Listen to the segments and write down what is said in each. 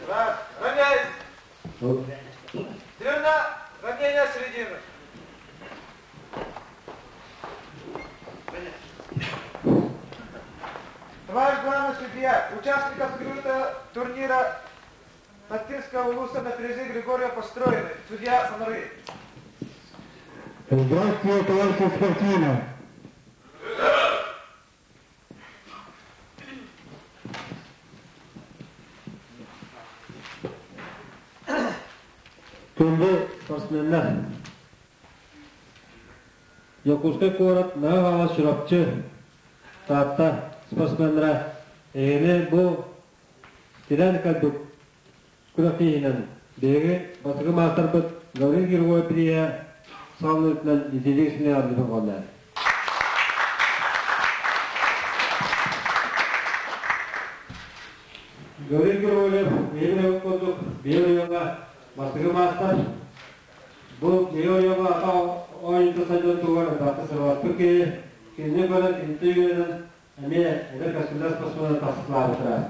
Раз, равняйсь! Длина, равнение середины. Товарищ главный судья, участников открытого турнира Таттинского улуса на призы Григория построены. Судья Санары. Здравствуйте, товарищи спортсмены! Күндү спортсменнар! Дьокуускай куорат Наҕа Чурапчы, Таатта спортсменнара эһигини бу тирэн кэлбит күрэхтэһиинэн биһиги бастакы маастарбыт Гаврил Григорьев бирииһэ саҕаланыытынан итилик синеҕэрдибин холлоон. Гаврил Григорьев биһиги курдук биир уйаҥа бастакы маастар. Бу биир уйаҥа ата оонньуута сайдан тугар элбэхтик сыраласпыт киһи, кинини көрөн инти үөрэнэн эмиэ эдэр кэскиллээх спортсмены тахсыталаабыттара.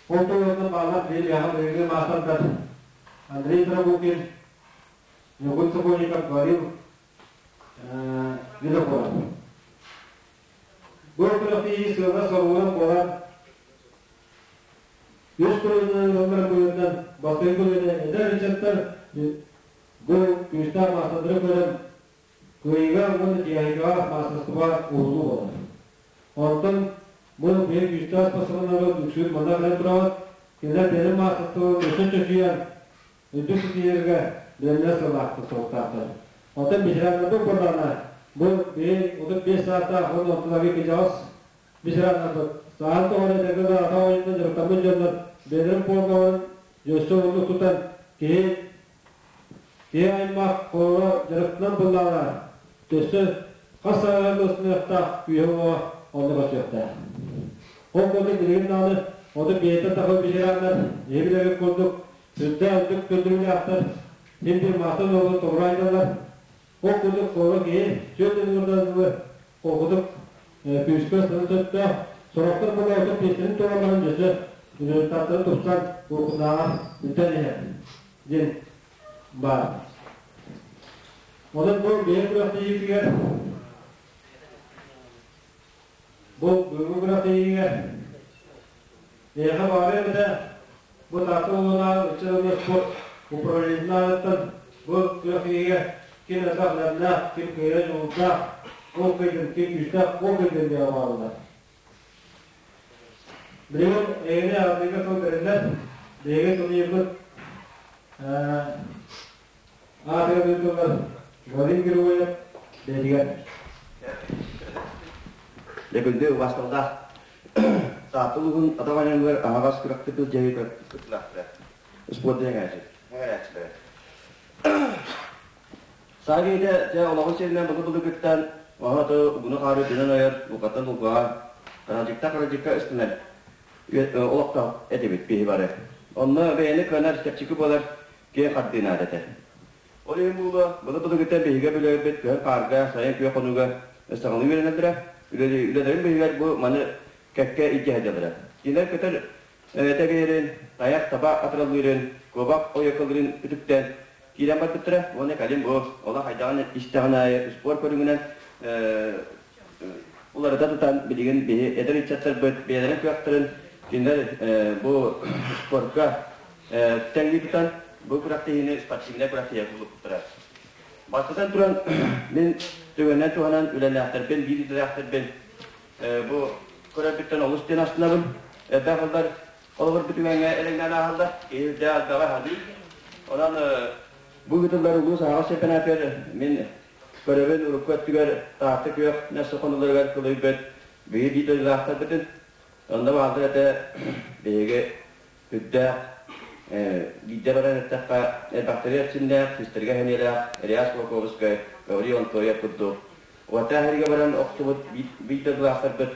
Ол туһунан бааллар биир яҕа биһиги маастардар Андрей Трабукин, Ньургун Сокольников, Гаврил Винокуров. Бу күрэхтэһии сыала-соругунан буолар үс көлүөнэ ыаллар быһыытынан бастакы көлүөнэ эдэр ыччаттар бу күүстээх маастардары көрөн кыайыыга уонна тиэхиньикэҕэ маастарыстыба уһулуу буолар. Онтон бу биир күүстээх спортсменнары үксүн манна кэлэн турабыт. Кинилэр бэйэлэрин маастарыстыбаларын өссө чочуйан, үрдүк ситиһиилэргэ бэлэмнээх сыллаахтар, соруктаахтар. Оттон ветераннарбыт буоллаҕына, бу биһи 35 саастаах уонна ортолорго кыдьаҕас ветераннарбыт сааһын тоҕо эрэ этэргэ дылы атах оонньуутунан дьарыктаммыт дьоннор бэйэлэрин пуормаларын өссө уһуннук тутан киһи Киһи аймах хоро дьарыктанан буллаҕына, өссө хас саҥаҕа ылсыныахтаах күүһэ-уоҕа онно көрсүөхтээх. Ол курдук билигин даҕаны оту бэйэтэ тахы ветераннар, эһи билэргит курдук, сүрдээх үрдүк көрдөрүүлээхтэр, син биир маастар нуорманы толору айдаллар. Ол курдук хоро киһи сүөт ыллардан холкутук күүскэ сылын сөптөөх, сорохтор була оту пиэстэрин туолалларын дьөсө результаттары тупсан уруккутунааҕар бүтэн иһэр. диэн баар. Онон бу бэйэ күрэхтэһиитигэр бу бүгүҥҥү күрэхтэһиигэ эйиэхэ баҕарыам этэ бу Таатта улууһунааҕы ыччат уонна спорт управлениетын аатыттан бу күрэхтэһиигэ ким элбэх лэмнээх, ким кыайа дьулуурдаах, ол кыайдын, ким күүстээх, ол кыайдын диэн баҕарыллар. Билигин эйэни аҕалыыга сыл бэриллэр, биһиги турнирбыт аатыгар ыытыллар Владимир Григорьев бэйэтигэр. Дьэ, убаасталлаах Таатта улууһун атах оонньууругар аһаҕас күрэхтик дьэһи кыттылаахтара. Спорт диэҥээччилэрэ. Саха киһитэ дьэ олоҕун сиэринэн былыр-былыргыттан оһо угуну-хаары дьонун ойор, лукаттан лукаҕа, харадьыкта-харадьыкка ыстанар олохтоох этибит биһи бары. Онно бэйэни кыанар, чэпчэки буолар киэҥ хардыы наада этэ. Ол иһин буолуо, былыр-былыргыттан биһиги өбүгэлэрбит кыһын хаарга, сайын күөх хонууга саҥалыы үөрэнэллэрэ, үлэлэрин быыһыгар бу маны кэккэ илдьэ сылдьаллара. Кинилэр көтөр тэбиэрин, тайах таба атыралыырын, куобах ойуокалыырын үтүктэн киирэн барбыттара уонна кэлин бу олох хайдаҕын истэҕин аайы спорт көрүҥүнэн уларыта тутан билигин биһи эдэр ыччаттарбыт бэйэлэрин кыахтарын кинилэр бу спорка тэҥнии тутан бу күрэхтэһиини спортивнай күрэхтэһиигэ кубулуппуттара. Бастатан туран мин түгэнинэн туһанан үлэлээхтэрбин, биир идэлээхтэрбин бу көрөрбүттэн олус диэн астынабын. Элбэх ыллар холобур бүтүҥэҥҥэ элэҥнээн ааһаллар. Киһи үрдээх элбэҕи аһалыы. Онон бу ыытыллар улуус аһаҕас чемпионатыгар мин көрөбүн урукку өттүгэр Таатта күөх нэссе хонууларыгар кылыйбыт биһиги биир дойдулаахтарбытын. Онно бааллар этэ биһиги үрдээх биирдэ баран эттэххэ элбэхтэри эрчимнээх, систэргэ сэниэлээх Реас Кулаковскай, Гаврил Антоев курдук Уоттаах эригэ баран охсубут биир дойдулаахтарбыт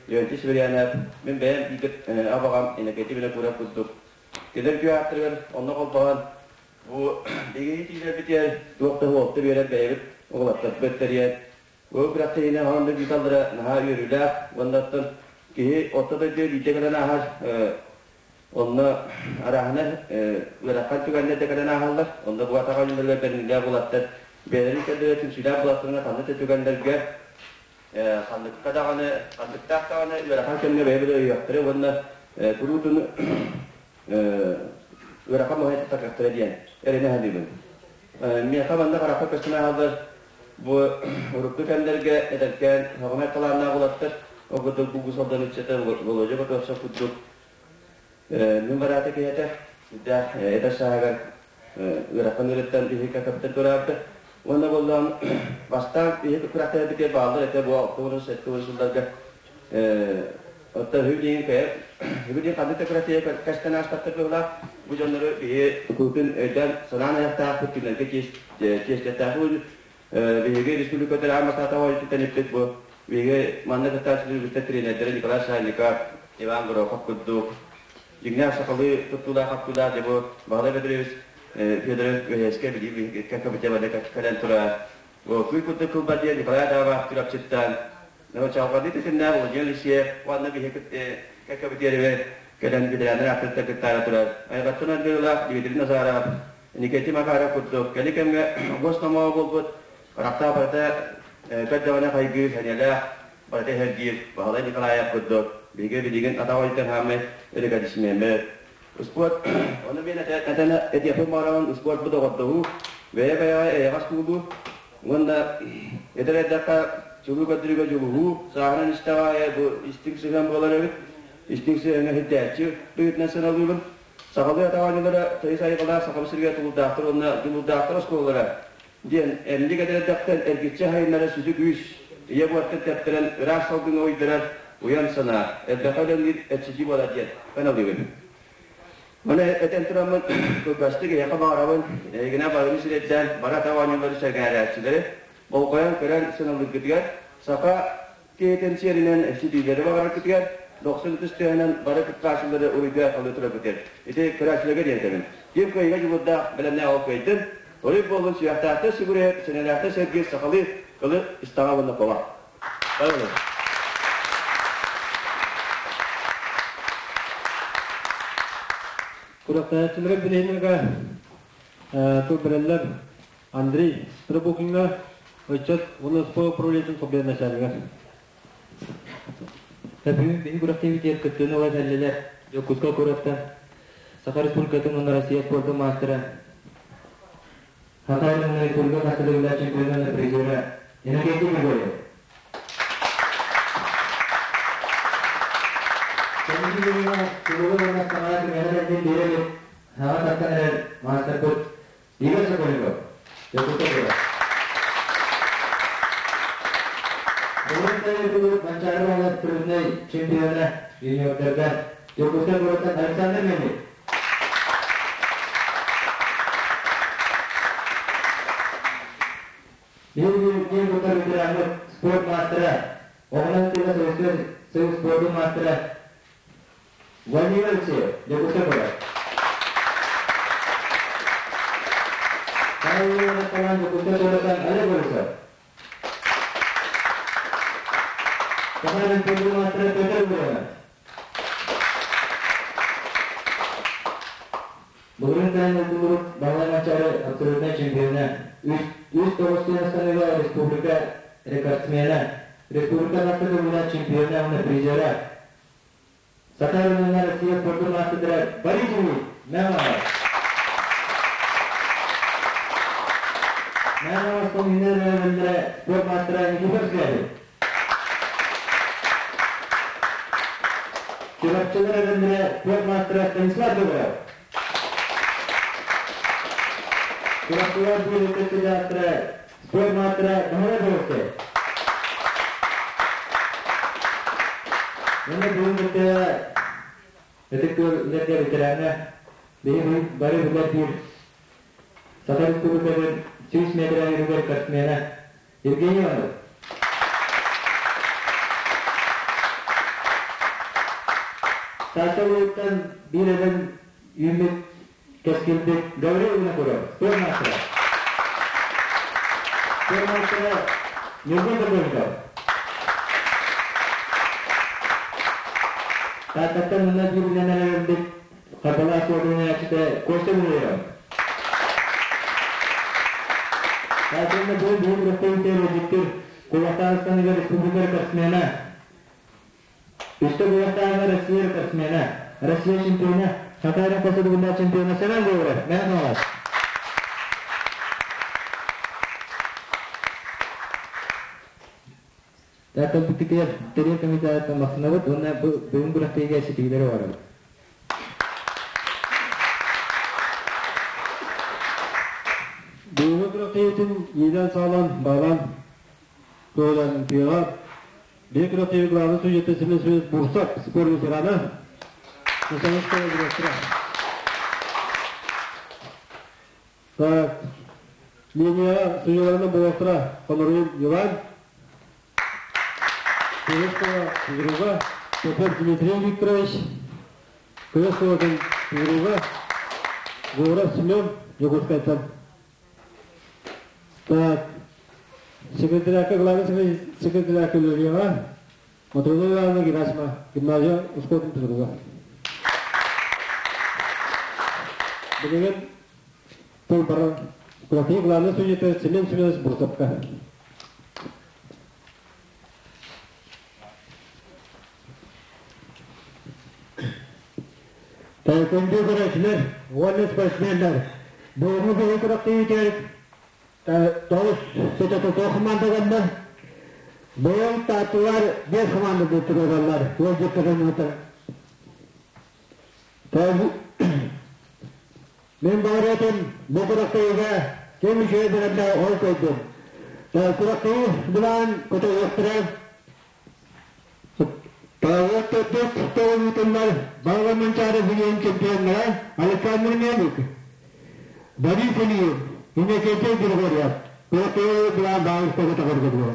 Леонтий Северянов, мин бэйэм бииргэ абаҕам Иннокентий Винокуров курдук кинилэр үтүө ааттарыгар онно холбоһон бу биһиги тиийэрбитигэр туох да уолта биэрэн бэйэбит уолаттарбыт тэрийэн бу күрэхтэһиини хаһан да ыыталлара наһаа үөрүүлээх уонна оттон киһи орто дойду биирдэ кэлэн ааһар. Онно арааһына ыарахан түгэннэр да кэлэн ааһаллар. Онно бу атаҕа үлэлэр бэриниилээх булаттар бэйэлэрин кэллэрэ түмсүүлээх булаттарына ханнык да түгэннэргэ ханныкка даҕаны ханныктаах даҕаны ыарахан кэмҥэ бэйэ-бэйэ өйүөхтэрэ уонна куруутун ыарахан моһой тахсыахтара диэн эрэнэ саныыбын. Миэхэ манна харахха көстөн ааһаллар бу урукку кэмнэргэ эдэркээн сөҕүмэр талааннаах уолаттар ол курдук Бугус Алдан ыччата Володя Готовцев курдук мин бараата киһитэ сүрдээх эдэр сааһыгар ыарахан ыарыттан биһиги кэпсэтэн тураабыта. Уонна буоллаҕын бастаан биһиги күрэхтэһэрбитигэр бааллар этэ бу 67 сылларга Оттон үһү диэн кэйэр, үһү диэн ханнык да күрэхтэһиигэ кэстэн ааспаттар быһыылаах. Бу дьоннору биһи куруутун өйдөөн санаан айахтаахпыт, кинилэргэ чиэстиэхтээхпит. Биһиги республикатыгар аан бастаата оонньуутуттан иппит бу. Биһиги манна кыттааччылар үгүстэр тренердэрэ Николай Санников, Иван Горохов курдук дьиҥнээх сахалыы туттуулаах-хаптыылаах дьэ бу Баһылай Петрович Федоров Үөһэскэ билии кэккэ кэлэн турар. Күй курдук кылбар диэн Николай Адамов Чурапчыттан Чалҕаныы тэтимнээх Владимир Алексеев уонна биһиги кэккэбитиэрибэр кэлэн ветераннар ааттарыттан кыттаары турар айҕаттан ардыылаах Дмитрий Назаров, Никитин Макаров курдук кэлин кэмҥэ гос-номоҕо буолбут харахтаах барыта көрдөҕүнэ хайгыыр сэниэлээх барыта иһэргиир Баһылай Николаев курдук биһиги билигин атах ойутан хаамай өрүкэдисмиэммит. Успуорт ону мин этэн этиэхпин баҕарабын успуорт бу доҕордоһуу, бэйэ-бэйэҕэ эйэҕэс буолуу уонна этэр эрдэххэ чулуу көрдөрүүгэ дьулуһуу сааһынан истэҕэ аайы бу истиҥ сыһыан буолар эбит. Истиҥ сыһыаҥҥа иһитээччи быһыытынан сыаналыыбын. Сахалыы атах оонньуулара тыйыс айылҕалаах Сахабыт сиригэр тулуурдаахтар уонна дьулуурдаахтар оскуолалара диэн эмньик эдэр эрдэхтэн эргиччи аһайыннара сүдү күүс, ийэ буортан тэптэрэн ыраас салгыҥҥа уйдарар уйан санаа, элбэххэ үлэлиир эрчийии буолар диэн ыналыыбын. Маны этэн тураммын кылгастык эйиэхэ баҕарабын, эйигинэ барыны сирэйдээн бары атах оонньуулары сэҥээрээччилэри болҕойон көрөн сыаналыыргытыгар, саха киһитин сиэринэн ситиилэри баҕараргытыгар, дохсун ытыс тыаһынан бары кыттааччылары уруйга халыы тураргытыгар ити көрөөччүлэргэ диэн этэбин. Ким кыайыыга дьулуурдаах бэлэмнээх ол кыайдын, уруй буоллун сүрэхтээхтэр сүгүрүйэр, сэнэлээхтэр сэргиир сахалыы кылы истаҕа уонна кола. Күрэхтэһээччилэри билиһиннэргэ тыл бэрэллэр Андрей Требухиҥҥа ыччат уонна спорт управлениетын солбуйар начальнигар. Бүгүн биһи күрэхтэһиибитигэр кыттыыны ыла кэллилэр Дьокуускай куораттан Саха Республикатын уонна Россия спордун маастара Саха Республика хастыгыллар чемпиона призера Иннокентий Григорьев. Кэнники күҥҥэ Чулуу уонна саҥа түмэхэ биэрэбит саҥа тахсан эрэр маастарбыт Игорь Сокольников, Якутскай куорат. Былырыын Манчаары Оҕолор спортивнай чемпиона юниордарга Дьокуускай куораттан Александр Мельник. Биһиги киэн туттар ветераммыт спорт маастара, оҕонон тыына Советскай Союз спордун маастара Владимир Алексеев, Дьокуускай куорат. Саҥа Дьокуускай куораттан Олег Борисов. Саха Республикатын маастара Петр Гурьянов. Былырыын сайын ылыллыбыт Баһылай Манчаары абсолютнай чемпиона, үс тоҕус сыанастаныыга республика рекордсмена, республика бастакы уонна чемпиона уонна призера, Саха уонна Россия спордун маастардара Борис Ильич Мямонов. Мямоновтан үүнэр өрөбүллэрэ спорт маастара Никифор Скрябин. Чурапчылар өрөбүллэрэ спорт маастара Станислав Федоров. Чурапчылар биир ытык спорт маастара Баһылай Боровскай. Уонна бүгүн кытта Ытык Күөл үлэргэ ветераҥҥа биһи бары билэр биир Саха Республикатын 100 метр үрүгэр спортсмена Евгений Иванов. Таатта улууһуттан биир эдэр үүммүт кэскилбит Гаврил Винокуров, спорт маастара. Спорт маастара Ньургун Сокольников. Тааттаттан уонна биир үлэнэн эрэрбит Харбалаах спордун Костя Гуляев. Таатынна бу бу күрэхтэһиитэ ыалдьыттыр Кулахтааныстаныгар республика рекордсмена, Үстэ Кулахтааҥҥа Россия рекордсмена, Россия чемпиона, Саха хас чемпиона Семен Говоров, Мэҥэ Хаҥалас. Тааттан бүттүкүгэр тэрийэр комитеттан махтанабыт уонна бу бүгүн күрэхтэһиигэ ситиһиилэри оҥоробут. Бүгүҥҥү күрэхтэһиитин иилэн-саалан, баалаан туһунан тыаҕа биир күрэхтэһии главный судьята Семен Семенович Бурсак, спорт ветерана, национальная школа директора. Так, линия судьяларынан буолуохтара Хоноруин Иван, Кыыс физруга Попов Дмитрий Викторович, Кыыс физруга Гуров Семен Якутскайтан. Так, секретаря главный секретаря Ильина, Матрена Ивановна Герасимова, гимназия успортун физруга. Билигин тыл баран Кулакин главный судьята Семен Семенович Бурцевка. Таеквондо көрөөччүлэр уонна спортсменнар бүгүҥҥү биһиги күрэхтэһиитигэр тоҕус ситэ-тутуу хамаандаланна. Быйыл Таатталар биэс хамаанданы туруораллар ыалдьыттарыммыта. Мин баҕарыатым бу күрэхтэһиигэ ким үчүгэй бэлэмнээх ол көрдүм. Күрэхтэһии былаан көтөҕүөхтэрэ Тааллар төрдүс тоҕуйутуннар Баҕа Манчаары билиэн чемпионнара Александр Мельник, Борис Ильин, Иннокентий Григорьев, Петр Былаан Баалыста көтөҕөргө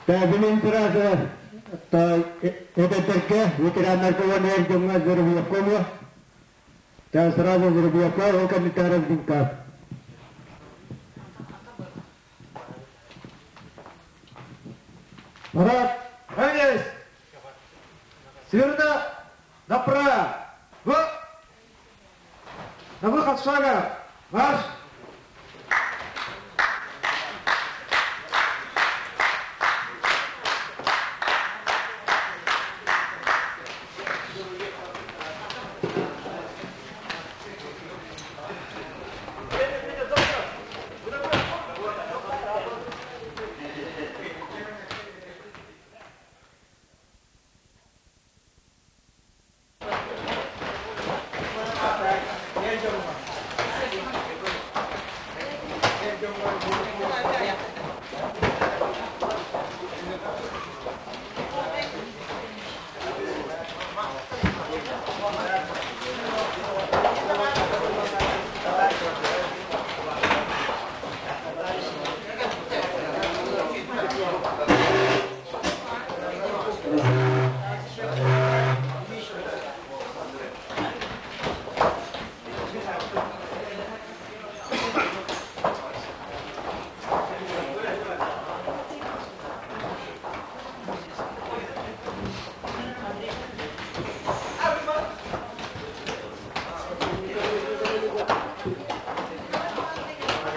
Тәбинин сразу эдэрдэргэ, ветераннарга уонна эр дьоҥҥо Зарубьевка Та сразу Зарубьевка, ол кэнниттэн Разгинка. Парад! Равняйсь! Смирно! Направо! На выход шага! Марш!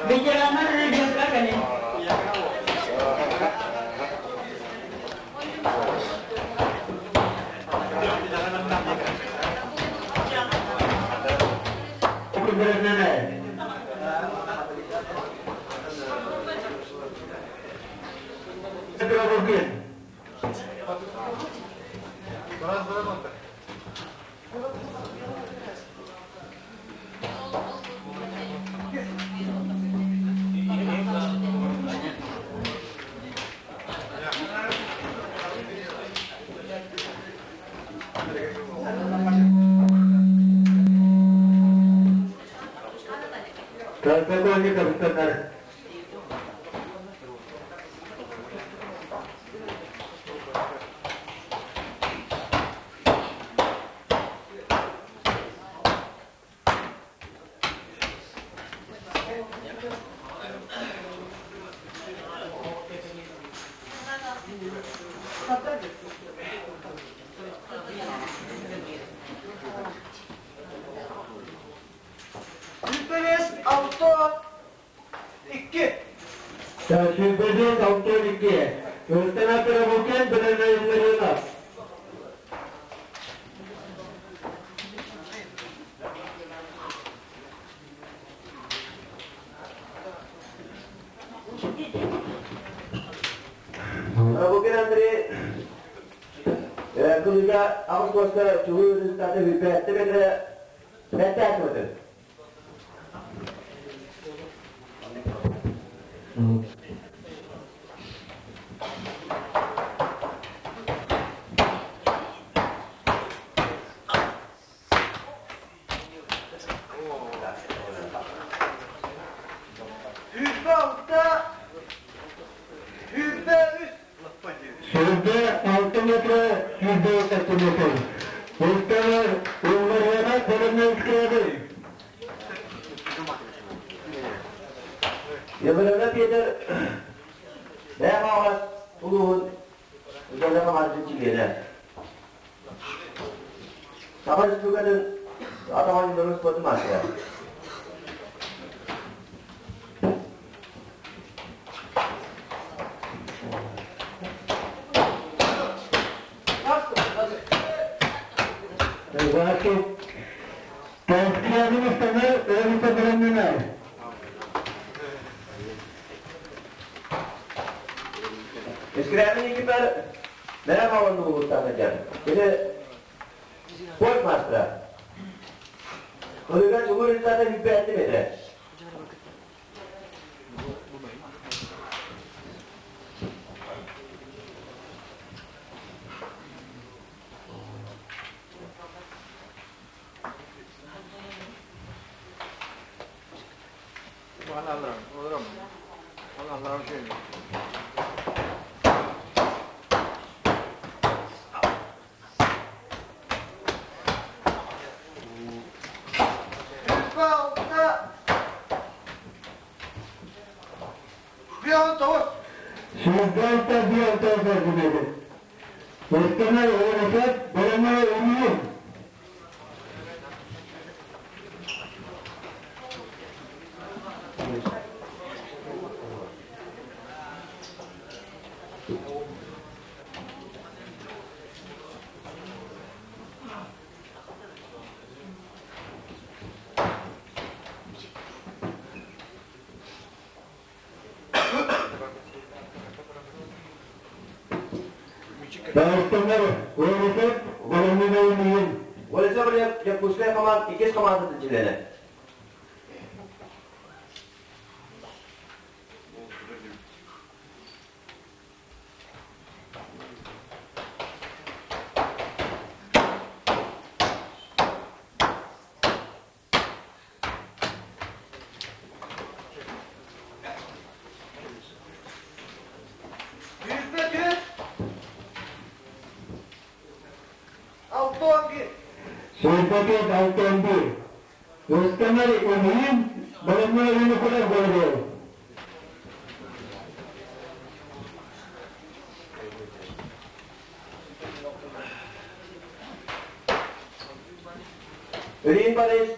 Ветераннар регионга кэлин. Подполковников ыстанар. Сүүрбэбиэс алтан икки. Сүүрбэбиэс алтан икки. Ыстана Карабукин Бенаринов. Карабукин Андрей кылыга аҕыс куоска чугуй результаты бүппэттэ бэтэрэ бэттээт Сүүрбэ алта, сүүрбэ үс. Сүүрбэ алта метра сүүрбэ сантиметр. Ыстанар Улларыана Коломенскаяҕый. Елена Петр Бэйэм аҕас улууһун Удалла хамаандатын чилиэнэ. Саха Республикатын атах оонньууларын спордун маастара. Значит, Панскрябин ыстанар Олиса Брамина. Скрябин екипер Мэрэ хаалан улуустаах сылдьар. Кини спорт маастара. Ылыга чулуу результата бүппэттим этэ. Сүүрбэ алта, бион тоҕус. Сүүрбэ алта биир алта сантиметр. Ыстанар Олесат Брамина Умиев. Дагыстаннар Олесат Брамина Умиев. Олеся Якутская команда иккис командатын чилиэнэ. Сүүрбэ түөрт, алтан биир. Сүүрбэ түөрт алтан биир. Ыстанар Умиев Брамина Юнукулар Головел. Рин Борис,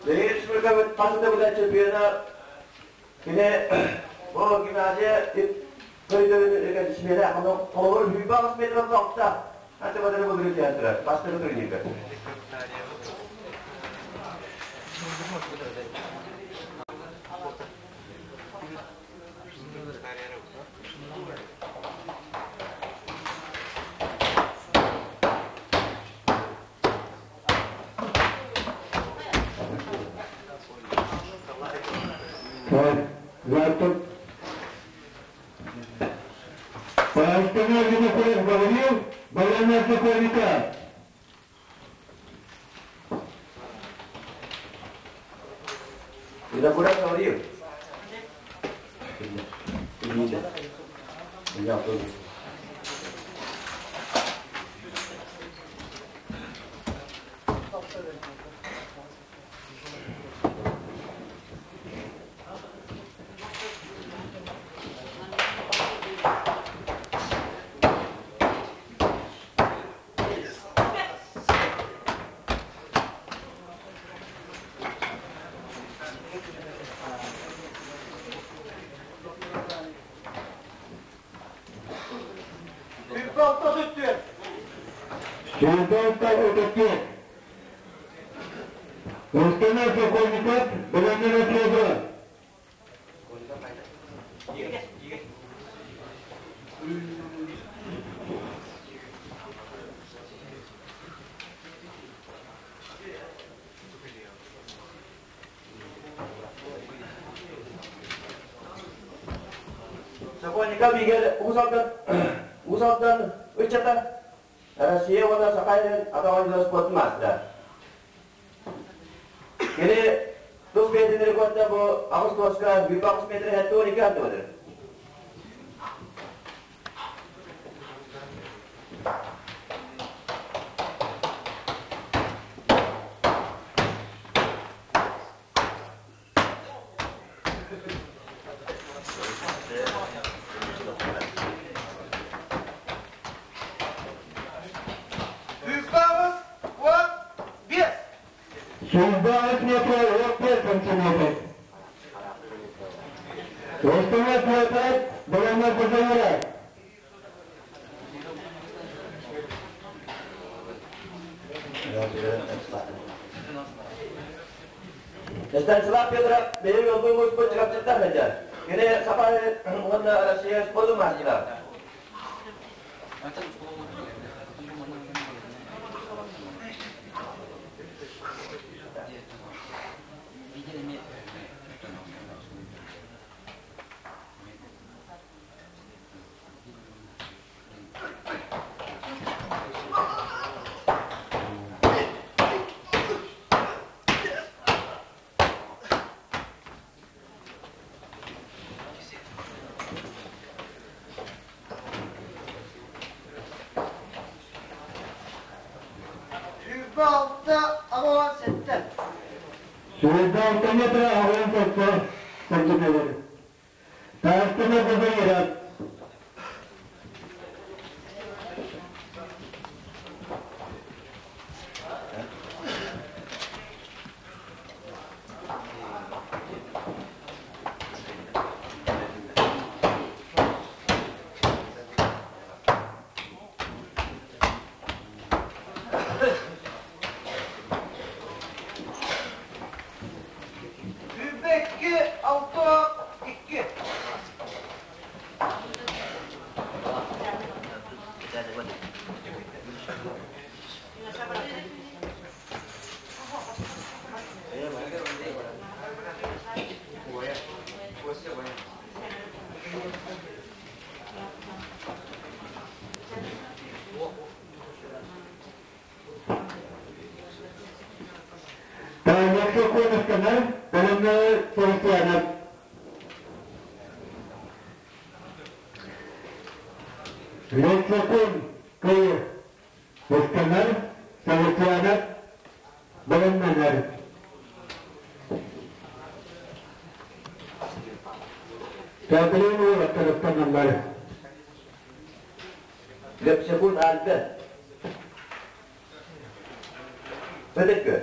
Рин Республикабыт хас да билэр чемпиона, кини бу гимназия көрүдөрүн смена, холобур 28 метр алта, ханча бадары бұдыры театра, бастыры турнирге. Так, Паштана Винокуров говорил, Балана Сокольника. Винокуров Гаврил. Сүүрбэ алта отут түөрт. Рустамов Сокольников, Беломира Федоров. Сокольников Игорь Уус Алдан ыччата, Россия уонна Саха сирин атах спорт маастара. Кини тус бэйэтин рекорда бу 8 тоска 28 метр 72 сантиметр. 28 15. 28 метр 15 сантиметр. Рустамов Петр, Беломир Федоров. Станислав Петров бэйи олбуй муспут чыгапчыттар сылдьар. Кини Саха уонна Россия спордун маастара. 26 87. 26 метр 87 сантиметр. Таастана Базаиров. 22 62. Таанньакка Коновканар, Беломир Севастьянов. Лексакон Кыйы Ыстанар, Савастьянов, Беломир. Театрин уолаттар. Лепсекун Альберт. Бөдөккө.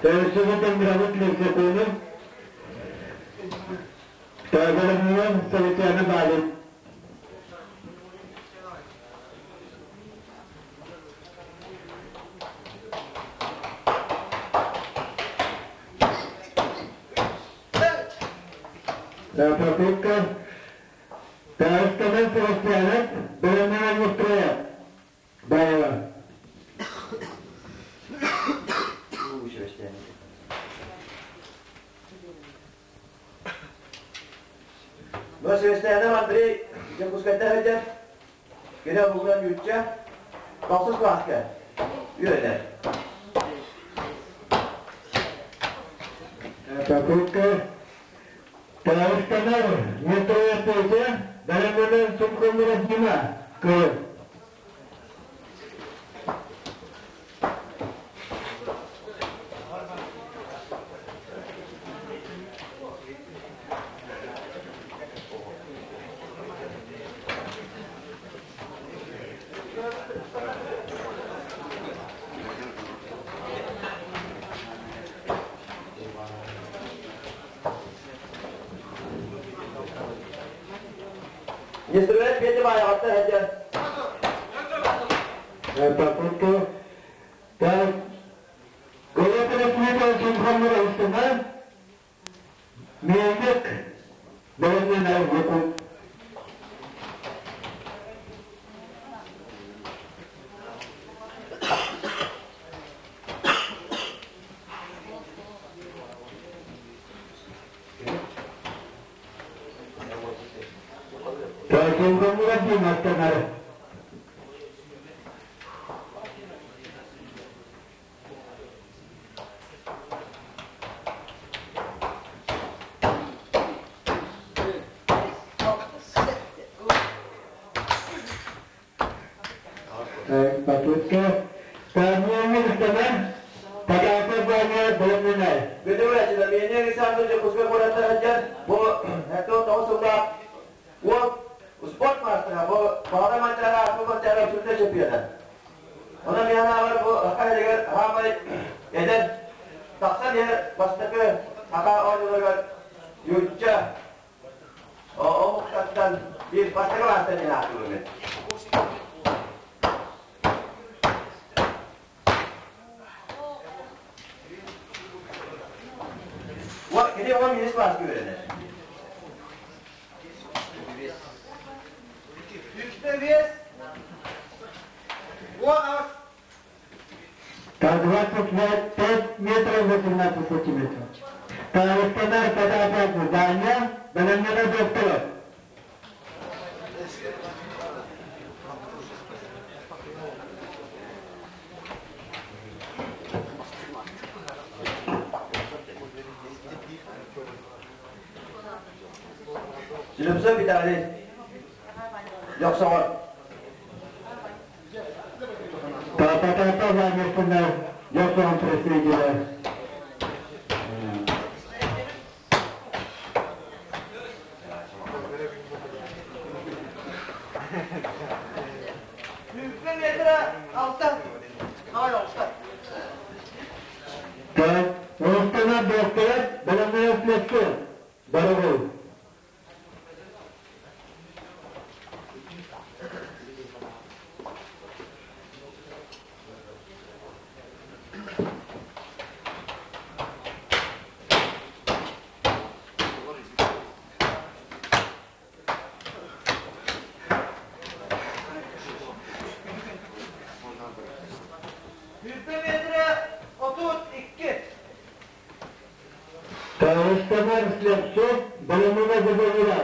Тәуелсіздіктен мирабыт Лексаконы, Тәбелімнен Савастьянов Балит. Попытка Таастана Севастьянов, Беломир Мустроя. Кристианов Андрей Дьокуускайда сылдьар. Кини омугунан нуучча, тохсус кылааска үөрэнэр. Попытка Тарастанар метроэппиэтэ бэлэмнэнэн сумкаллара Дима кыайар. Инструмент Петя Баайаҕатта сылдьар. Попытка Так, Голотова Симхаммара устана Мельник бэлэмнэнэр якут. Симхаммара Диматтанар. Попытка Камьяны Патапа Ваня бэлэмнэнэр. Бүдүрээччилэр Миэнэ Александр Дьокуускай куораттан сылдьар бу 79 сыллаах уол спорт маастара бу Баҕалай Манчаары ааспыт Манчаары абсолютнай чемпиона. Онон мин санаабар бу саха сиригэр саамай эдэр тахсан иһэр бастакы саха оонньууларыгар нуучча омуктартан биир бастакы маастар диэн ааттыыбын мин. Кини 11 класска үөрэнэр. Үстэ вес, 10 25 метров 18 сантиметров. Таһыстанар Потапов Ваня, бэлэмнэнэ доктора. Слепцов Виталий. Дьохсоҕор. Потапов Ваня Дьохсоҕон представителя. Сүүрбэ метра алта. Ноль алта. Так, Устана доктора, бэлэмнэнэ Слепцов. Дорогой. Сүүрбэ метра 32. Таһыстанар Слепцов, бэлэмнэнэ Забавира.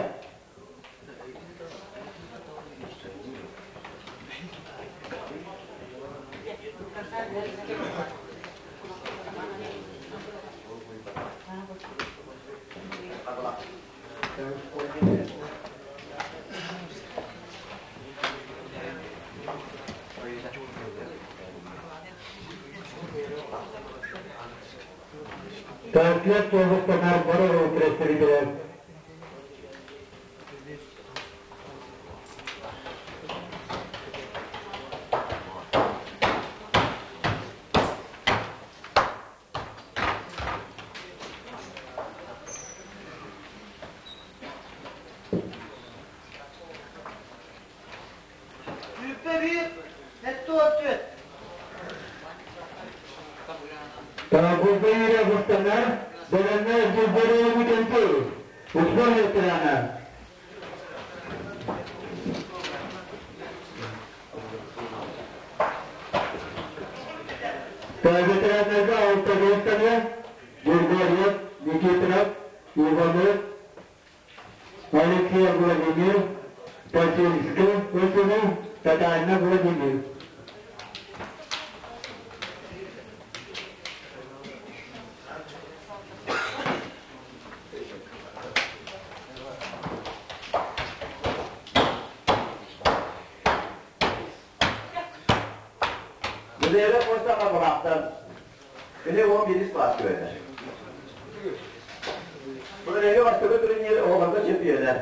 Слепцов Устанар Боровой представителя. Сүүрбэ биир, 74. Гузаира Устанар, бэлэмнэнэ Гузаира Мутенты. Условия ветерана. Ветераннарга Алтагыстаны, Григорьев, Никитинов, Иванов, Алексей Владимирович. Бүлэйэ постаға бұлақтан. Кини 11 класс көрді. Бұл бастығы турнир оғанға чемпионы.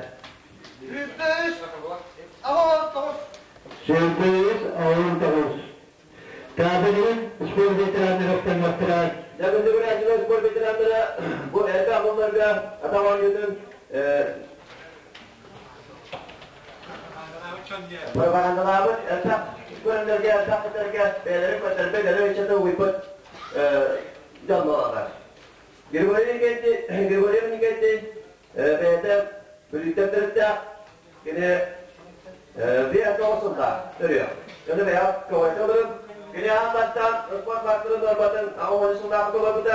105 9. 105 9. Табелин спорт ветеранları оқтанмақтырар. Дәбінді бір спорт ветеранları бұл әлгі амаларға атаман жүзін пропагандалабыт, әлсақ көрімдерге, әлсақ қытарға, бәлері көтербе, бәлері ішінде уйпыт жанмалалар. Григорий Никитин, бәйті бүліктен түрітті, кені bir тоғысында түрі. Өні бәйі көйті олырым, кені аңбастан спорт мастеры норматын ағуыншындағы көбі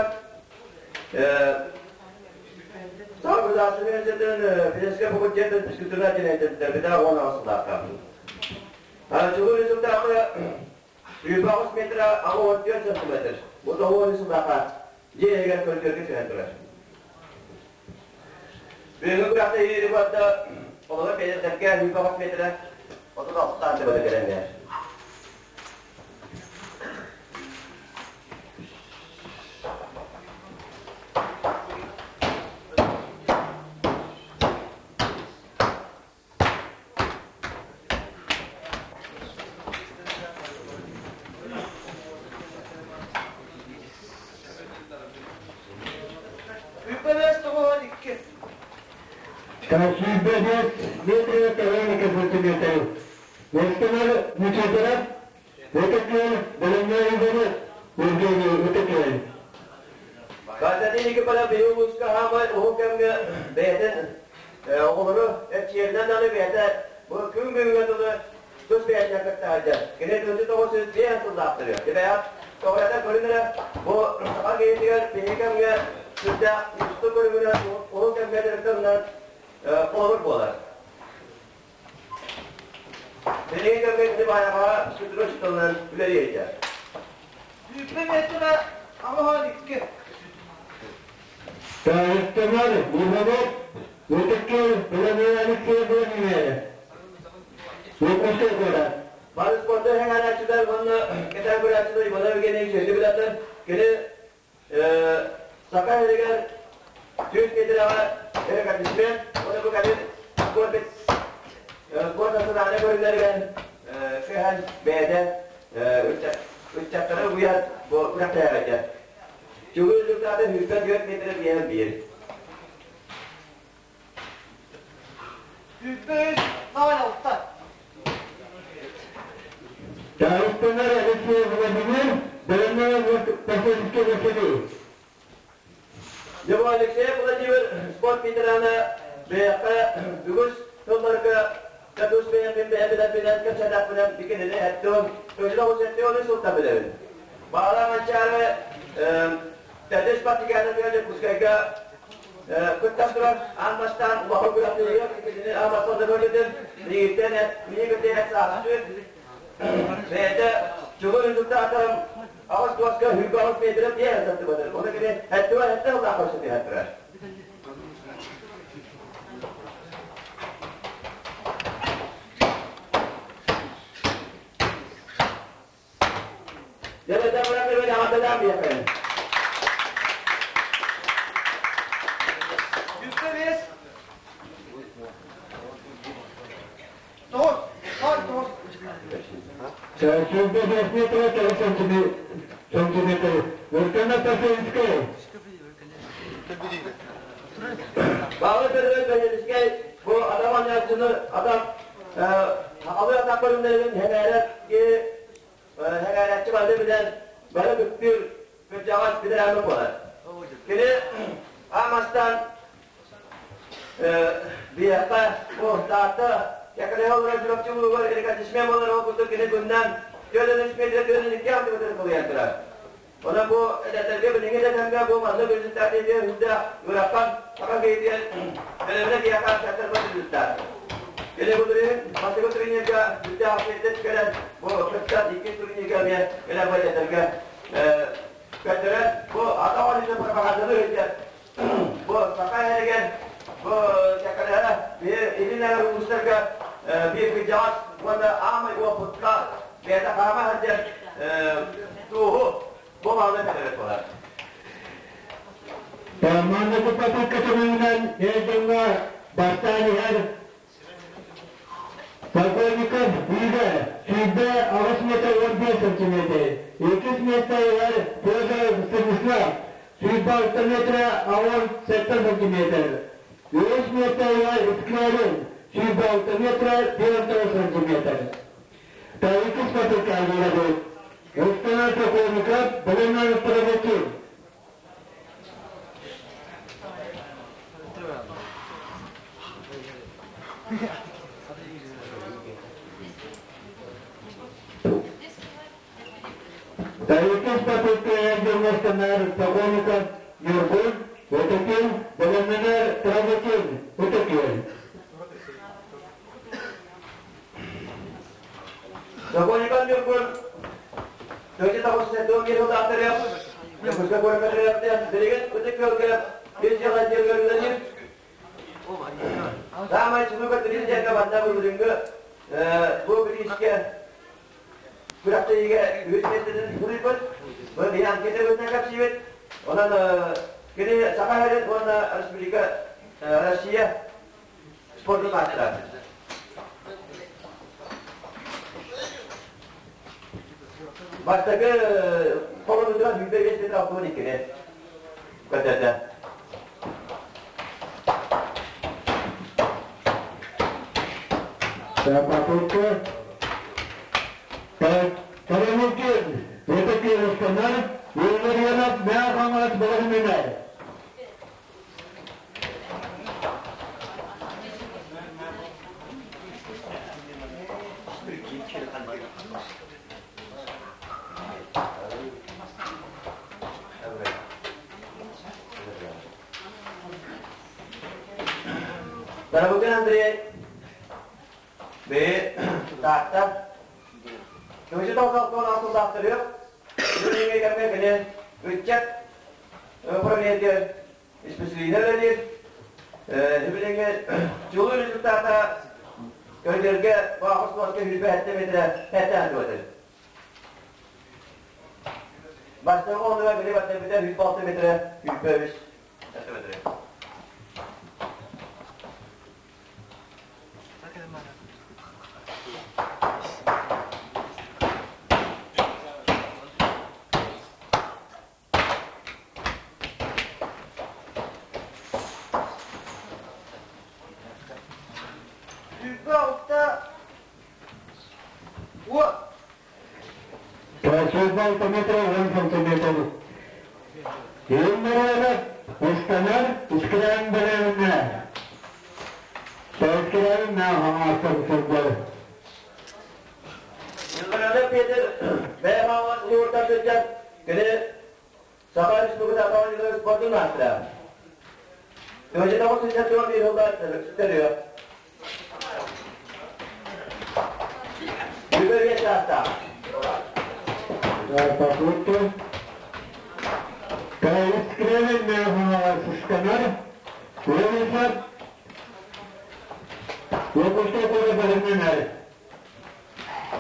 Сау государственный университеттің физический факультетін физкультура денетті біда он ағысындағы. Жылу результаты 109 метр 14 сантиметр. Бұл да он жылдағы жеге көлдерге түген тұрар. Бүгінгі күрәқті ері барды, оларға педертерге 109 метр 36 сантиметр керемер. 105 метр 92 сантиметр. Өстемер мүчетіріп, өтекел, білімнер Евгений өтекел. Константин Никифоров биыл хамай оғы кемге бәйтін оғылыры әтчерінен аны бәйті бұл күн бүгінгі тұлы түс бәйтіне кіттарды. Кене түнді 905 сылдақтыры. Себеп, тоғырата көрінірі бұл сақа кейтігер бейкемге сүрді ұсты көрігіне оғы кемге діріктімнен қолыр болар. Бейкемге кемге баяға сүрдірі шытылынан үлері еді. 105 метр 12. Өстемер Иванов өтекел, білімнер Алексей Владимир. Өкіште көрі. Бары спортта ең әнәчілер бұны кетен көрәчілер Иванов Евгений сөйді білетін. Келі Сақа егер 100 метр ерекатишмен, оны бұл кәден спорт спорт асынаны көрілерген кыхан бәйді үтчаттары бұяр бұл күрәқтаяғайды. Чугу результаты 104 метр бейін бір. 105 06. Өстемер Алексей Владимир, білімнер Васильевский Василий. Жабу Алексей Владимир спорт ветераны бәйқі бүгіс тылларға катус бәйін бен бәйін бәйін кәпсәдақ білен бікенелі әттіон, төжілі ғыз әттіон сұлта білемін. Бағалан анчары тәдіс партиканы бәйін Кускайға күттен тұрар, анмастан ұлақы күрәқтілігі, кекесіне амастан көрдім, мейіртен мейіртен сағасы бәйді чугу результатым ауыз туаска хүргі ауыз метрі бейін сатты бұдыр. Оны кене әттіон әтті ұлақы көрсетті әттірер. Jadi saya boleh pilih yang ada dalam ya. 105 9 9. 105 метр 9 сантиметр. Өстемер Васильевский. Bağlı Federal Belediyesi bu adam anlayışını adam alıyor atak bölümlerinin hegaret ki hegaretçi vardı bilen böyle bir bir cevap bir emri var. Kini amastan bir yapta bu dağıttı yakın olarak jurokçu bulur, erkek olur, o kutu kini günden gölün üç metre gölün iki altı metre kılıyor. Ona bu edetelge bilingin de bu manlı bir rezultat diye hüzde yurakan akan keydiyen önemli bir yakan şartlar bu rezultat. Kini bu durum, başka bu turniga hüzde afiyette çıkaran bu kırktan iki turniga bir öyle bu edetelge götüren bu adam alıyla propagandalı hüzde bu sakay hergen bu şakalara bir ilinler uluslarga bir bir cevap bu da amay o putla veya da kama harcar Бу баалын кэлэрэ буолар. Манна попытка түмүгүнэн эр дьоҥҥо бастаан иһэр Полковников Игорь 28 метр 15 сантиметр. Иккис миэстэ иһэр Федоров Станислав 26 метра 87 сантиметр. Үһүс миэстэ иһэр Скрябин 26 метра 49 сантиметр. Иккис попытка биэрэбит. Ыстанар Сокольников Былымнан Правотин. Иккис попытка эрдэмэстэнэр Сокольников Ньургун, Ытыкин, Былымнанар Правотин, Ытыкин. Сокольников Ньургун Төһө таҕыс туох киһи улааттарыах, Дьокуускай куоракка төрүөхтээх, билигин Ытык Күөлгэ үс дьыл отделга үлэлиир. Саамай чулуу көрдөрүү диэҥҥэ манна былырыыҥҥы бу бириискэ күрэхтэһиигэ үһүс миэстэтин суруйбут. Бу биһи анкета быһыытынан кэпсиибит. Онон кини Саха сирин уонна Республика Россия спордун маастара. Бастакы холонуутугар 25 метр 62-ни көрдөрдө. Попытка Карамукин, Ытык Ыстанар, Ильмарьянов Мяхамас Балахминар. Тарабукин Андрей Бе Таатта Көмүсү тоҕус алтылаахтарыах Бүгүҥҥү кэмҥэ кини ыччат управлениетыгар исписэлииһэ үлэлиир. Билиҥҥи чулуу результата көрдөргө баҕас муоска 27 метрэ эттээн туотар. Бастакы оннуга били баттаппыта 106 метрэ 103 метрэ. Сүүрбэ уот. 26 метра 10 сантиметр. Yıllarına ыстанар искрен бэлэмнэ. Сәскерен хаҥастан сылдьар. Yıllarına Петр бэйэ ууртан сылдьар кини Саха Республиката атаҕын спордун маастара. Төһөтөҕө сылдьар туох биир сылда төрүө. Бүгүн саастаах. Попытка. Искренне ыстанар. Уолуса Якутскай куорат бэлэмнэнэр.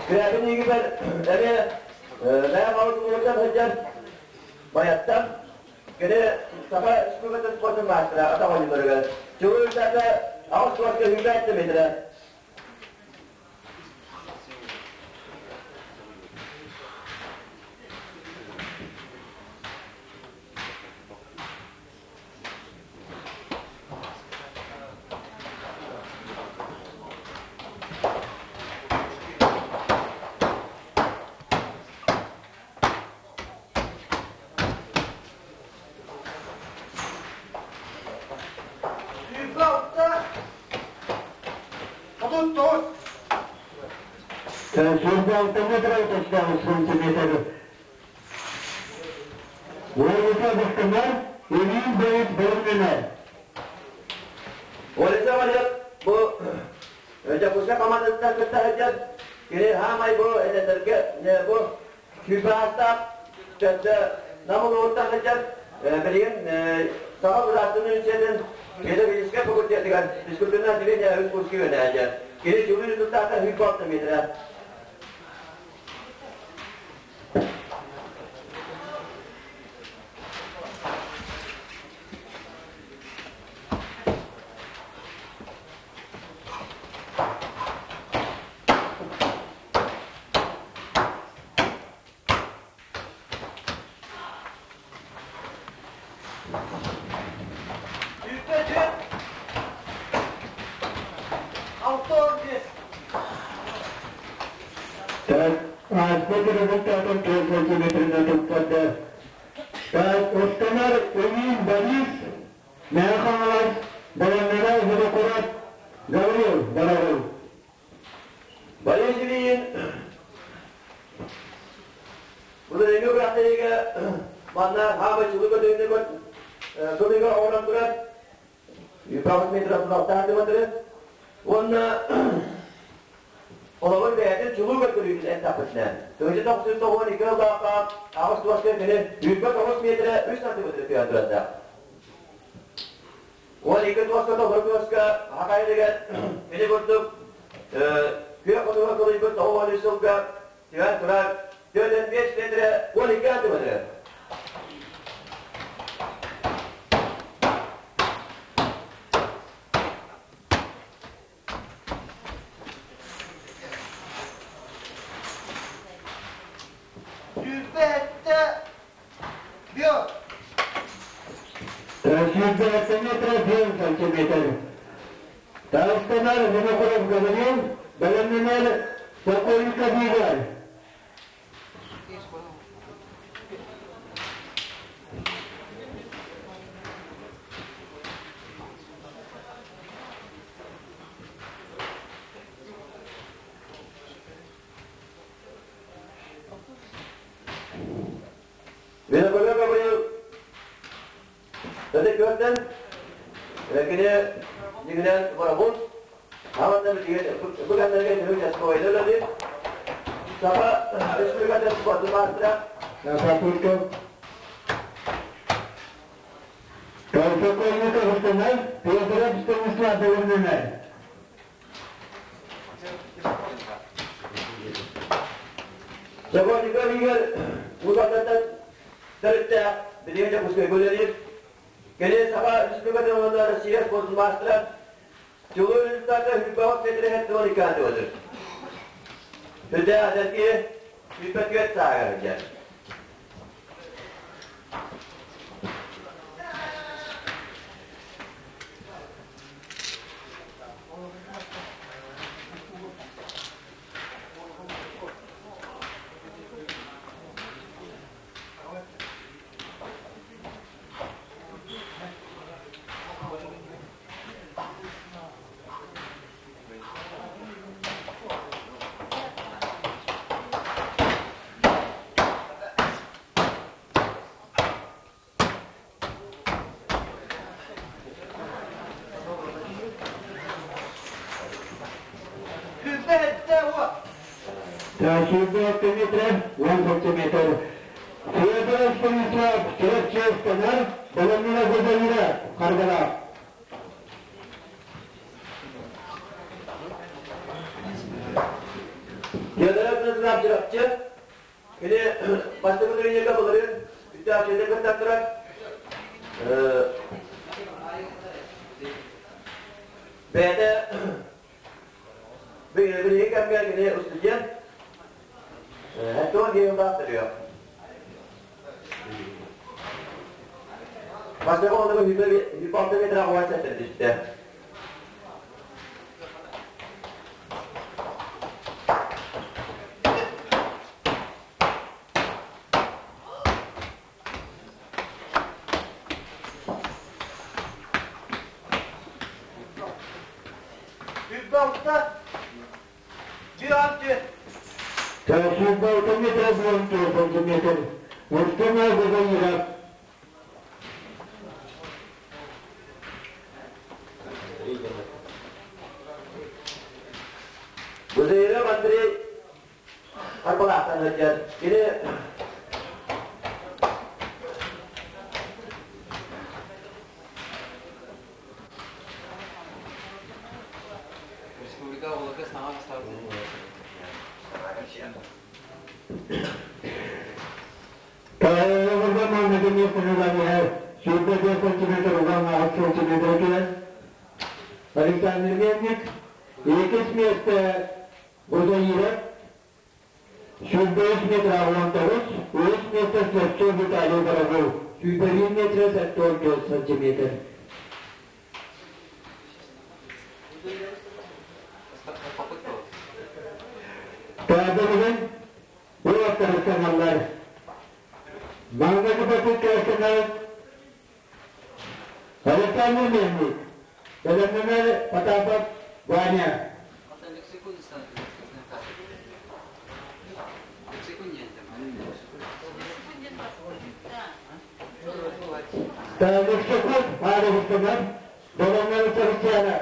Скрябин игибер эми бэйэ ууртан сылдьар баяттан кини Саха Республикатын спордун маастара атах ойууларыгар. Чулуу аҕыс куоракка 27 метрэ. 26 39. 26 метра 39 сантиметр. Уолуса ыстанар. Өлүүн бэйит бэлэмнэнэр. Олеся Валер бу Дьокуускай командатыттан кытта сылдьар. Кини хаамай бу эдэрдэргэ бу сүүрбэ төрдө Нам улууһуттан сылдьар. Билигин Саха государственнай университетын педагогическай факультетыгар физкультурное отделение үс курска үөрэнээччи. Кини чулуу результата 106 метрэ. Петр Бултаатан 4 сантиметрынан туттарда. Останар Эмин Борис, Мэҥэ Хаҥалас, Баламмира Винокуров, Гаврил Барагыл. Борис Ильин Былырыыҥҥы күрэхтэһиигэ манна хаамай чулуу көтүүнү сылыга оҥорон турар Павел Дмитриев Дмитрий уонна Холобур бэйэтин чулуу көрдөрүүтүн эттэхпитинэ, тыһыынча тохсун тоҕуон икки сыллаахха аҕыс туоска кини 29 миэтэрэ үс сантиметры түһэн турардаах. 12 туоска толору туоска хахайыныгар кини курдук күөх хотуга кылыйбыт 93 сылга түһэн турар 45 миэтэрэ 12 сантиметры. Сүүрбэ бүө. 107 метр 1 сантиметр. Тастанар Винокуров Гаврил, бэлэмнэнэр Сокольников Игорь. Винокуров Гаврил Ытык-Күөлтэн кини дьиҥинэн барабын. Аҕанна билигин бу кэмнэргэ төһө участковайда үлэлиир. Саха Республикатын спордун маастара. Сапурков. Полковников Станай, Федоров Станислав Ивановна. Сокольников Игорь Уус-Алдантан төрүттээх, билигин Дьокуускайга үлэлиир. Кини Саха Республикатын уонна Россия спордун маастара. Чулуу результата Хүлбэҕэ Петр Хеттуон Сүрдээх эдэрки 104 сааһыгар сылдьар. Сүүрбэ уо. 104 метр, 10 сантиметр. Федоров Станислав Чурапчы Станар, Баламина Гузалира Харгалаах. Федоров Станислав Чурапчы Кини бастакы тренергэ былырыын үтээччилэр кыттан турар. Бэйэтэ билиҥҥи кэмҥэ кини устудьуон Антон Гейлдаах төрүөх. Бастакы оҕолору 26 метр аҕыйах түстэ. 106 106. 106 метр 14 сантиметр. Устина Гузаира. Гузаиров Андрей Харбалаахтан сылдьар. Кини Республика оҕолорго саҥа бастаабыт. Таайыллыбыта маҥнайгы миэстэни ылан иһэр 25 сантиметр уган 8 сантиметр кэлэн Александр Мельник иккис миэстэ Гузаиров 105 метр 19, үһүс миэстэ Слепцов Виталий Боробов 101 метр 74 сантиметр. Таабылыгын бу ыстаналлар. Маҥнайгы попытка ыстанар Александр Мельник, бэлэмнэнэр Потапов Ваня. Лексикон аарыгыстанар, бэлэмнэнэр Сарсиана.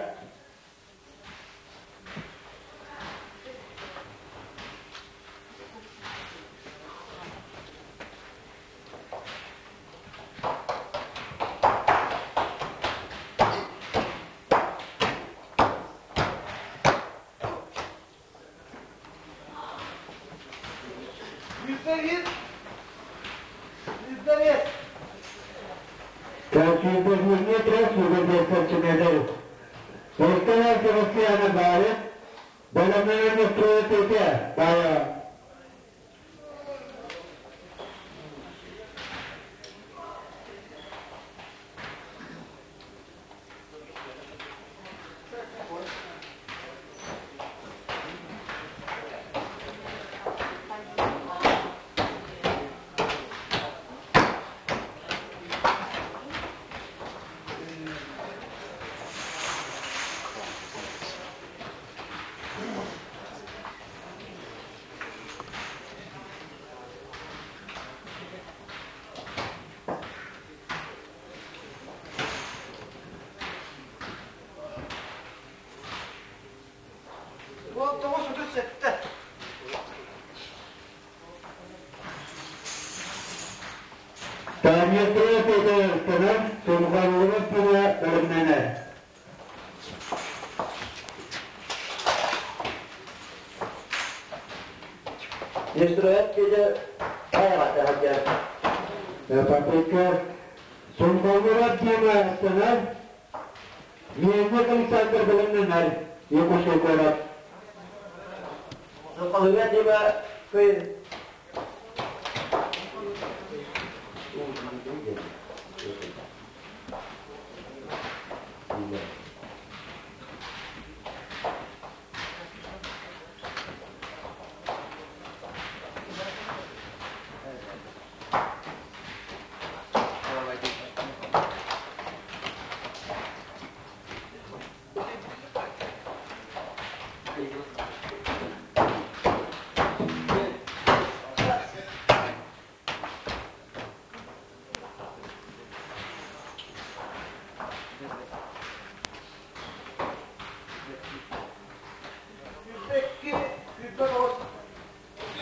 Yüzde 1, %5. Метров сантиметр. Повторяю, Севастьяна Барин, бэлэмнэнэр строите, Бая. 19 37. Таанньыстыры Петр Сумхаллыбыт тыла бэлэмнэнэр. Нестроят кеде аяғата хадя. Попытка Сумхаллыбыт тема ыстанар. Мельник Александр бэлэмнэнэр. Якутский город. Сумхаллыбыт тема көй. %2, %9.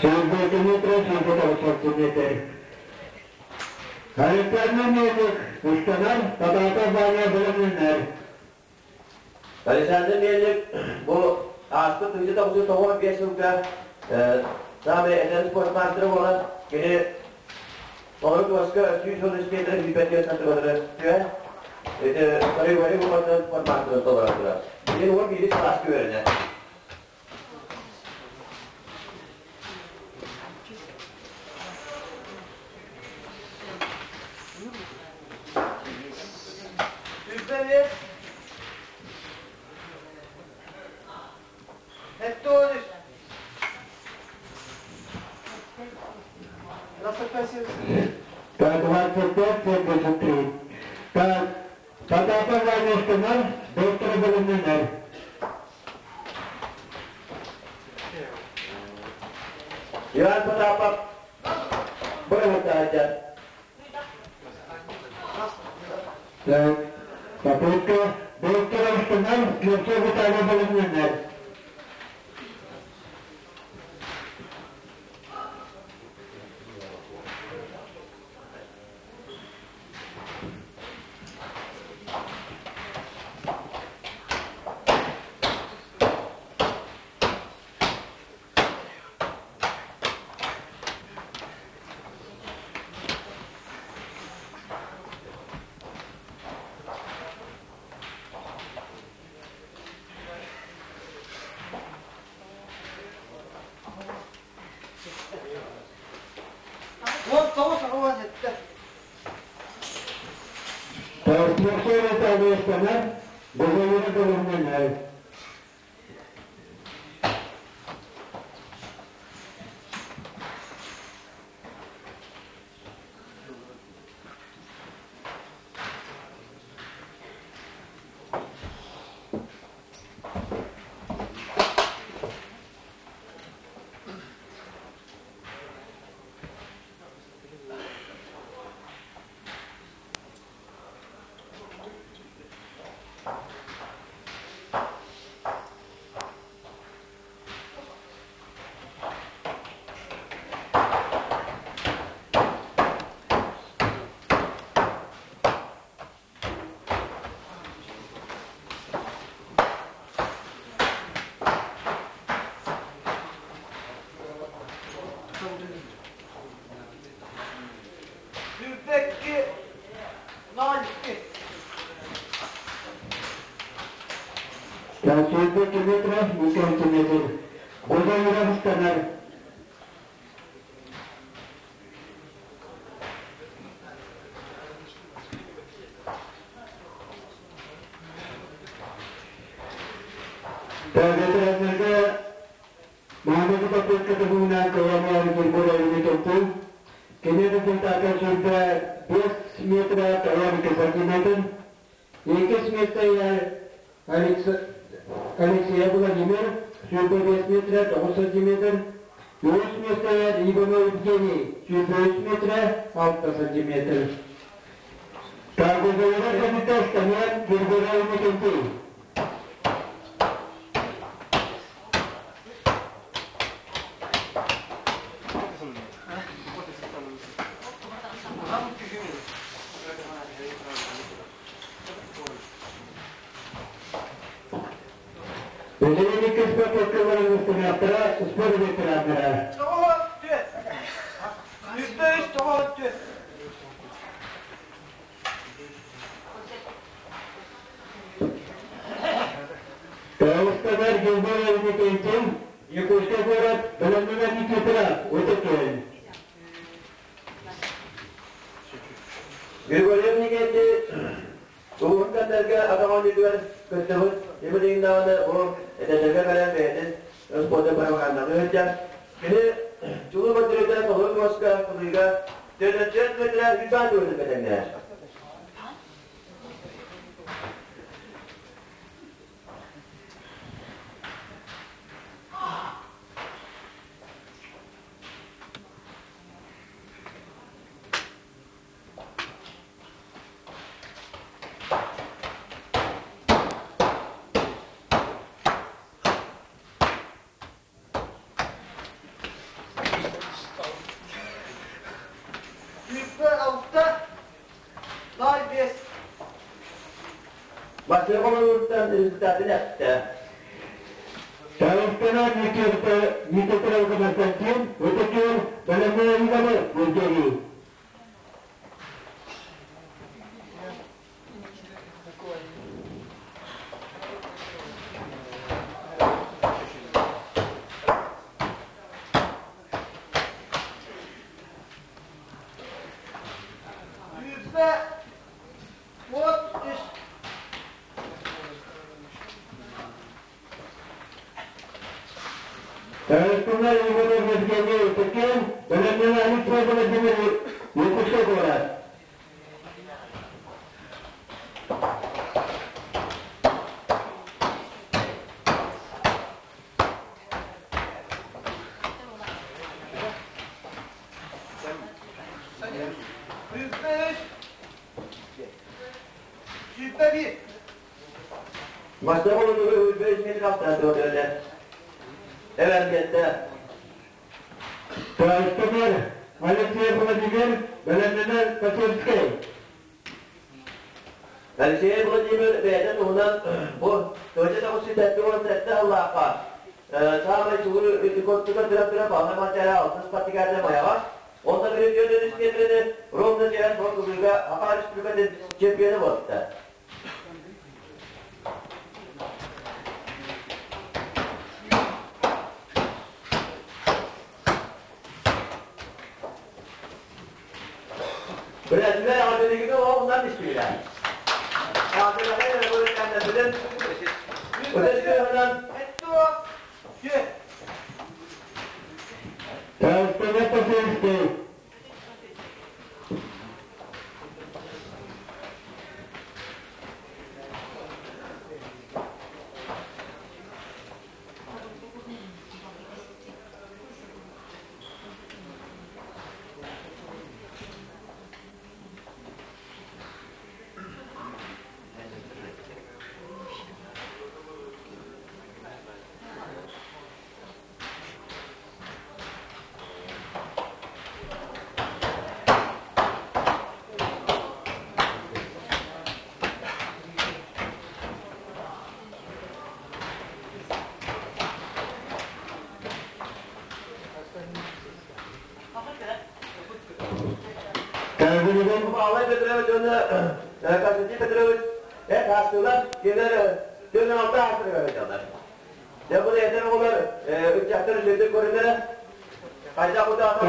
Сантиметров сантиметр. Александр Мельник ыстанар, Потапов Ваня бэлэмнэнэр. Александр Мельник бу ааспыт 1995 сылга саамай эдэр спортмастер буолан, кини толору куоска 113 метр 105 сантиметры түһэн, ити Сарыйвари букатын спортмастерын толорон турар. Билин 11 сылааска үөрэнэр. %5. 73. 25 Так, 25, 73. Так, Потапов Ваня ыстанар, доктор бэлэмнэнэр. Иван Потапов бұрын. Так, попытка доктор ыстанар, Слепцов Виталий бэлэмнэнэр. 19 17. Так, Слепцов Виталий ыстанар, Базарина бэлэмнэнэр. Сүүрбэ метр, 2 метр. Гоза ыстанар. Ветераннарга Мамыты попытка туһунан кыламар Григорий Никитин кини результата сүүрбэ 5 метра 92 сантиметр. Иккис место Алексей Владимир сүүрбэ 5 метра 9 сантиметр. Үһүс место Иванов Евгений сүүрбэ 3 метра 6 сантиметр. Тагузалара кабита Станян Григорий Никитин. Өзенин иккис попыткаларын ыстынаптара спорт ветераннара. 94. 103 94. Тауыстадар Григорий Никитин, Якутский город, Баламина Никитина, Өтөкөн. Григорьев Никитин улуһун кэннэргэ атаҕын үрдүгэр көттөбүт. Ибилигин даҕаны бу эдэрдэргэ кэлэн бэйэтин спорта пропаганданы ыытар. Кини чулуу көрдөрүүтэ толору муоска кылыыга 4 метрэ 100 туһунан бэтэннээр. 6 05. Бастакы хомуруттан результатын эттэ. Тауыстана Никита Константин, Өтөкөн, Баламина Иванов, Евгений. 33. Тауыстана Иванов Евгений, Өтөкөн, Баламина Алексей Владимир, Якутский город. 105. 101. Бастакы хомуругу 5 метр алтан öyle. Evet gitti. Тауыстана Алексей Владимир, Баламина Кочевский. Алексей Владимир бэйэтин туһунан бу 1977 Аллахха саамай чугур рекордтугар тыра-тыра баҕана матчара алтыс паттикарда маяҕа. Онно бир 4 метрини ровно жeren бортулуга Саха Республикатын чемпионы болду. Brezilya Adeli'nin oğlundan istiyorlar. Adeli'nin böyle kendine Ötesi 72. Тауыстана Кочевский. Павел Петрович, он Константин Петрович, это астылар, келер 46 астырыгар ыдьалар. Дьэ бу эдэр оҕолор ыччаттар үчүгэйдик көрүнэрэ. Хайдах утаатан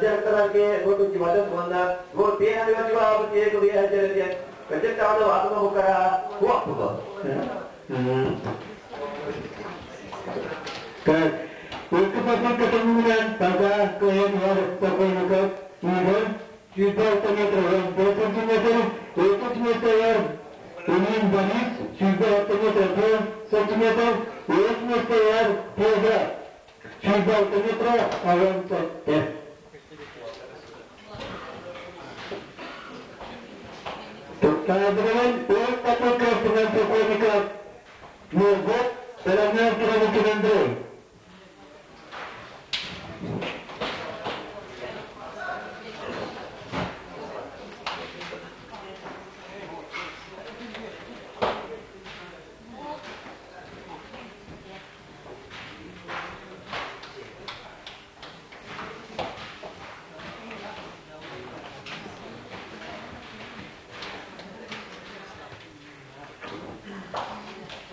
дьарыктанар киһи бу кырдьыбатын уонна бу пиэһэ чугаһаабыт киһи кылыйа сылдьар диэн кырдьык даҕаны атын омуктара суох буолуо. Так, икки попытка түмүгүнэн пока кыайан иһэр Сокольников Игорь 106 метр 15 сантиметр, иккис миэстэтигэр Ильин Борис 106 метр 4 сантиметр, үһүс миэстэтигэр Петя 106 метр 87. Кадрынан 4 попытка Семен Сокольников Нургут бэлэмнээн туран Андрей.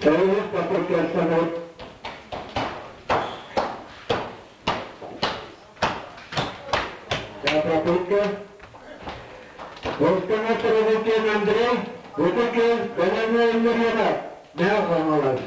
Үһүс попытка Самут. Попытка. Ортоҥа Трубукин Андрей, Ытыкын бэлэмнээн Марина, Мэхамалар.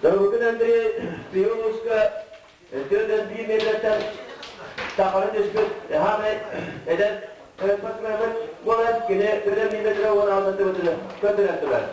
Трубукин Андрей Пиолуска 401 метртэн тахары түспүт хаамай эдэр спортсменмыт буолан кини 4 метр 16 сантиметры көрдөрөн турар.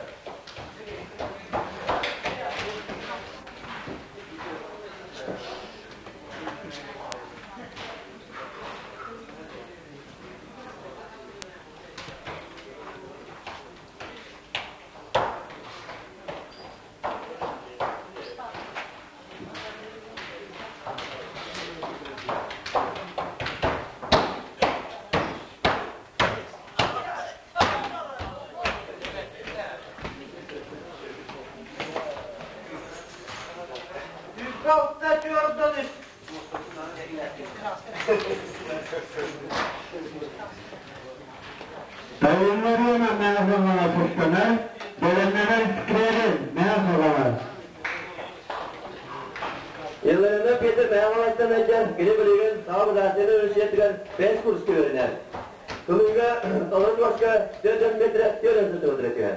Алта төрдөн үс. Тайыннарына Мэхамалар Пушканар, бэлэмнэнэр Скрябин Мэхамалар. Елена Петр Мэхамалайтан айдьан кини билигин Саха Быдаасыйаны университетыгар бэс курска үөрэнэр. Кылыыга толору туоска 4 метр 4 сантиметр түһэр.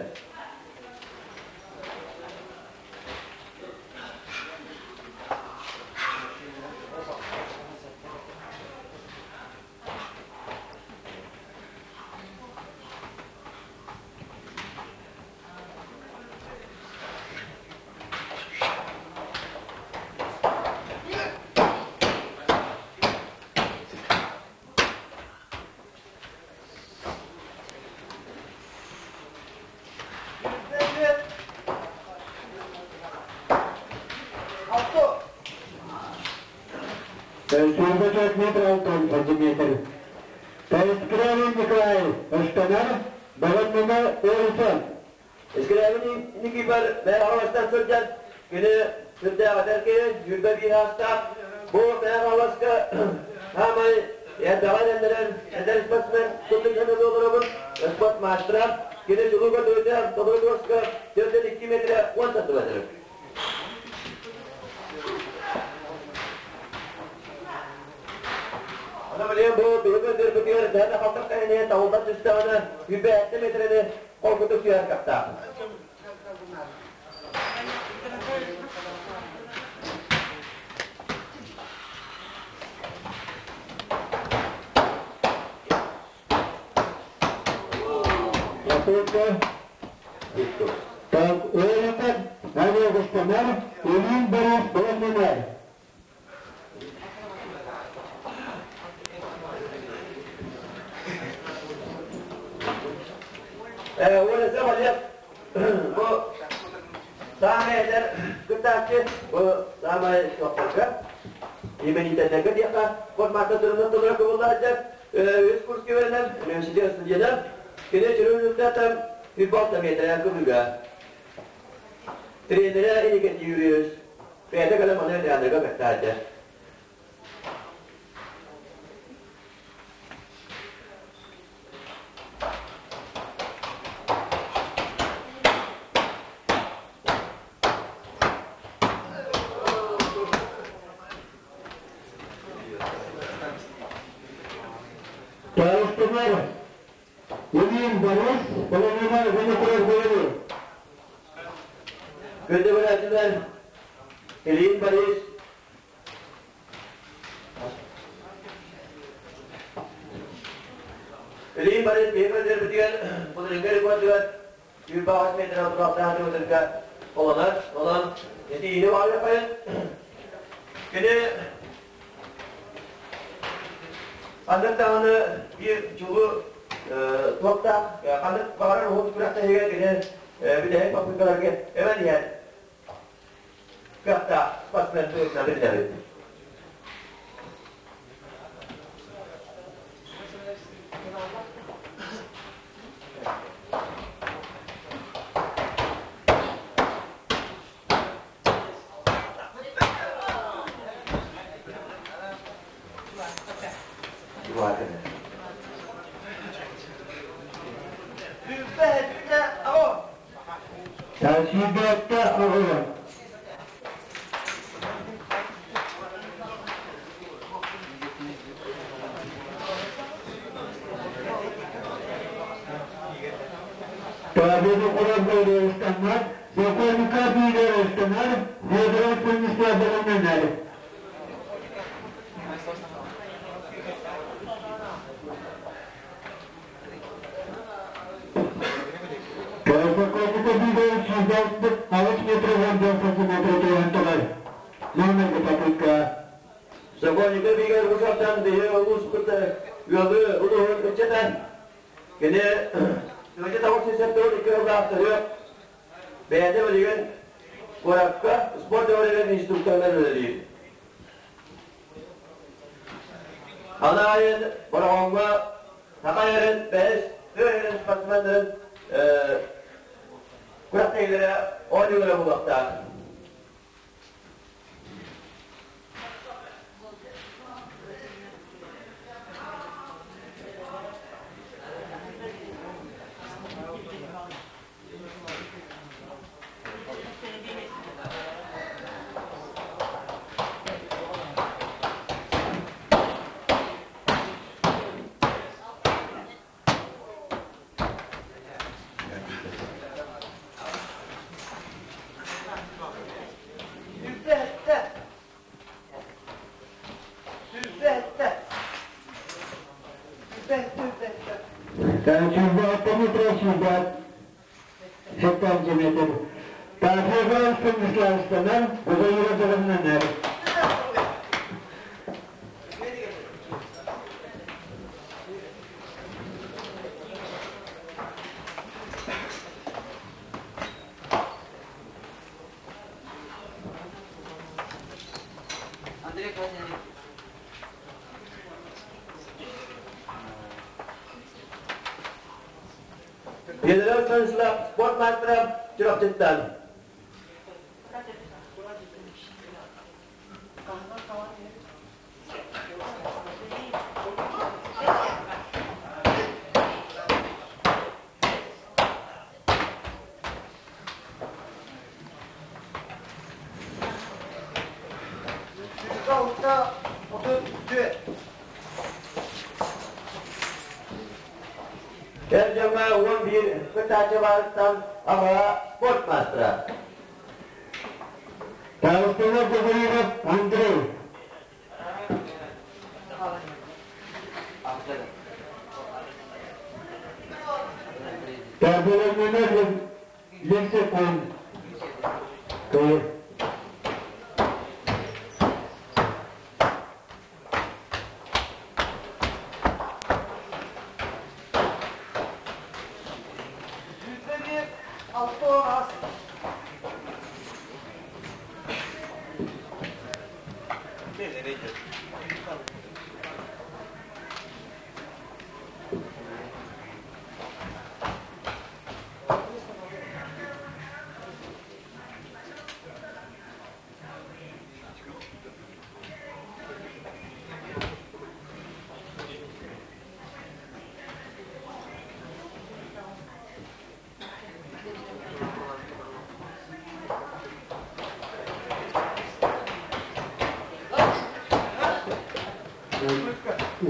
Алты. 24 метр 6 сантиметр. Скрябин Николай Ыштанар, бэлэмнэнэр Олison. Скрябин Никифор Мэхамаластан сылдьан кини сүрдээх эдэр киһи 21 саастаах. Бу Мэхамаласка хаамай эрдэҕэн эннэрэн эдэр спортсмен кутун олоробун спорт мастера. Кини чулууга туйда толору туоска 4 2 метр 10 сантиметр. Ана билиэн бу биһиги дөрбүтүгэр дэһэ халтар кайнее табылдан түстэҕинэ 27 метрени холкутук түһэр кыахтаах. Попытка. Так, Олison, Олег Ыштанар, Ильин Борис бэлэмнэнэр. Уонна Олег бу саамай эдэр кыттааччы, бу саамай суохтарга именитеттерге диэхэ формата турунан толору кыбыллааччы үс курс үөрэнэр университет студена. Кини чүрүлүттэн 106 метр кыбыга. Тренерэ Иннокентий Юрьевич бэйэтэ кэлэн маны ветераннарга кэпсээтэ. Таастынар Ильин Борис, Полонина Винокуров Валерий. Күндү көрөөччүлэр, Ильин Борис Ильин Борис биһиги көрдөрбүтүгэр былырыыҥҥы рекордугар 28 метр отураахтаах дьыбытырга олонор. Онон этиини баҕарыаххайын. Кини ханнык даҕаны биир дьулу туохтаах, ханнык баҕарар уһун күрэхтэһиигэ кини бүтэһик попыткаларга эбэн иһэр кыахтаах спортсмен быһыытынан биллэбит. Сүүрбэттэ оҕолор. Победу Кураб-Станар, Сокольника Станар, Федоров Станислав Баламанарев. Сокольника 6 метров 14 сантиметров туйантылар. Номер попытка. Сокольника биигэр ушаттан биһи улууспут ыалы улууһун ыччата Кини Тыгыдьа тоҕус сүүс икки сыллаах төрүөх бэйэтэ билигин куоракка спорт дьоҕурыгар инструкторынан үлэлиир. Аны айын Бороҕоҥҥо саха эрин бэһис тыа эрин спортсменнарын күрэхтэһиилэрэ оонньуулара буолуохтаах. Сүүрбэ Сүүрбэ Сүүрбэ Сүүрбэ метр сүүрбэ сантиметр. Тафига Станиславстанар, Бузайра Зарамнанар. Андрей Владимирович. Федоров Станислав спорт маастара Чурапчыттан. Алта, 34. Эр дьоҥҥо 11 кыттааччы баарыттан аҕа спорт маастара. Таустанов Гаврилов Андрей. Тарбаланнанар лексикон. Кыйыр. 101, 6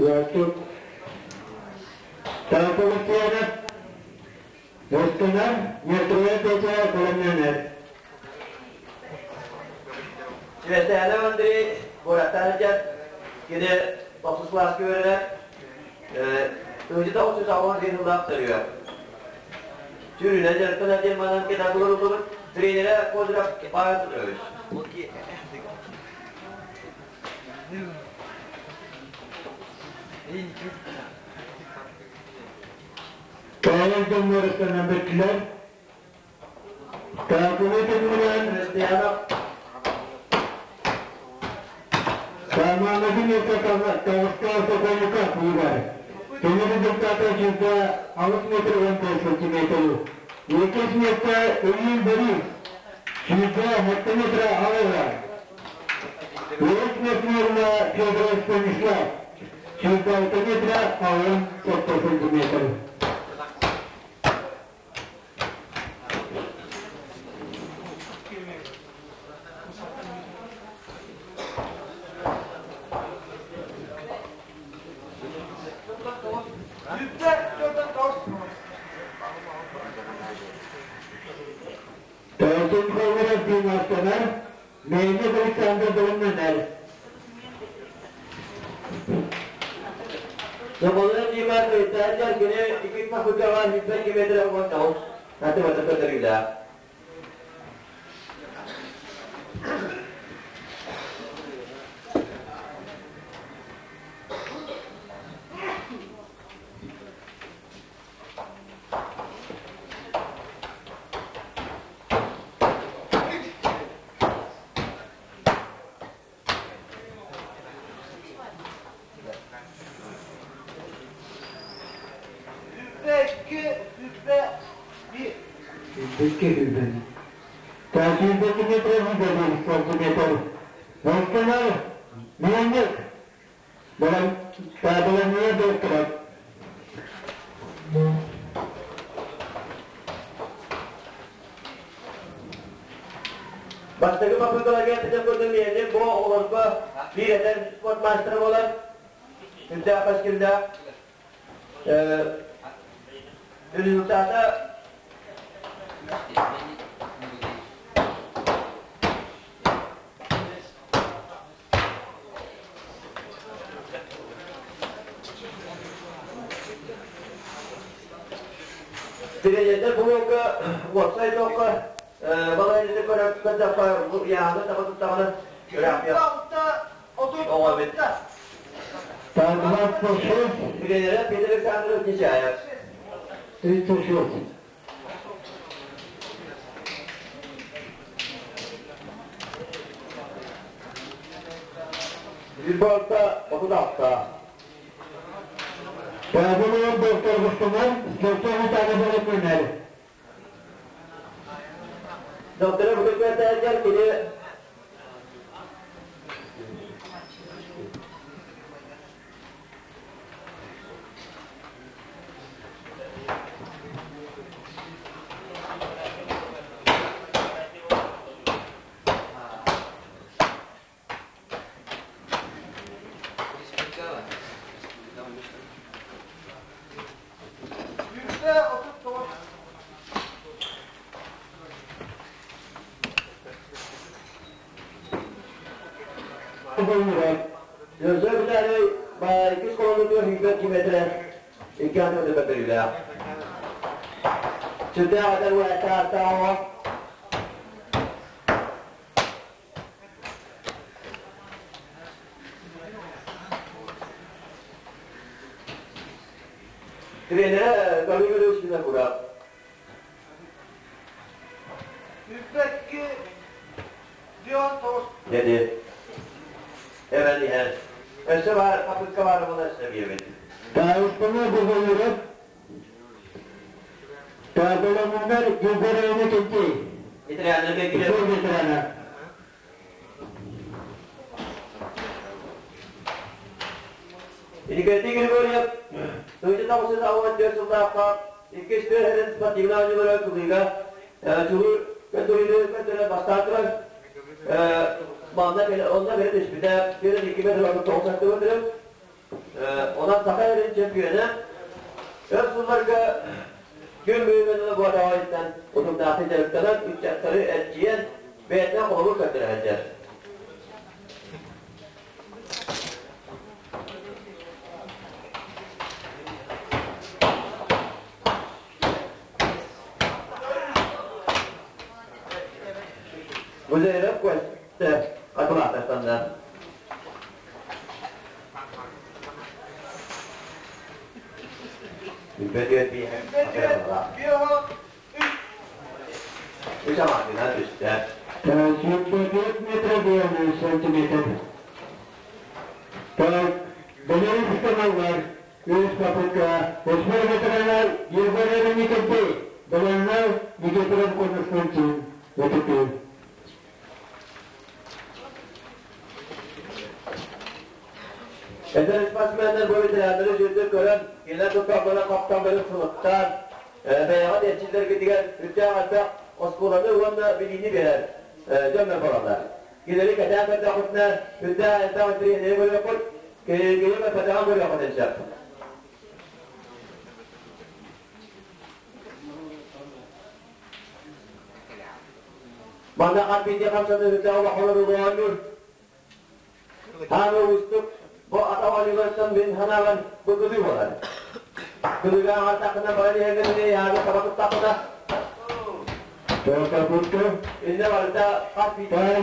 Иванчук. Таатылысыанап Өстөнөр, Метроя Петя бэлэмнэнэр. Сибэстээнэ Андрей куораттан сылдьар. Кини тохсус кылааска үөрэнэр. 1998 сыллаах төрүө. Сүүрүүнэн дьарыктанар диэн манан кытаатылар ыллыбыт. Тренерэ Козырев Павел Петрович. Кэйэн дьоннорыттан бүттүлэр. Таакыны төннөрөн Христианов Саманагы метр таҕыска Сокольника куурар. Кини результата 106 метр 15 сантиметр. Иккис миэстэ Ильин Борис 107 метр алыга. Үһүс миэстэлэргэ Федоров Станислав 106 метр 67 сантиметр. Yüzde dörtten tavus. Тойон Ховров диэн Мельник Александр бэлэмнэнэр. Соколов Дима кыттааччар кини икки попыткаҕа 102 метр 19 сантиметр көрдөрүүлээх. Yüzde iki, %1. Икки сүүрбэ. 102 метр 101 сантиметр. Бастанар Мельник бэлэмнэнэ доктора. Бастакы попыткаларга эппитин курдук миэнин бу оҕолорго биир эдэр спорт маастара буолар. Сүрдээх кэскиллээх. Результата Тренердер булуга уопсай тоққа балайды көрөп көрдөккө яаны таба туттаҕына 6, 30, Оҥо бит. 26 Тренері Петр Александрович Нечаев. 36. 106 36. Базылыгын доктор Густунан Слепцов Виталий бэлэмнэнэр. Доктора бүгүн кини %39. Özür dilerim. İki kolunu hükmet kimetre. İki adım da böyle. Sütte adar ve ta Тренere Gavriil üstüne kurar. %2 Dion Tavus. Dedi. Evet yani. Öse var, papıtka var buna seviyor. Таастана Богоюров Таабаламуннар Гүгөрөөнө Кенти. Ветераны bekle. Спорт ветерана. Иннокентий Григорьев, 1994 сыллаахха иккис түөрһэрин спортивнай оонньуулара кылыыга чулуу көрдөрүүнү көрдөрө бастаан туран манна онно бери түспүтэ 42 метр 39 сантиметр. Онон Саха сирин чөмпүйүөнэ өр сылларга күн бүгүн буотаҕайыттан утумнаахтык дьарыктанан, ыччаттары эрчийэн, бэйэтинэн холобур көрдөрө сылдьар. Гузеев Костя атылаатастанна. Үс амаатынан түстэ. 74 метр 5 сантиметр. Так, Валерий Петровлар, үс попытка. Осмор ветеранар Егор Николаевич, Баланнар Никифоров Константин. Өтөтү. Эдэр спортсменнар бу ветераннары үчүгэйдик көрөн, кинилэр тутталлара хапталларын сылыктаан, бэйэҕит эрчиллэргитигэр үрдээх элбэх оскуоланы уонна билиини биэрэр дьоннор буолаллар. Кинилэри кэтээн көрдөххүтүнэ, үрдээх элбэх интэриэһинэйи көрүөххүт, киһи көрбөтөҕүн көрүөххүтүн сөп. Манна хас биирдии хамсаныыта улахан оруолу Хааны уустук бу атах оонньууларыттан мин санаабар бу кылыы буолар. Кылыыга аҥардаххына баран иһэргин яаны саба туттаххына Попытка. иннэ барыта хас биирдии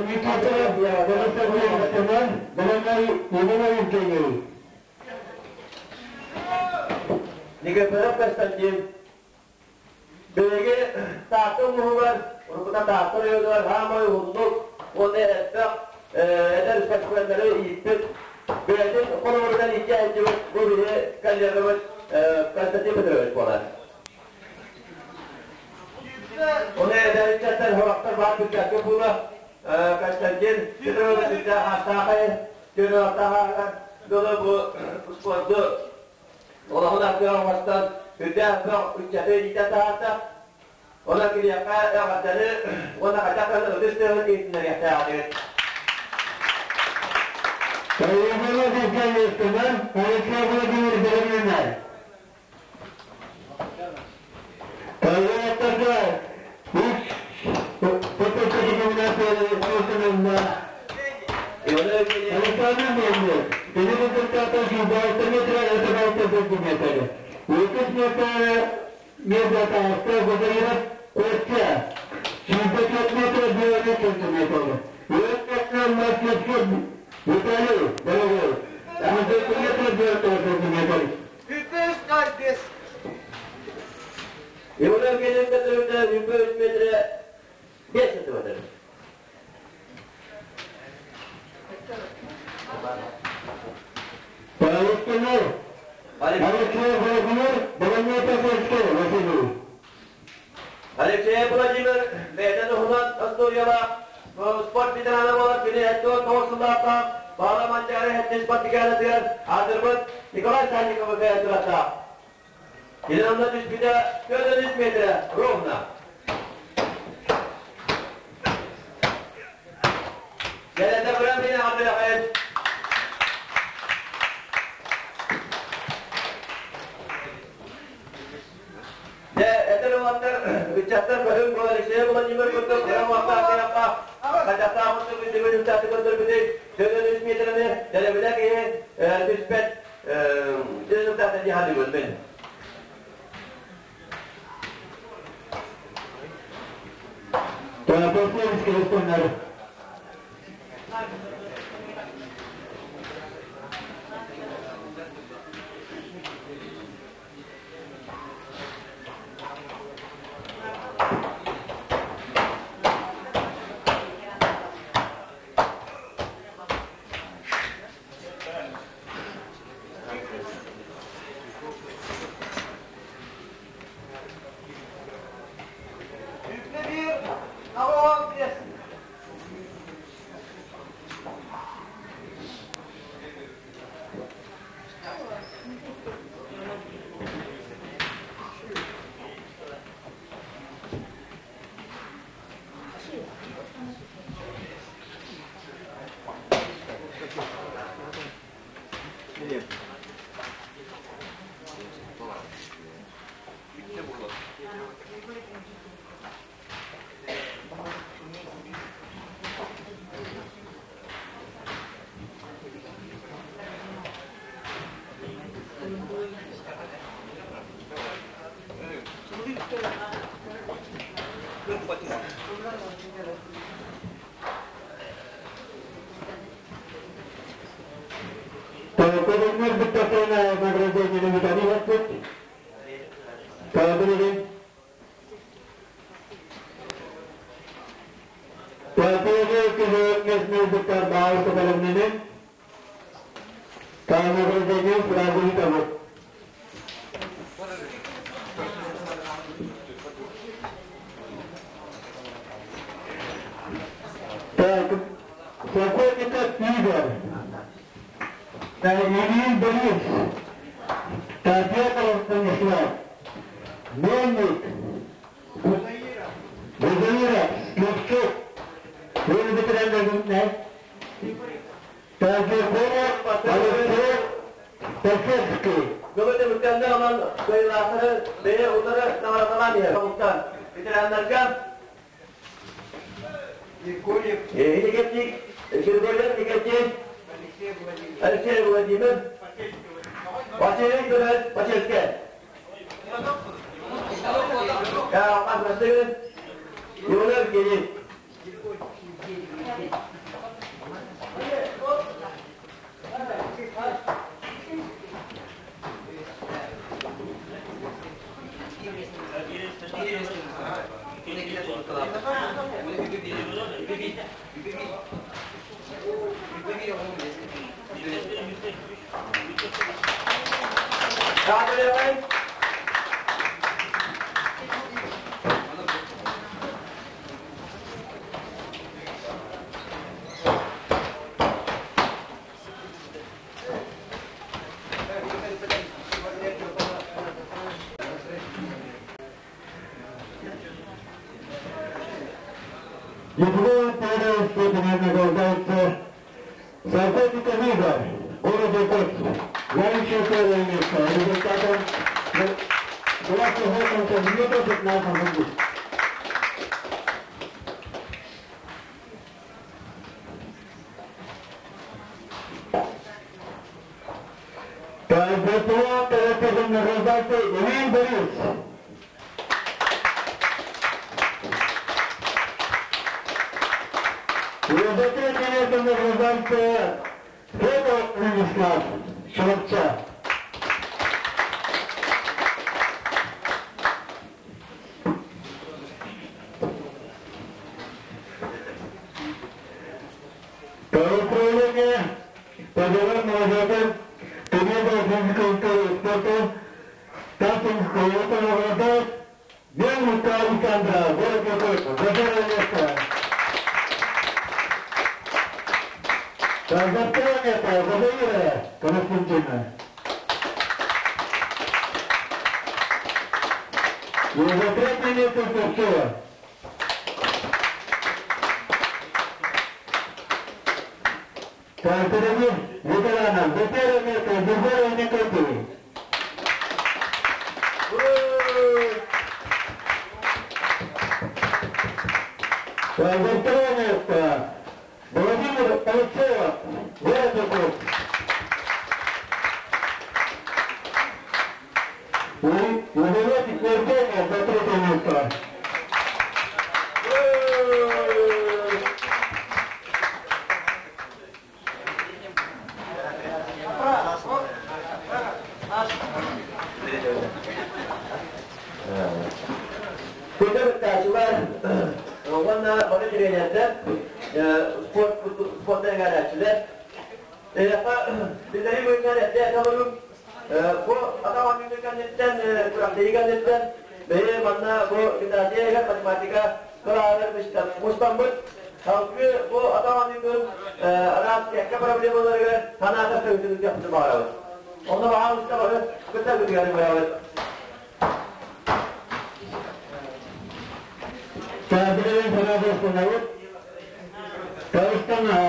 Никифоров Константин Биһиги Таатта улууһугар, уруккута Таатта оройуонугар саамай уһуннук уонна элбэх эдэр спортсменнары ииппит, бэйэтин холобуругар иитэ сылдьыбыт бу биһи коллегабыт Константин Петрович буолар. Оны эдэр ыччаттар сорохтор баар быччакка буола Константин Петрович үтэ аастаахай, түөрт дылы бу спорду Олоҕун аргыһа оҥостон, үрдээх бөх ыччаты иитэ таһаарда. Онон киниэхэ эҕэрдэни уонна хайдах гынан ытыс тыаһын иһитиннэриэхтээҕин. Поехала Александр Алексей Владимир Беременна. Поехала үс Александр Мельник, сантиметр. Өтіс метр метр Гузаринов Костя, 64 метр 9 сантиметр. Өтіс Мастерских Виталий, дорогой, 74 метр 9 сантиметр. Үтүс ноль Иван Евгеньевич Петрович 3 метре 5 сантиметр. Павел Алексей Владимир Василий. Алексей Владимир бэйэтин уһунан остуоруйалаах спорт ветерана буолар кини эттуон тоҕус сыллаахха Баала Манчаары хэттис спартакиадатыгар аатырбыт Николай Санниковы кыайан тураттаах. Кини онно түспүтэ 43 метрэ ровно. Кэлэтэ быран мин аҕабыахайын. Дьэ, этэр уолаттар, ыччаттар көрүҥ бу Алексей Владимир курдук кыра уохтаах хачахтаах курдук үтүгүн ыччаты көрдөрбүтүй, 403 метраны дэлэбилэ киһи түспэт результаты дии саныыбын мин. Павел Александр. Yüzde bir, hava on bir. Көрүҥнэр бүттэхтэринэ награждениены бүтэрии хаппыт. Билигин Первый киһи бүттэр баайы бэлэмнэнин. Награждение сразу ыытабыт. Так, Сокольников Игорь. Ильин Борис. Татьяна Станислав. Мельник. Гузаиров. Слепцов. Вы ветеран Тажиков Алексей Ташевский. Бүгүн мүккәнде аман кыйлаахтары бэйэ утары наҕараадалаан иһэр. Ветераннарга Егорьев Никитин, Григорьев Никитин, Алексей Владимирович. Алексей Владимир, Василий Николаевич Васильский. Я Василий, Юрий Евгений. Кабелевай. Диплом первой степени награждается Сокольников Игорь, город Якутск. Заняющий первое место. Результатом 28 сантиметров 15 секунд. Так, диплом первой степени награждается Ильин Борис. И за третье место награждается Федор Станислав Шелопча. Управление по делам молодежи, туризма, физической и спорта Тасинского награждает Мельника Александра, город Якутск, за первое место. За второе место Задаира Константина. И за третье место Севцова. Так, среди ветеранов за первое место Григорий Николаевич. За второе место Владимир Алексеев, город Якутск. И Елизавета Евгения за третье место. Күндө быттаачылар, уонна бары тренердер, спорт спорттан галачылар. Биллери мыйнар этте талырым. Бу атаман күндүкәннеттен, күрәктәйгәннеттен, бэйэ манна бу гимназияга математика кылаалар мустаммыт. Халкы бу атаман күн арас кәккә проблемаларга таната сөйтүн япты барабыз. Онда баҕа бары кытта күтүгәни барабыз. Саадырын санаабыт Таыстана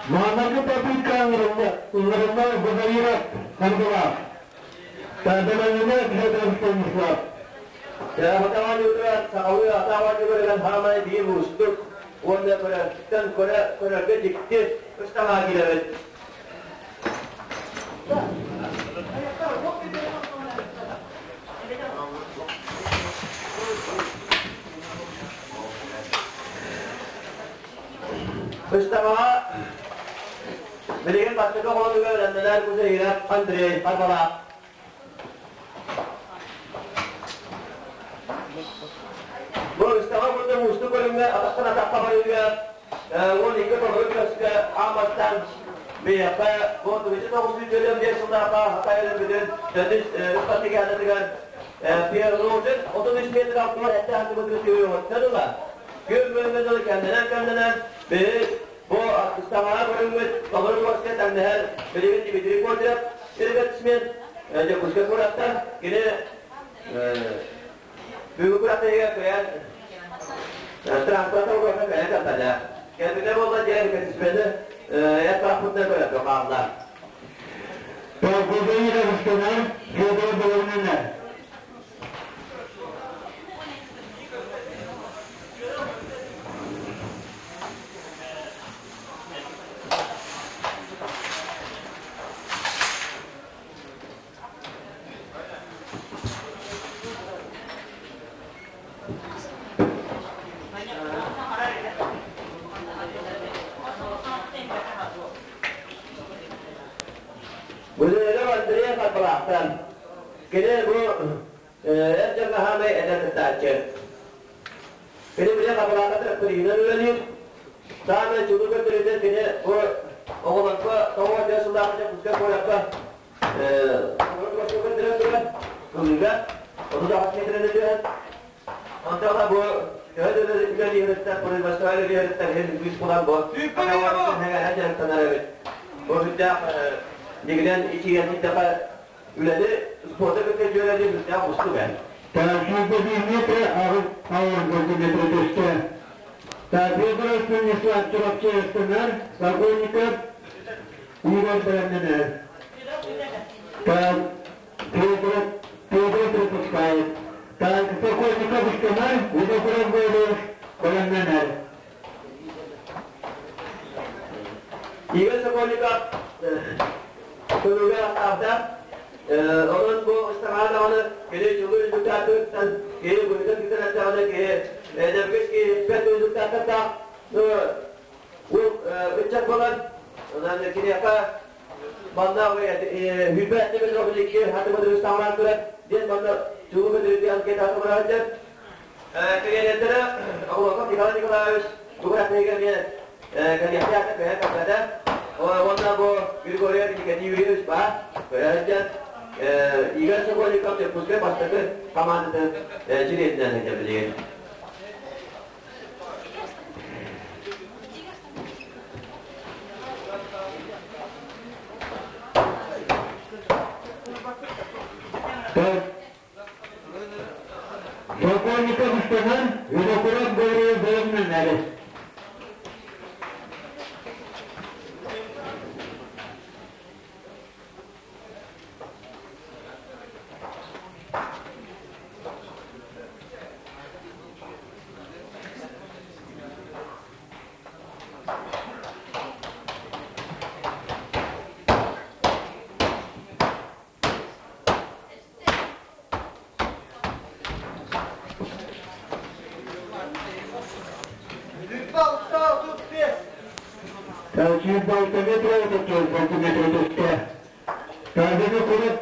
Маанаргы попытка ыңырында Гузаиров Хандулав. Тадаранына Федор Станислав. Атаман ютра сағауы атаман югырган хамай бир устук. Онда көрәттен көрә көрәргә дикти устама киләбез. Ыстамаҕа билигин бастакы холонуга бэлэмнэнэр Кузаиров Андрей Харбалаах. Бу ыстаҕа курдук уустук көрүҥҥэ атахтан атахха барыыга 12 толору көскө аан бастаан биһиэхэ бу 1945 сыллаахха Хатай өлөрбүтүн төрдүс спартакиадатыгар Пьер Рожин 33 метр 67 сантиметр түһүөҕүттэн ыла күн бүгүҥҥэ дылы кэмнэнэн-кэмнэнэн биһи бу ыстаҥаҕа көрүҥмүт толору көскө тэҥнэһэр билигин Дмитрий Козырев рекордсмен Дьокуускай куораттан кини бүгүн күрэхтэһиигэ кыайан транспорта угуйан кыайан кэлбэтэ. Кэлбитэ буолла диэн рекордсмены эт тараппытынан көрөргө хаалла. Толкуйда Рустамар Федор Головнина. Бүлүүлэр Андрей Харбалаахтан. Кини бу эр дьоҥҥо хаамай эдэр кыттааччы. Кини били Харбалаахха тракториһынан үлэлиир. Саамай чулуу көрдөрүүтэ кини бу оҕолорго тоҕо сыллаах Дьокуускай куоракка көрдөрөн туран ылыыга 38 метрини түһэн онтон бу төһө да үлэлиэриттэн производство үлэлиэриттэн иһин үгүс булан бу дьарыктанар эбит. Бу сүрдээх дигинэн ичиген иттэхэ үлэни спорта кытта дьүөрэлиир сүрдээх уустук ээ. Сүүрбэ метр аҕыс сантиметр түстэ. Федоров Станислав Чурапчы ыстанар, Сокольников Игорь бэлэмнэнэр. Федоров Федоров пропускает. Сокольников ыстанар, Винокуров Гаврилов бэлэмнэнэр. Игорь Сокольников тылыгар астаабыта. Онон бу ыстаҥаҕа даҕаны кини чулуу результаттан киһи быһыытын кытта эттэҕинэ киһи эдэргис киһи бэрт результаттардаах Ол ыччат буолан, онон киниэхэ манна сүүрбэ метр биликки хатымы ыстаҥалаан турар диэн манна чулуу көтөрүтү анкетата быраҕан Тренердэрэ Оглоков Николай Николаевич бу күрэхтэһиигэ эмиэ кэлиэхтээх көһөн кэлбэтэ. Уонна бу Григорьев Николай Юрьевич баар көһө сылдьан Игорь Сокольников Дьокуускай бастакы хамаандатын чилиэнинэн сылдьар билигин. Сокольников ыстанар, Винокуров Гаврил бэлэмнэнэр. Сүүс алта метр 34 сантиметр түстэ. Тазыны курат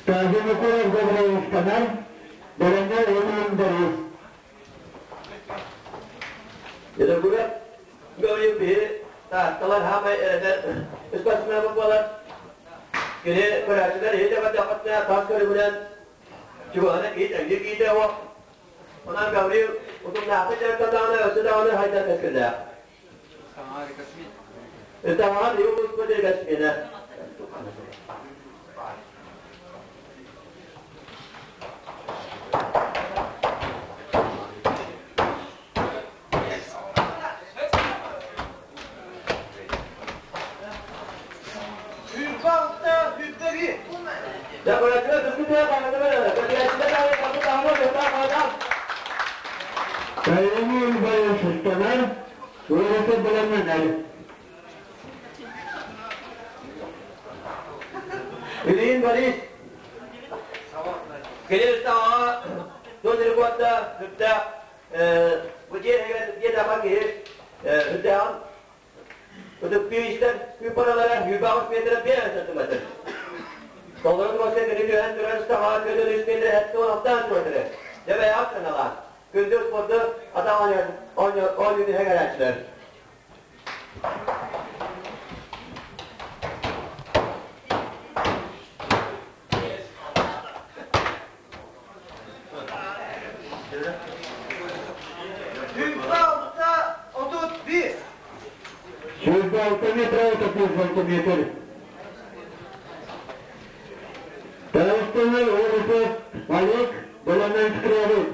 Тазыны курат Гавриловсканан бэлэмнэр уонун Борис. Винокуров Гаврил биһи таатталар хаамай эрэнэр спортсмен буолар. Кини көрөөччүлэр иһи дэҕэрдэххитинэ тас көрүҥүнэн чугаһына киһи тэҥҥир киһитэ суох. Онон Гаврил утумнаахтык дьарыктаннаҕына өссө даҕаны хайдан кэскиллээх. Ытаҕаҕа биһиги улууспут рекордсмена. Кайымын байы ыстанар, Уолаты бэлэмнэнэр. Ильин Борис Кини ыстаҕаҕа тус рекорда сүрдээх. Бу дьиэ иһигэр диэтэххэ киһи үрдээҕин ытыктыы истэр сыыппаралара 28 метр 5 сантиметр. Толору туруоска кини түһэн турар ыстаҥаҕа 43 метр 76 сантиметры. Дьэ бэйэҕит сыаналаан. Күндү спорду атах оонньууну иһэ Сүүрбэ 31. 26 метр 31 сантиметр. Таастыны Орусов Олег Баланан Скрябин.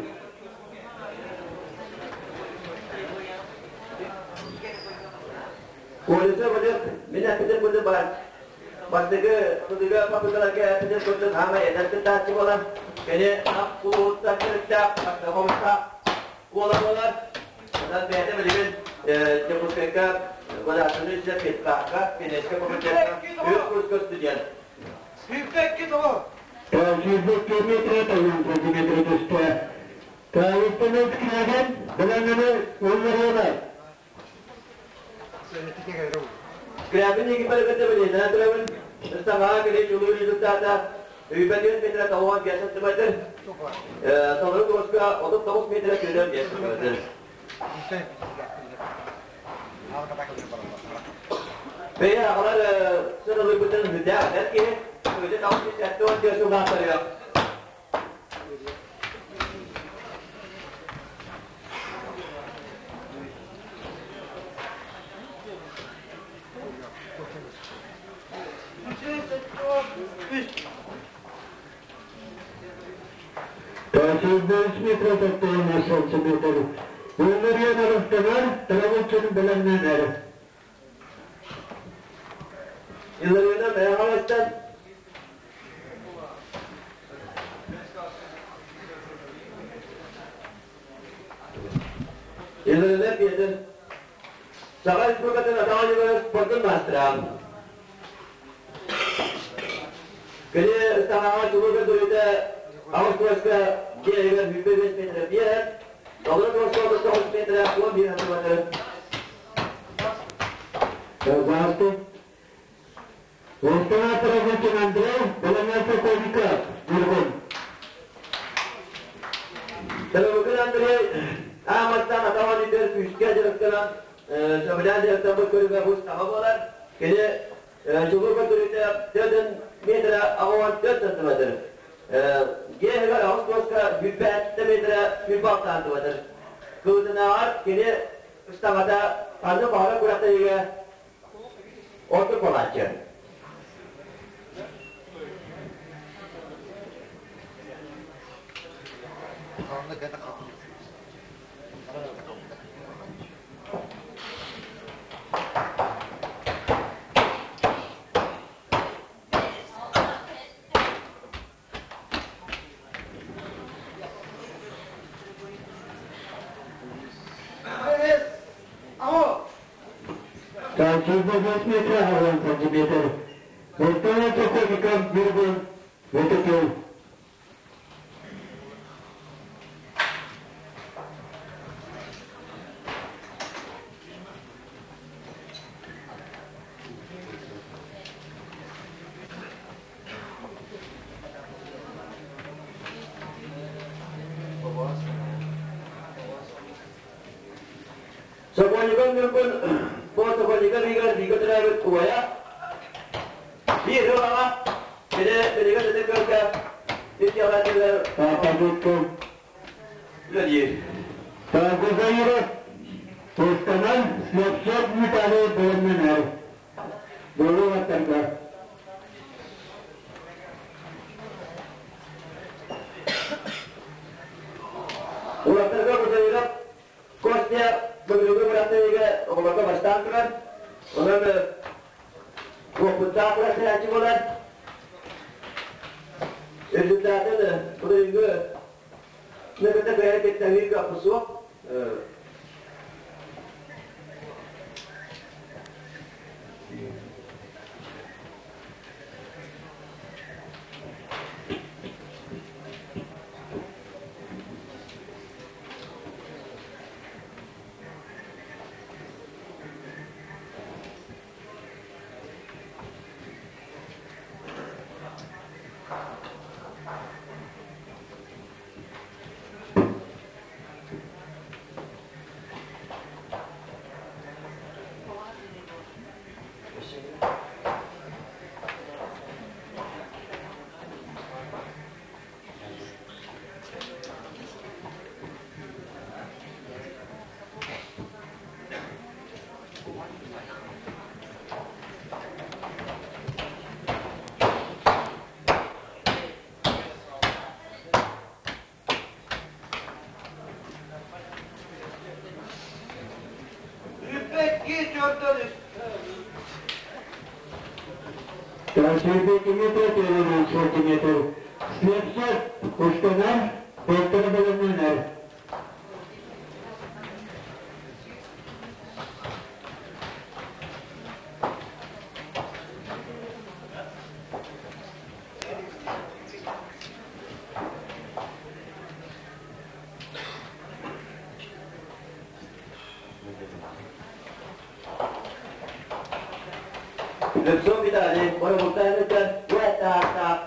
Колеса Олег мин эппитим курдук бар. Бастакы сылыга попыткаларга эппитим курдук хаамай эдэр кыттааччы буолан, кини ақ кулууттан төрүттээх, хомустаах уола буолар. Онон бэйэтэ билигин Дьокуускайга Владимир педфакка, педагогическай факультетка үс курска студент. 22 тоҕо. 22 метр 9 сантиметр түстэ. Таайыттан Скрябин биланнаны ылларыылар. Скрябин екипер кытта билиһиннэрэн турабын. Ыстаҥаҕа кини чулуу результата 24 метр 95 сантиметр. Толору туруска 39 метр 45 сантиметр. Бэйэ аҕалар сыралыырбытын үрдээх эдэр киһи, өйдө 974 сыллаахтарыгар. 5 метр 95 сантиметр. Өмірген арыстанар, Таравылчын білімнен Илларина Мэхаластан Илларина Петр Саха Республикатын атаҕа спортун маастара. Кини ыстаҥаҕа чулуу көрдөрүүтэ аҕыс куоска дьиэ иһигэр 25 метр биэрэр, толору куоска 39 метр 11 сантиметр. Пожалуйста. Астана Таравылчын Андрей, Баланан Сокольников, Ньургун. Таравылчын Андрей ааматтан атаҕа диитэр күүскэ дьарыктанан сөбүлээн дьарыктаммыт көрүҥэ бу ыстаҥа буолар. Кини чулуу көрдөрүүтэ 4 метр 84 сантиметр. Дьиэ иһигэр аҕыс куоска 27 метр 26 сантиметр. Кылытынааҕар кини ыстаҥата ханнык баҕарар күрэхтэһиигэ ордук буолааччы. 25 метр 10 сантиметр. Астана Сокольников, Ньургун, Вытыкыл. Сокольников Ньургун по Сокольников Игорь бииргэ төрөөбүт убайа. Биир сыл аҕа кини билигин ытык көлгө ис Таатабыккын. үлэлиир. Таагузаиров Тустанан Слепцов Виталий Бөлмөнөр. Болу аттарга. Улаттарга Гузаиров Костя бүгүҥҥү күрэхтэһиигэ оҕолорго бастаан турар. Онон уопуттаах күрэхтэһээччи буолар. Результатын былырыыҥҥы кытта кыайан кэттаһыы кыахпыт суох. Сүүрбэ метр 4 сантиметр. Слепцов устанар, бэттэрэ бэлэмнэнэр. Слепцов Виталий, Боробултаевичтан Уэттаахтаах.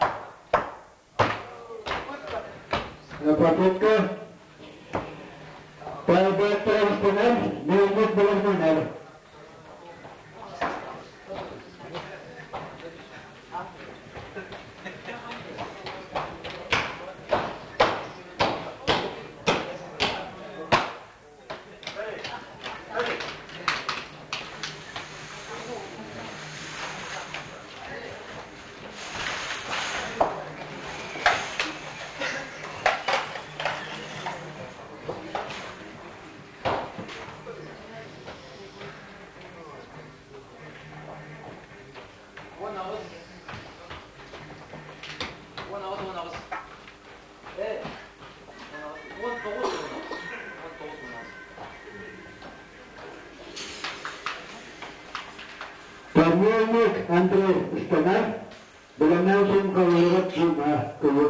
Попытка Бэттэрэ устанар, Мельник бэлэмнэнэр. Подмельник Андрей Устанар, бэлэмнээн сумка Джума кылы.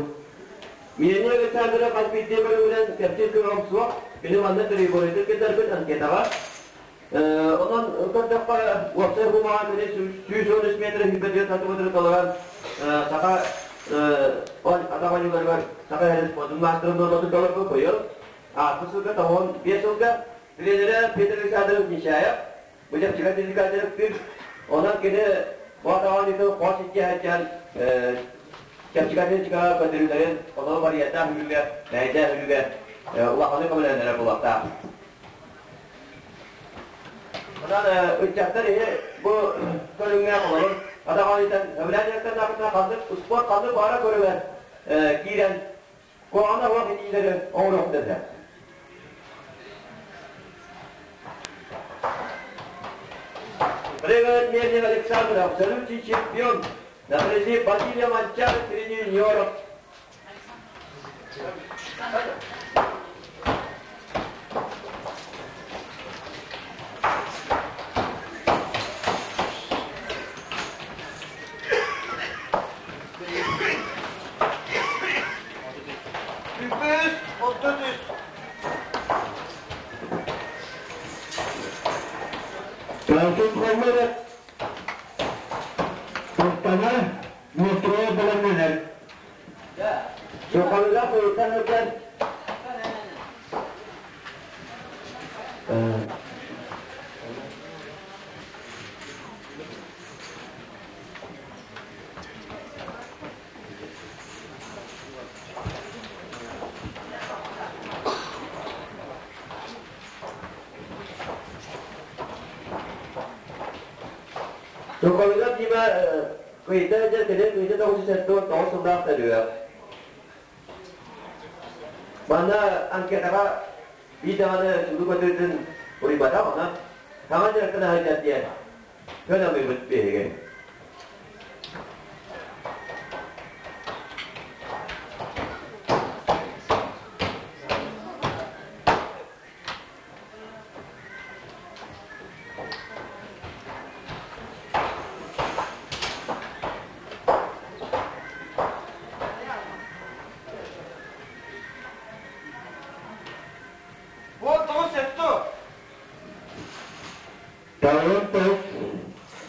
Миэнэ Александра хас биирдии көрүҥүнэн кэпсиир кыаҕым суох. Били манна приборитын киллэрбит анкетаҕа. Онон көрдөххө, уопсай бумаҕа кини 113 метр 24 сантиметры толорон саха атах оонньууларыгар Саха сирин спордун маастарын нуорматын толорбут быйыл ааспыт сылга 95 сылга тренерэ Петр Александрович Нечаев бу чэпчэки атлетика Онон кини бу атах оонньуутун хос икки чэпчэки атлетикаҕа көрдөрүүлэрин онон барыйардаах үлүгэ, мэйдээх үлүгэ улаханнык көмөлөһүннэрэр буолуохтаах. Онон ыччаттар иһи бу көрүҥҥэ олорун атах оонньуутун сөбүлээн дьарыктаннахпытына ханнык спорт ханнык баара көрүҥэр киирэн куһаҕана суох итиилэри оҥоруохтар этэ. Привет, Мельник Александров, абсолютный чемпион на призе Василия Манчары среди юниоров. Үс, 33. Тартын холлору Устанар, метро бэлэмнэнэр. Сухалыга куйутан өтөр. Сухалыга Дима кыйта дьэ кэлин кыйта 979 сыллаах төрүөх. Манна анкетаҕа биир даҕаны чулуу көтүүтүн уруйбатах, онон саҥа дьарыктана сылдьар диэн көн ылыыбыт биһиги. 19 сетто. Тайон тоҕус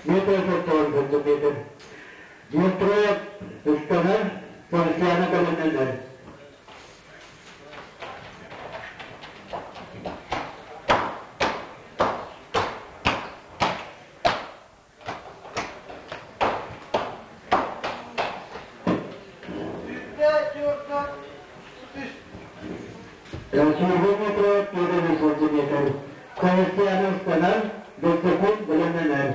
метр 70 сантиметр. Дмитроев Устанар, Марсиана бэлэмнэнэр. Yüzde dört üst. Сүүрбэ метр 4 сантиметр. Марсиана Устанар, Бэстэкун бэлэмнэнэр.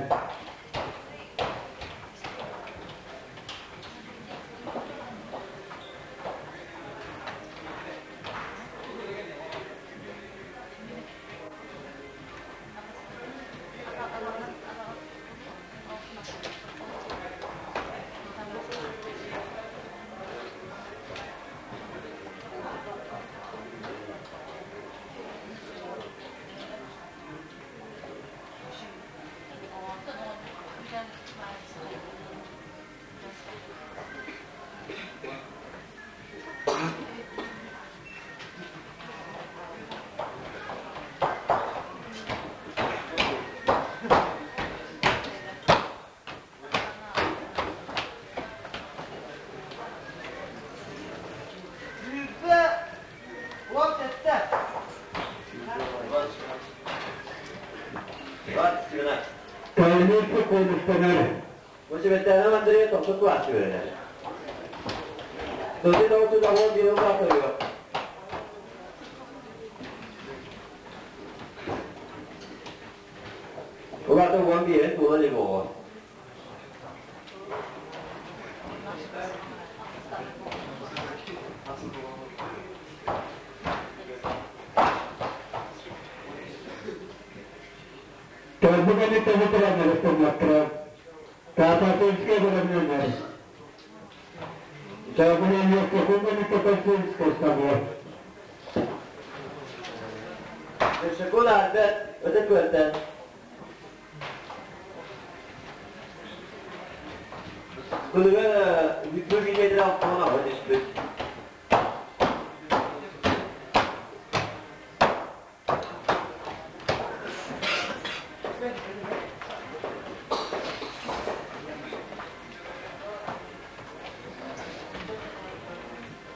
Колыстанар. Бу Андрей тохсус кылааска үөрэнэр. Тылдьыт оҕусу доҕор биир улаатыгар. Улаата уон биирин туола илик оҕо. Төрбүгэни төбүтүрэннэр ыстамматтара. Татарская бөлөмнөнөр. Чагуна Татарская ыстаммат. Секунд Альберт өтө көрдөн. Кылыга бүппү билетер алтан аҕа түспүт.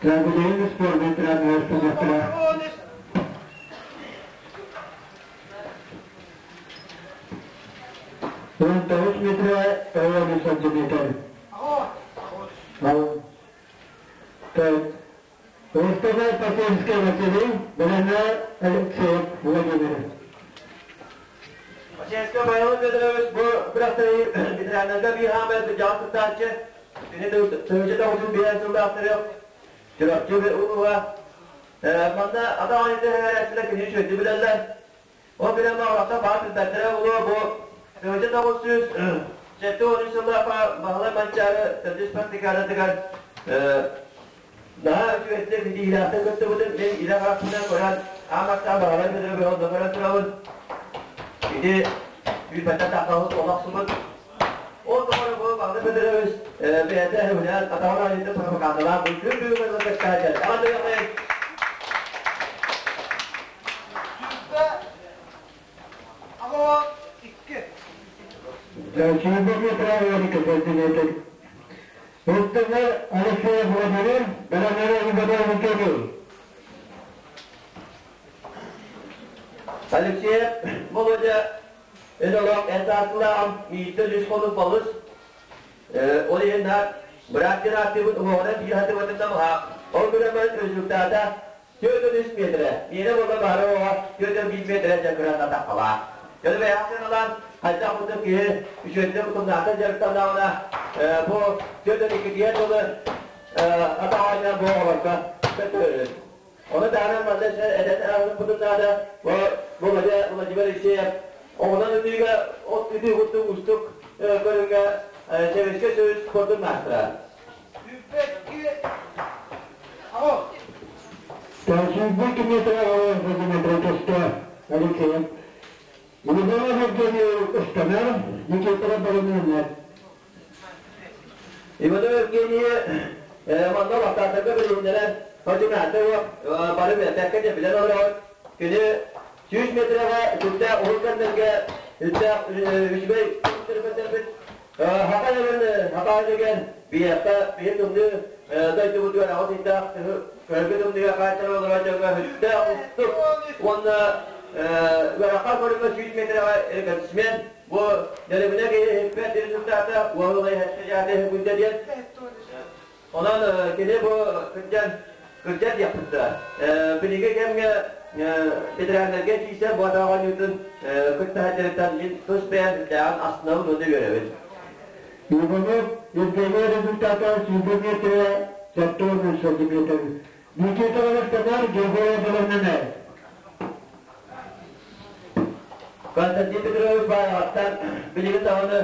Чагуна спорт ветераннар ыстамматтара. Он тоғыз метр 10 сантиметр. Устава Посельская Василий, Белена Алексеев Владимир. Посельская Михаил Федорович бу күрэхтэһии ветераннарга биир хаамай сылдьаҕа кыттааччы. Кини тыһыынча тоҕус биир сыллаахтары Чурапчы улууһа. Манна атах оонньуутун эһэрээччилэр кини үчүгэйдик билэллэр. Ол гынан Маҕарахта баар билбэттэрэ буолуо бу 1973 сыллаахха Баһылай Манчаары төрдүс спартакиадатыгар наһаа үчүгэйдик ситиһиилээхтик кыттыбытын мин илэ харахпынан көрөн аан бастаан Баһылай Федорович онно көрөн турабын. Ити сүүрбэттэн тахса олохсубут. Ол тухары бу Баһылай Федорович бэйэтэ өһүлээн атаҕын оонньуутун пропагандалаан бу күн бүгүн кыттааччы. 102. Сүүрбэ метр 12 сантиметр. Устава Алексеев Владимир, Белена Иванов Евгений. Алексеев Володя эн олох эн саастылааҕым мииттэн үс хонук балыс. Ол иһин бырааттыыр ааттыыбыт уҥуоҕунан биир хатыбатын намыһах. Ол гынан баран результата 43 метрэ. Миэнэ буолла баара оҕо 41 метрэ дьакыран атаххалаах. Дьону бэйэҕэ сыаналаан хайдах курдук киһи үчүгэйдик утумнаахтык дьарыктаннаҕына бу 42 тылы атах оонньоон бу оҕолорго көтөрөр. Ону таһынан манна эдэр ааһыппытын наада бу Владимир Алексеев оҕунан ытыыга от ытыы курдук уустук көрүҥҥэ Советскай Союз спордун маастара. 102 метра Владимир Көстө Алексеев. Иванов Евгений Ыстанар, Никита Баламинов. Иванов Евгений манна бастаатарга билиһиннэрэн Хотунаата бары бэккэ де билэн олорор. Кини 100 метрэҕэ сүрдээх уһун кэмнэргэ сүрдээх үчүгэй көрдөрбүт. Хака деген хака деген биһиэхэ биһи тымныы дойдубутугар аҕыс ыйдаах көргө тымныыга хаайтаран олорор дьоҥҥо сүрдээх уустук уонна ыарахан көрүҥҥэ 100 метрэҕэ рекордсмен бу дэриэбинэ киһи иһиппэт результата уоһулай хэттэ күндэ диэн. Онон кини бу кырдьан кырдьар диэхпит да. Билиҥҥи кэмҥэ ветераннарга киирсэр бу атах оонньуутун кытта сылдьарыттан мин тус бэйэм сүрдээҕин астынабын уонна үөрэбин. Иванов Евгений результата 100 метра 73 сантиметр. Никита Ыстанар, Григорий Баламинов. Константин Петрович Баайаҕаттан билигин даҕаны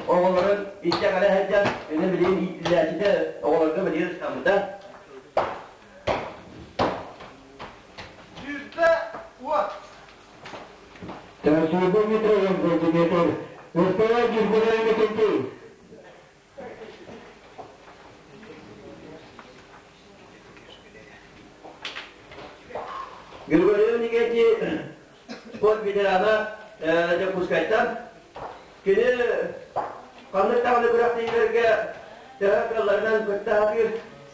оҕолорун илдьэ кэлэ сылдьан, ини билигин иитиллээччитэ оҕолорго билигин ыстаммыта. 110. 100 метра сантиметр. Устава Григорий Никитин. Григорий Никитич спорт ветерана Дьокуускайтан. Кини ханнык даҕаны күрэхтэһиилэргэ төһө кыалларынан кытта сатыыр.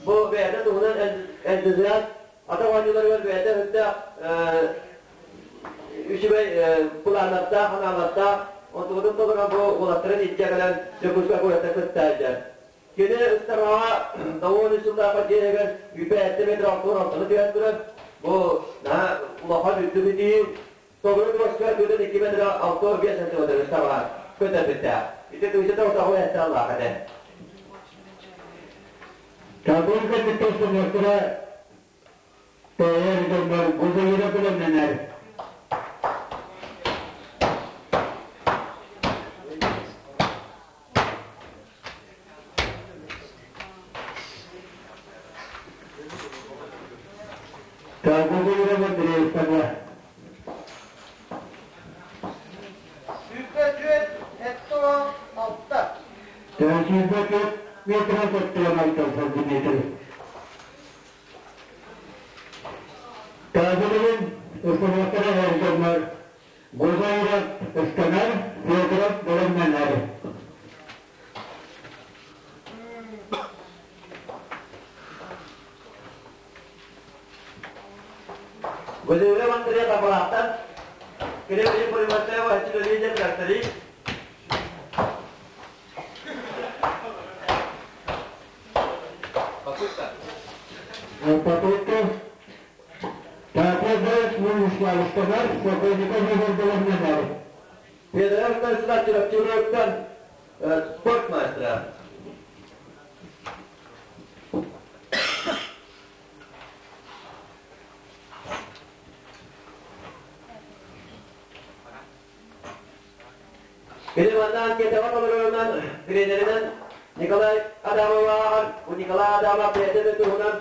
Бу бэйэтэ туһунан энтузиаст атах оонньууларыгар бэйэтэ сүрдээх үчүгэй былааннардаах, санаалардаах. Онтубутун толорон бу уолаттарын илдьэ кэлэн Дьокуускай куораттан кытта сылдьар. Кини ыстаҥаҕа 93 сыллаахха дьиэтигэр 27 метр 66-ны түһэн турар. Бу наһаа улахан үрдүк итии. Толору дуоска 42 метр 65 сантиметр ыстаҥаҕа көтөрбүттээх. Ити тыһыынча тоҕус этте аллаах этэ. Табын кэнниттэн сымыаттара Тэйэр дьоннор Гузаира бэлэмнэнэр. Гузаира Андреевна. 104 6. 104 метр 76 сантиметр. Таабырын ыстаматтара эр дьоннор Гузаира ыстанар, Федоров бэлэмнэнэр. Гузаира Андрея Табалаахтан Кирилл Пулеметова Хачилович тракторист. Попытка Таапырдаах Мунуславыстанар, Сокольников Егор бэлэмнэнэр. Федоров Константинов спорт мастера. Кини манна анкетаҕа толорорунан тренеринэн Николай Адамовааҕар бу Николай Адамов бэйэтэ да туһунан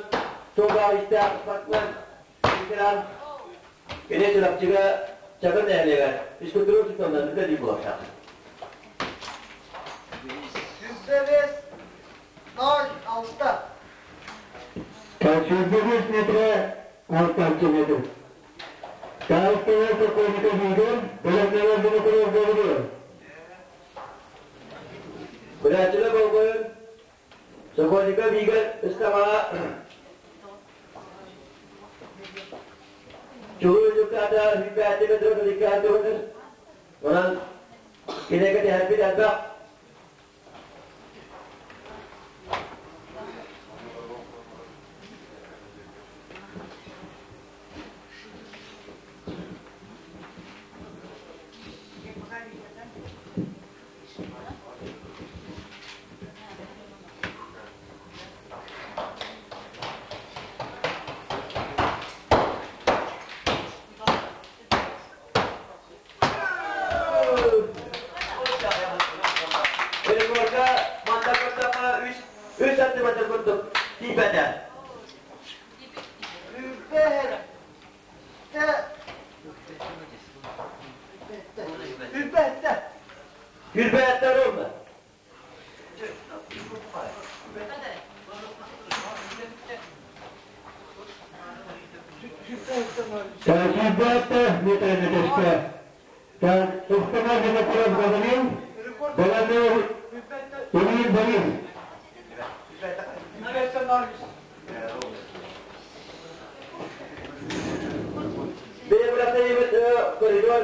суоллаах истээх спортсмен ветеран. Кини Чурапчыга Чакыр нэһилиэгэр физкультура учууталынан үлэлиир буолуохтаах. 105 06. 105 метра 6 сантиметр. Таастыгар Сокольников Игорь, бэлэмнэнэр Винокуров Гаврил. Күрээччилэр болҕойун Сокольников Игорь ыстамаҕа Чулуу Илюката Хүппээти Петров Иликкаатыбытыр. Онон кинигэ тэһэрбит элбэх. Рекорда манна 3 сантиметр курдук тиийбэтэ. Үрбэттэ. Үрбэттэ ровно. Үрбэттэ метрine geçti. Ыстана Винокуров Гаврил, бэлэмнэнэр Эмиль Борис. Бэйэ коридор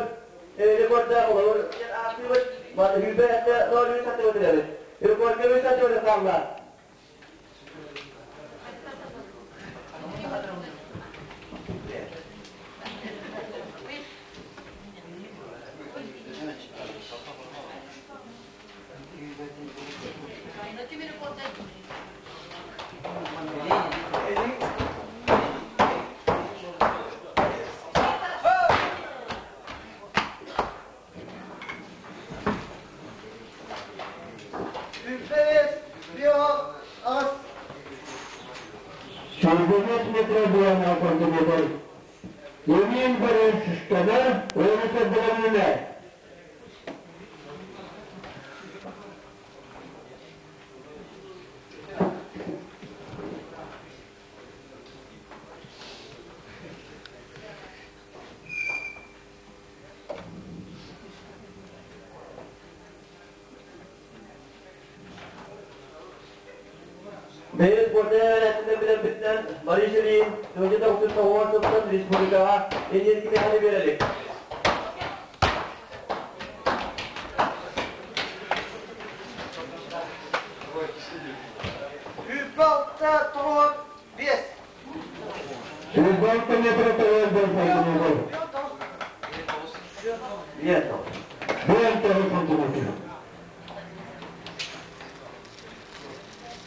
рекорда олор аатыбыт үрбэттэ 0 сантиметр рекордка 3 сантиметр хаалла. 105 105 метр 6 сантиметр. Эмиль Борис ыстанар, Ойуса бэлэмнэнэр. Бэйэ спорта билэн Борис Ильин 1990 сылтан республикаҕа энергия берелик. Сүүрбэ алта тоҕуон биэс. 26 метр 95 сантиметр. 59 сантиметр.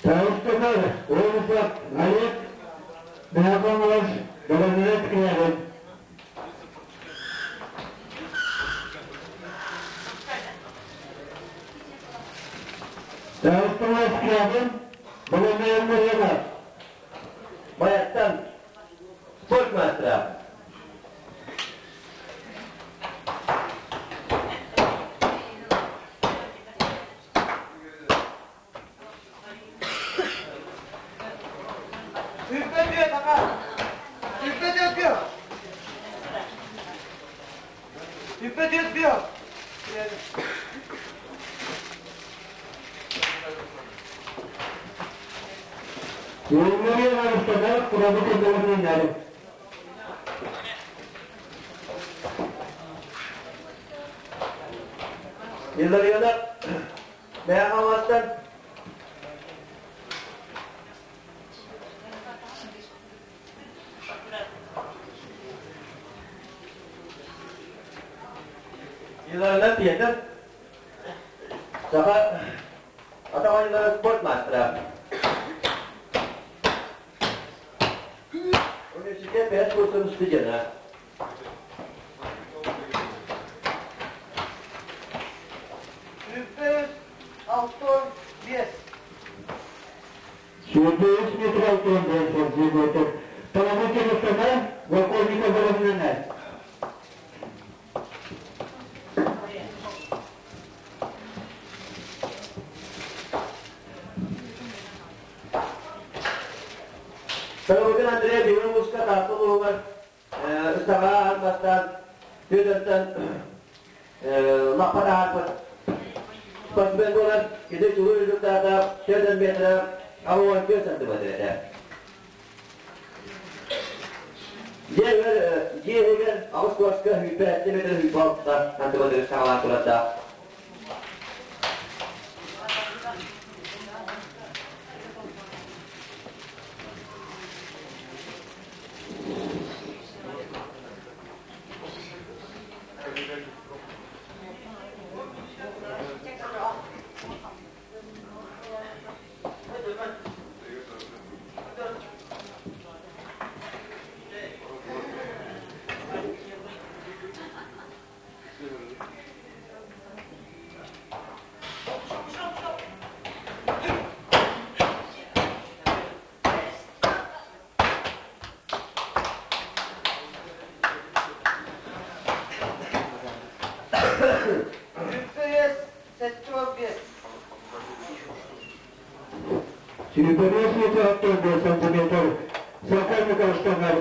Тауштанар, Олусов, Олег, Михайлович, Баланец Княгин. Тауштанар Скрябин, Баланец Марьянов. Баяттан спорт мастера. 24 аға. 24 бир. 24 бир. Юлмария Арыстанар, Курабы Кырдаларын. Илларионов Мехаластан Илларионов Петр. Саха Атаманлары спорт мастера. Университет 5 курсун студента. 26 бес. 23 метр 65 сантиметр. Талабы Арыстанар, Вокольников Баланец. Сарабыкын Андрей Бивен Уска тартылугар ыстаға арбастан төдөртөн лаппар арбат спортсмен болар кеде чулу результата 4 метр ауан 4 сантиметр. Жегер жегер ауыз куаска хүпә метр хүпә сантиметр саңалан турата. 25 75. 25 метр 65 сантиметр. Сокольников Арыстанар.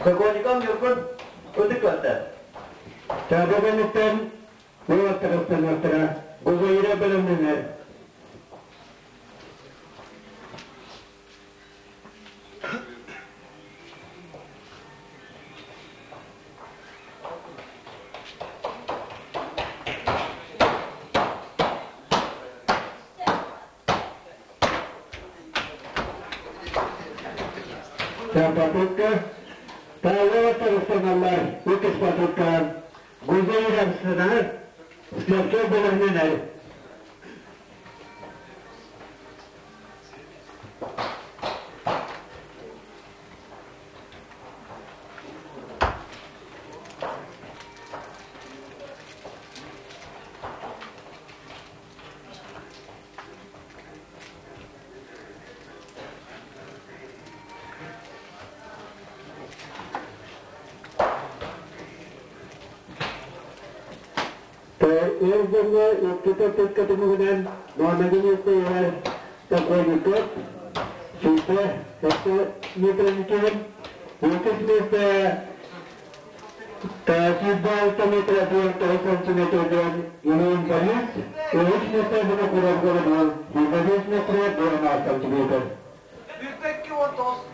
Сокольников Юркун өтік өтті. Табагыныттан Уаттарыстанар. Гузайра Баланец. Патукка, Талава Арыстаналар, Үкіс Патукка, Гузайра Арыстанар, Слепцов Баланец. Эрдеңе өткөтө төткөтүмүгүнөн Муаммедин Сокольников, Сүпе, Сәтті метрникен, 30 месте 26 метр 9 сантиметрден Илон Борис, 3 месте бұны Курабгородон, 25 метр 16 сантиметр. 42 19.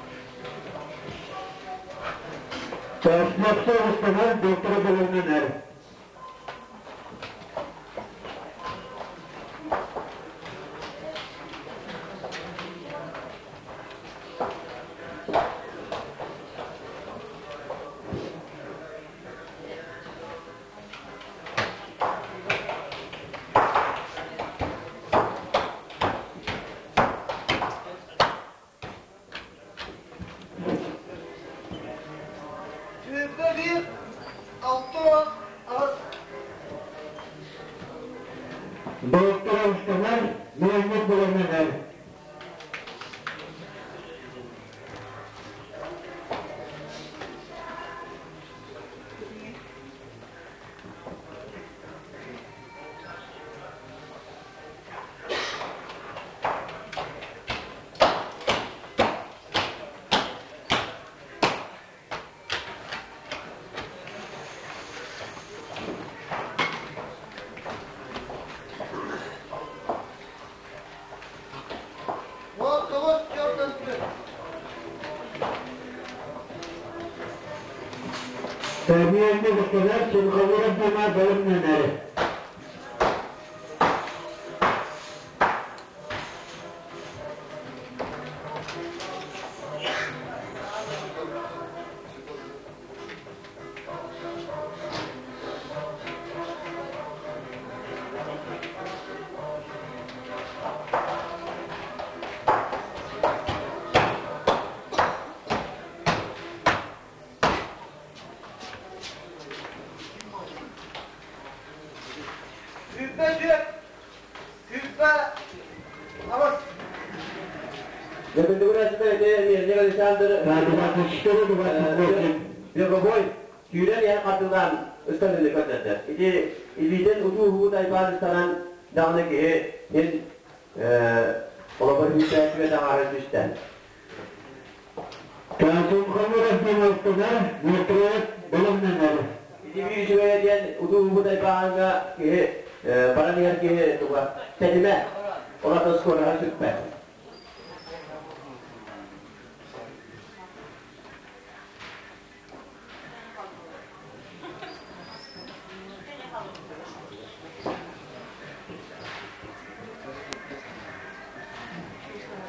Слепцов ыстанар, доктора бэлэмнэнэр. Сүүрбэ биир, 68. Доктора ыстанар, миэнньик бэлэмнэнэр. 19, 4 Миэнньик ыстанар, Сунхалларов Дима бэлэмнэнэр. Сүүрбэ түөрт, 28. Александр 24, 28. Беговой сүүрэн иһэн хатылаан ыстаныыны көрдөрдө. Ити илиитин утуу-уһуу тайбаан ыстанан даҕаны киһи син олобор күүстээччигэ таҥаара түстэ. Сунхалларов Дима ыстанар, Дмитриев бэлэмнэнэр. Ити биир үчүгэйэ диэн утуу-уһуу тайбааҥҥа киһи баран иһэр киһи туга тэтимэ, олата скороһа сүппэт.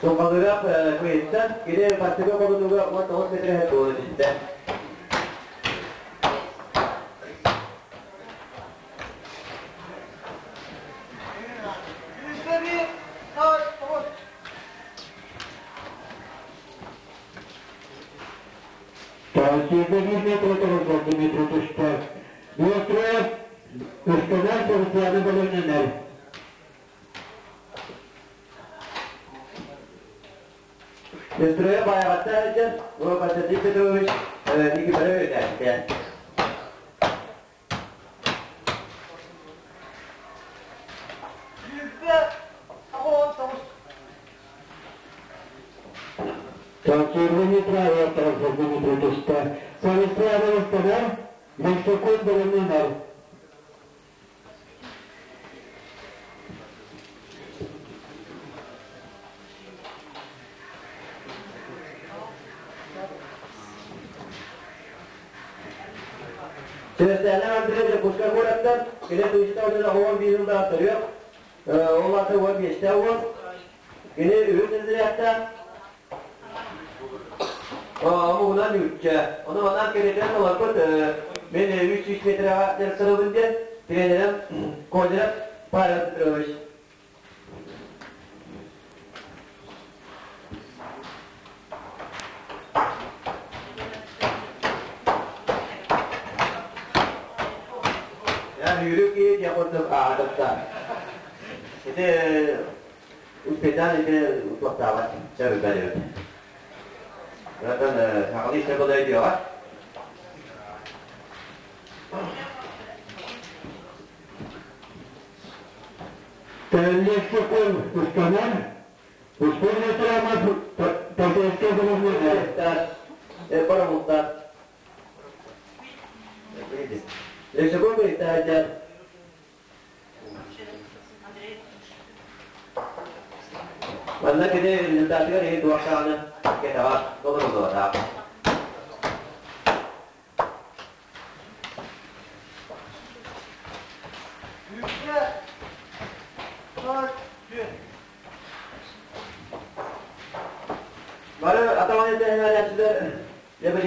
Суҥхалыырап кыйыттан кини бастакы холунуга 19 метрэ буола түстэ. 101, 09. 21 метр сантиметр түстэ. Дмитриев ыстанар, Сарсыана бэлэмнэнэр. Нестроя Байаҕатта сылдьар Константин Петрович Никифоров үөрэнээччитэ. 189. 21 метр сантиметр түстэ. Сарсыана ыстанар, Лексикон бэлэмнэнэр. Сөрсээнэ Андрей Дьокуускай куораттан кини тыычта уонна 11 сыллаах төрүөх, ол аата 15-тээх уол. Кини үһүс разрядтаах, омугунан үүччэ. Ону манан кэрэтэн олорбут мен 300 метрэҕэ дьарыктанабын диэн тренерим Козырев Павел Петрович. Я сүүрүк киһи диэх курдук аатырта. Ити успетан ити туохтаабат чабыта диэбит. Оттон сахалыы истэр буолар диэҕэ. Лексикон ыстанар, Успуонньатыраамат протестка бэлэмнэнэр. Парамуттар. Лексикон ыйытааччар. Манна кини результатыгар иһи туохтааны кэтэҕэ толоруллубатах.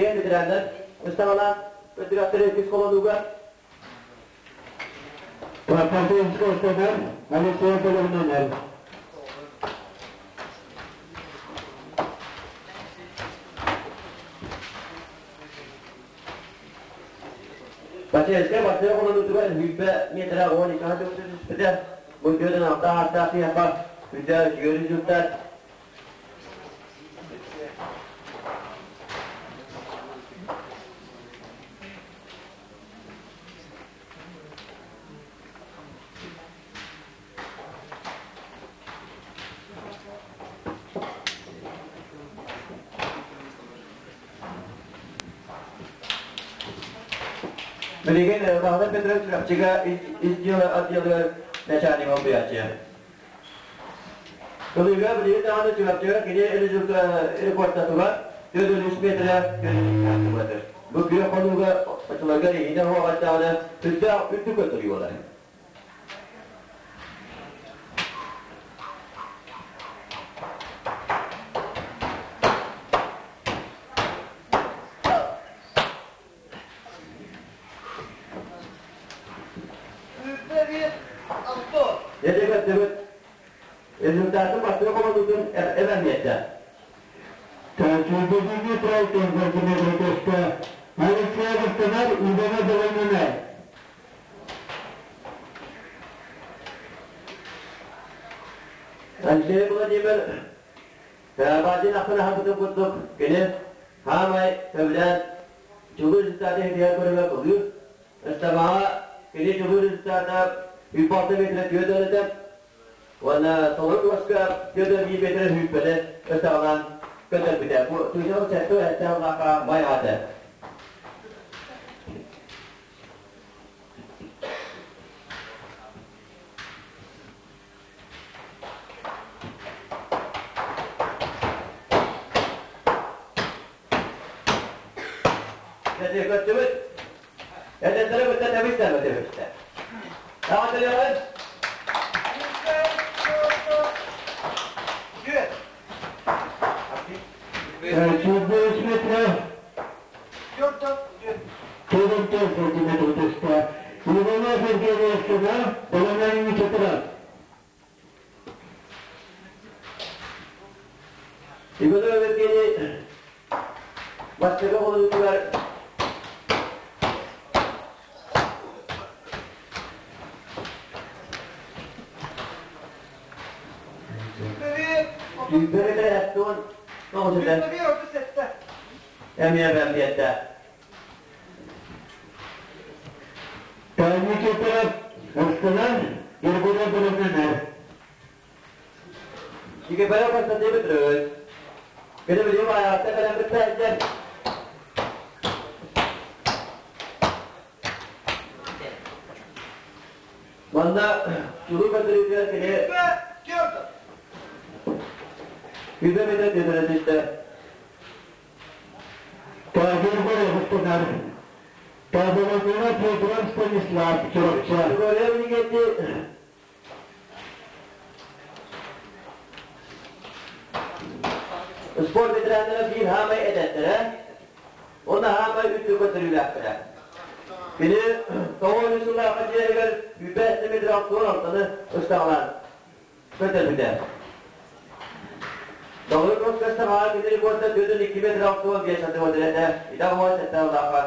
билигин ветераннар ыстаҥалаан көрдөрүөхтэрэ үкүс холонууга. Прокопьевская СНР, Алексей Половнанер. Бачыаска бастакы холонуутугар сүүрбэ миэтэрэ 12 түспүтэ. Бу үтүөтэн алта ааттаах киһиэхэ үрдэ үчүгэй результат. Билигин Баһылай Петрович Чурапчыга ис дьыала отделыгар начальник солбуйааччы. Кылыыга билигин даҕаны Чурапчыга кини рекордатыгар 403 метрэ көрүҥ Бу күөх хонууга оччолорго регина оһоҕойдоҕуна сүрдээх үрдүк көрдөрүү буолар. Дьэ көрдүбүт. Результаты бастакы холонуутун эбэн биэрдэ. Тәжірибеге трайтен Владимир Алексей Астанар Ивана Баланина. Алексей Владимир Баадин ахтан аһарбытын курдук, кини хаамай сөбүлээн чулуу результаты иһитигэр көрүҥэ кылыыр. Ыстамаҕа кини чулуу результата 36 метрэ түөрт этэ уонна толору уоска 41 метрэ сүүрбэтэ ыстаҕалаан көтөрбүтэ. Бу тыынча сэттэ сэттэ сыллаахха май аата. Көттүбүт. Эдэрдэрэ кытта тэбистэ тэбистэ. Эҕэрдэлиэҕин! Сүүрбэ метрэ Төрөнтөн сантиметр түстэ. Иванов Евгений Астана, Баланай Мичетра. Иванов Евгений бастакы холонуутугар Сүүрбэ туон тоҕус этэ. Эмиэ эбэм биэрдэ. Таня Астана, Иргуна Баланана. Никифоров Константин Петрович. Кини билим аятта кэлэн кытта сылдьар. Манна чулуу көрдөрүүтүгэр кини Үбэ метр төтөрө түстэ. Таабырбар оһуктанар. Таабыланнара Федоров Станислав Чурапча. Григорьев Никитин Спорт ветераннара биир хаамай эдэттэрэ, уонна хаамай үрдүк көрдөрүүлээхтэрэ. Кини тоҕус сыллаахха дьиэригэр сүүрбэ метр алтыан алтаны ыстаҕалаан көтөрбүтэ. Доҕор көстөҕө кини рекорда 42 метр 65 сантиметр этэ. Итак, 17 сыллаахха.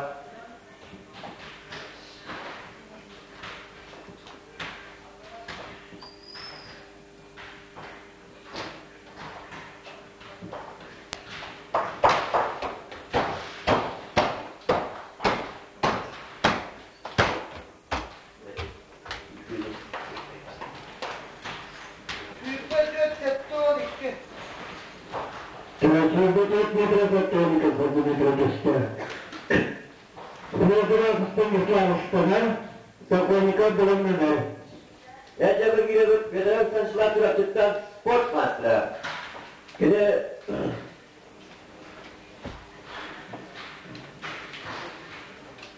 Сүүрбэ метр сантиметр сантиметр түстэ. Федоров Станислав Астана, Сокольников Баланана. Эдьэ кииребит Федоров Станислав Чурапчыттан спорт мастера. Кини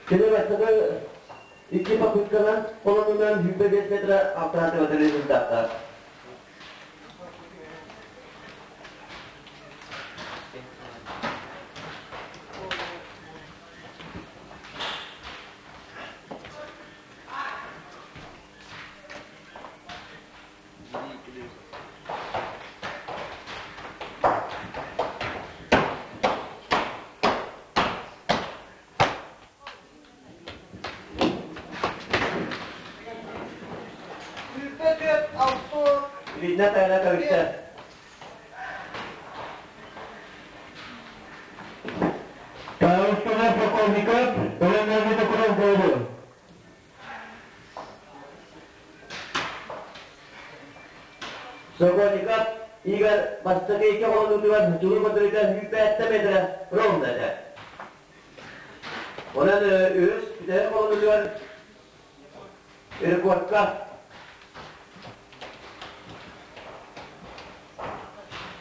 Кини бастакы икки попытканан холонунан 25 метра алтаатыга результаттаах. Илиитинэн тайана кэбистэ. Таастана Сокольников, Бэлэмнээҕи Токуров Гоголь. Сокольников Игорь бастакы икки холонуутугар дьулуур көрдөрүүтэ 105 метрэ ровно этэ. Онон үһүс бүтэһик холонуутугар рекордка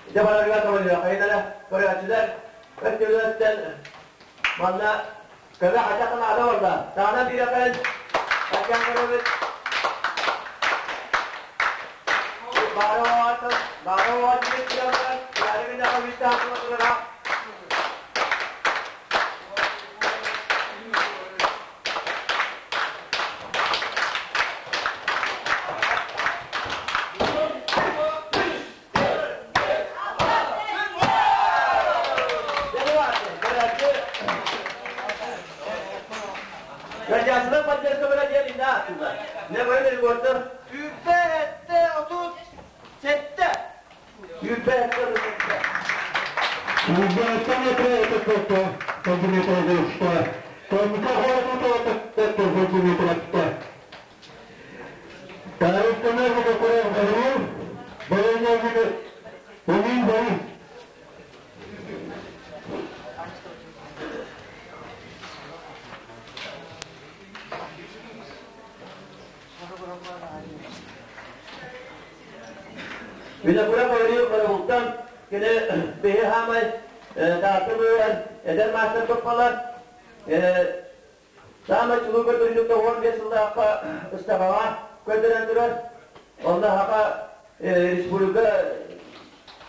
Ити барарга көмөлүөххэ көрөөччүлэр өттүлэриттэн манна көмө хача наада барда. Таана биирэхэн аккан көрөбүт. Баара баара баара. Радиациядан поддержка böyle diye ne attılar? Ne böyle bir gördüm? Yüzde ette otuz sette. Yüzde ette otuz sette. Yüzde metre öteki сантиметр geçti. Konka сантиметр attı. Tarık'tan da kuran Harun, Bayanlar Emin Barış. Винокуров говорил Карабултан, кene behe hamay таатым эдер мастер топпалар Саама чулуу көрдөрүнүктө 15 сылдаахха ыстахаға көрдөрөн турар. Онда хака республика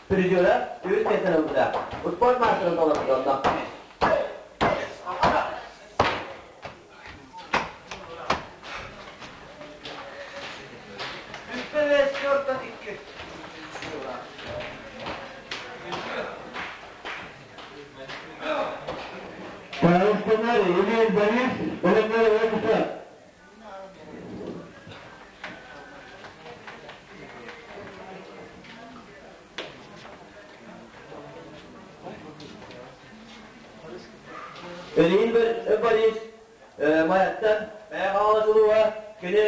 призера үс метр ылбыта. Спорт мастерын толорду онда. Yüzde beş dörtten iki. Tarık'tan Emin Barış, Bayanlar Vakıfı. Өлейін бір Борис Маяттан Маяғаласылуға күні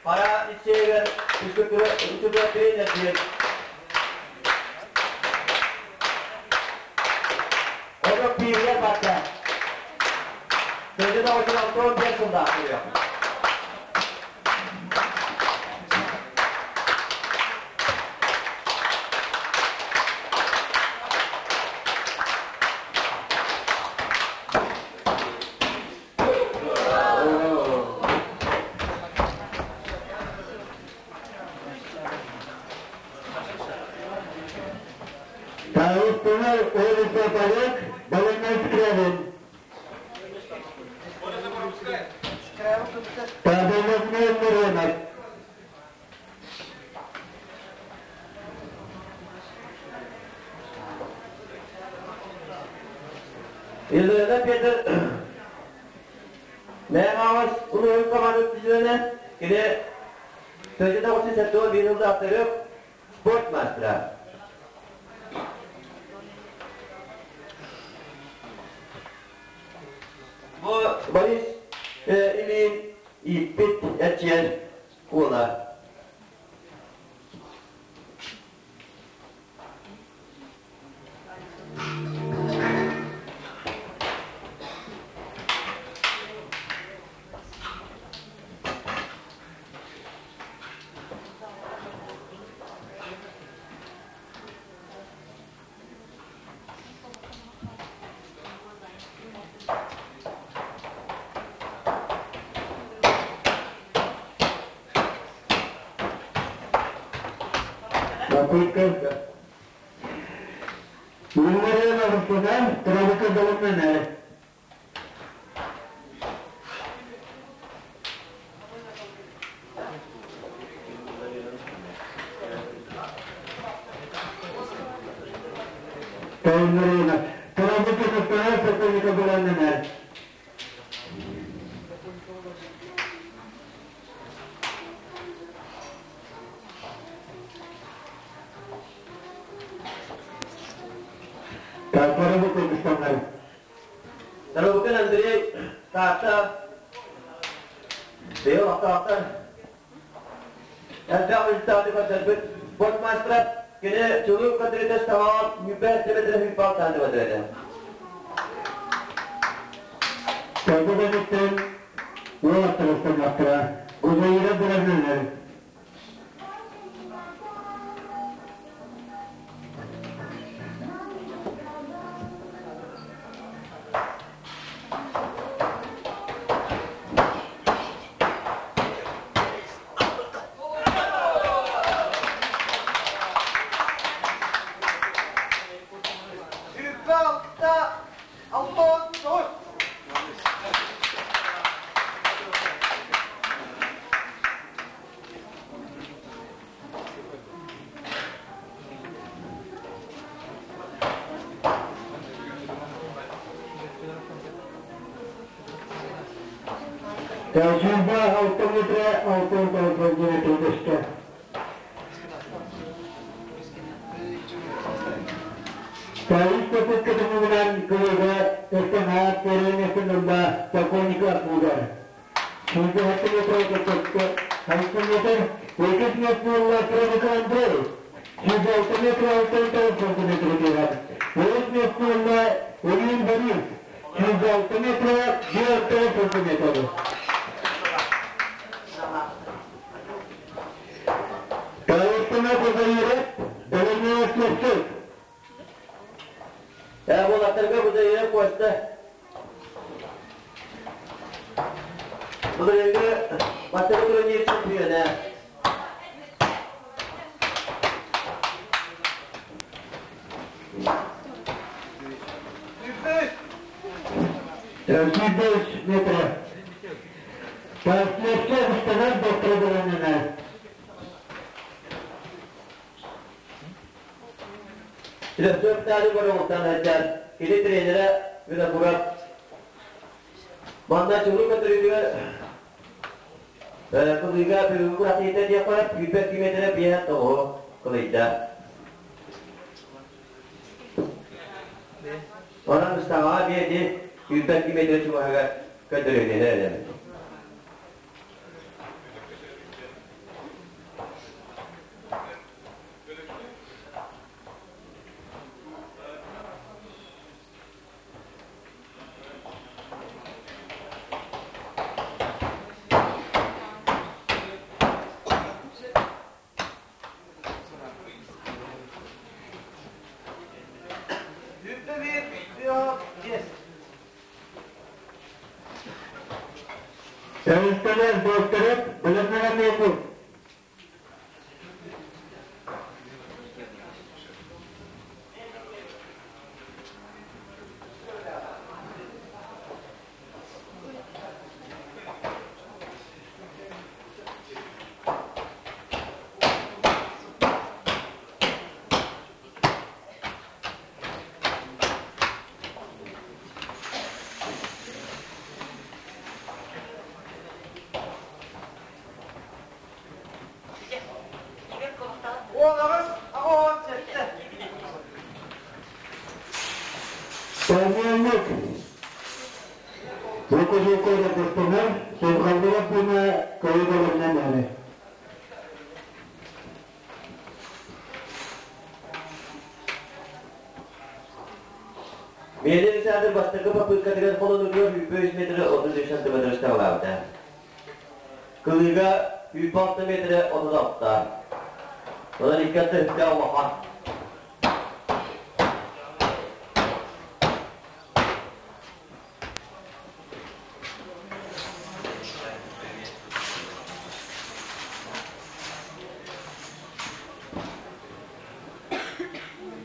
пара лицейгер физкультура тренер диэн. Onu пире бата. Көзі да отын алтын бес сылда ақыры. Tarık'tan Oğuzhan Bayrak, Bayanlar Skravin. Tabi'nin Mürümek. Yıllarında Peter Маяғалас улуун команда түзүнө кини төжү тоғыз сәттуа бир жылда актырып спорт мастера. Бу Борис Ильин иппит этчиэн уола. Попытка. Юлия Рустана, Травка Баламена. Тайнарина. Травка Рустана, Сокольника Баламена. Таатта быйыл охтоохтор элбэх результаты көрдөрбүт спорт мастера кини чулуу көрдөрүүтэ ставаҕа ньүбэ сибэтирэ сүүрбэ алтаан Сорго кэнниттэн уолаттар ыстаннахтара, Гузаира быраһыынар. Сүүрбэ алта, 69. 26 метр 69 сантиметр көстө. Тарих попытка түмүгүнэн кылыга СМА первый ылла полковника Акудар. 26 метр көттө. 6 метр 2 метр ылла Фредерик Андрей. 106 метр 69 сантиметр тыгар. 3 метр ылла Ильин Борис. 106 метр 4 сантиметр. Таыстына Кузаиров, Долина Слепцов. Уолаттарга Кузаиров Костя. Былырыыҥҥы бастакы турнир чемпиона. Сүүрбэ метр. Слепцов ыстанар доктор Долинана. Слепцов тары бароңтан сылдьар. Кини тренерэ Винокуров. Манна чулуу көтөрүүтүгэр кылыыга бүгүҥҥү күрэхтэһиитэ диэххэ 22 метрэ биэһэн тоҕуһу кылыйда. Онон ыстаҥаҕа биэти 22 метрэ чугаһыгар көрдөрүүтүнэ эрэнэбит. 21, 5. Ыстанар докторов Долинана Меков. 18, 87. Таймыаннык. Рукожукова Костанар, Севхалдыров буна Кайыдаларынан әлі. Миэлин саатыр бастакы попыткатыгар холонугар 103 метрэ 33 сантиметр ыстаҕалаабыта. Кылыыга 106 метрэ 36. Онон икки аттыһыкка улахан.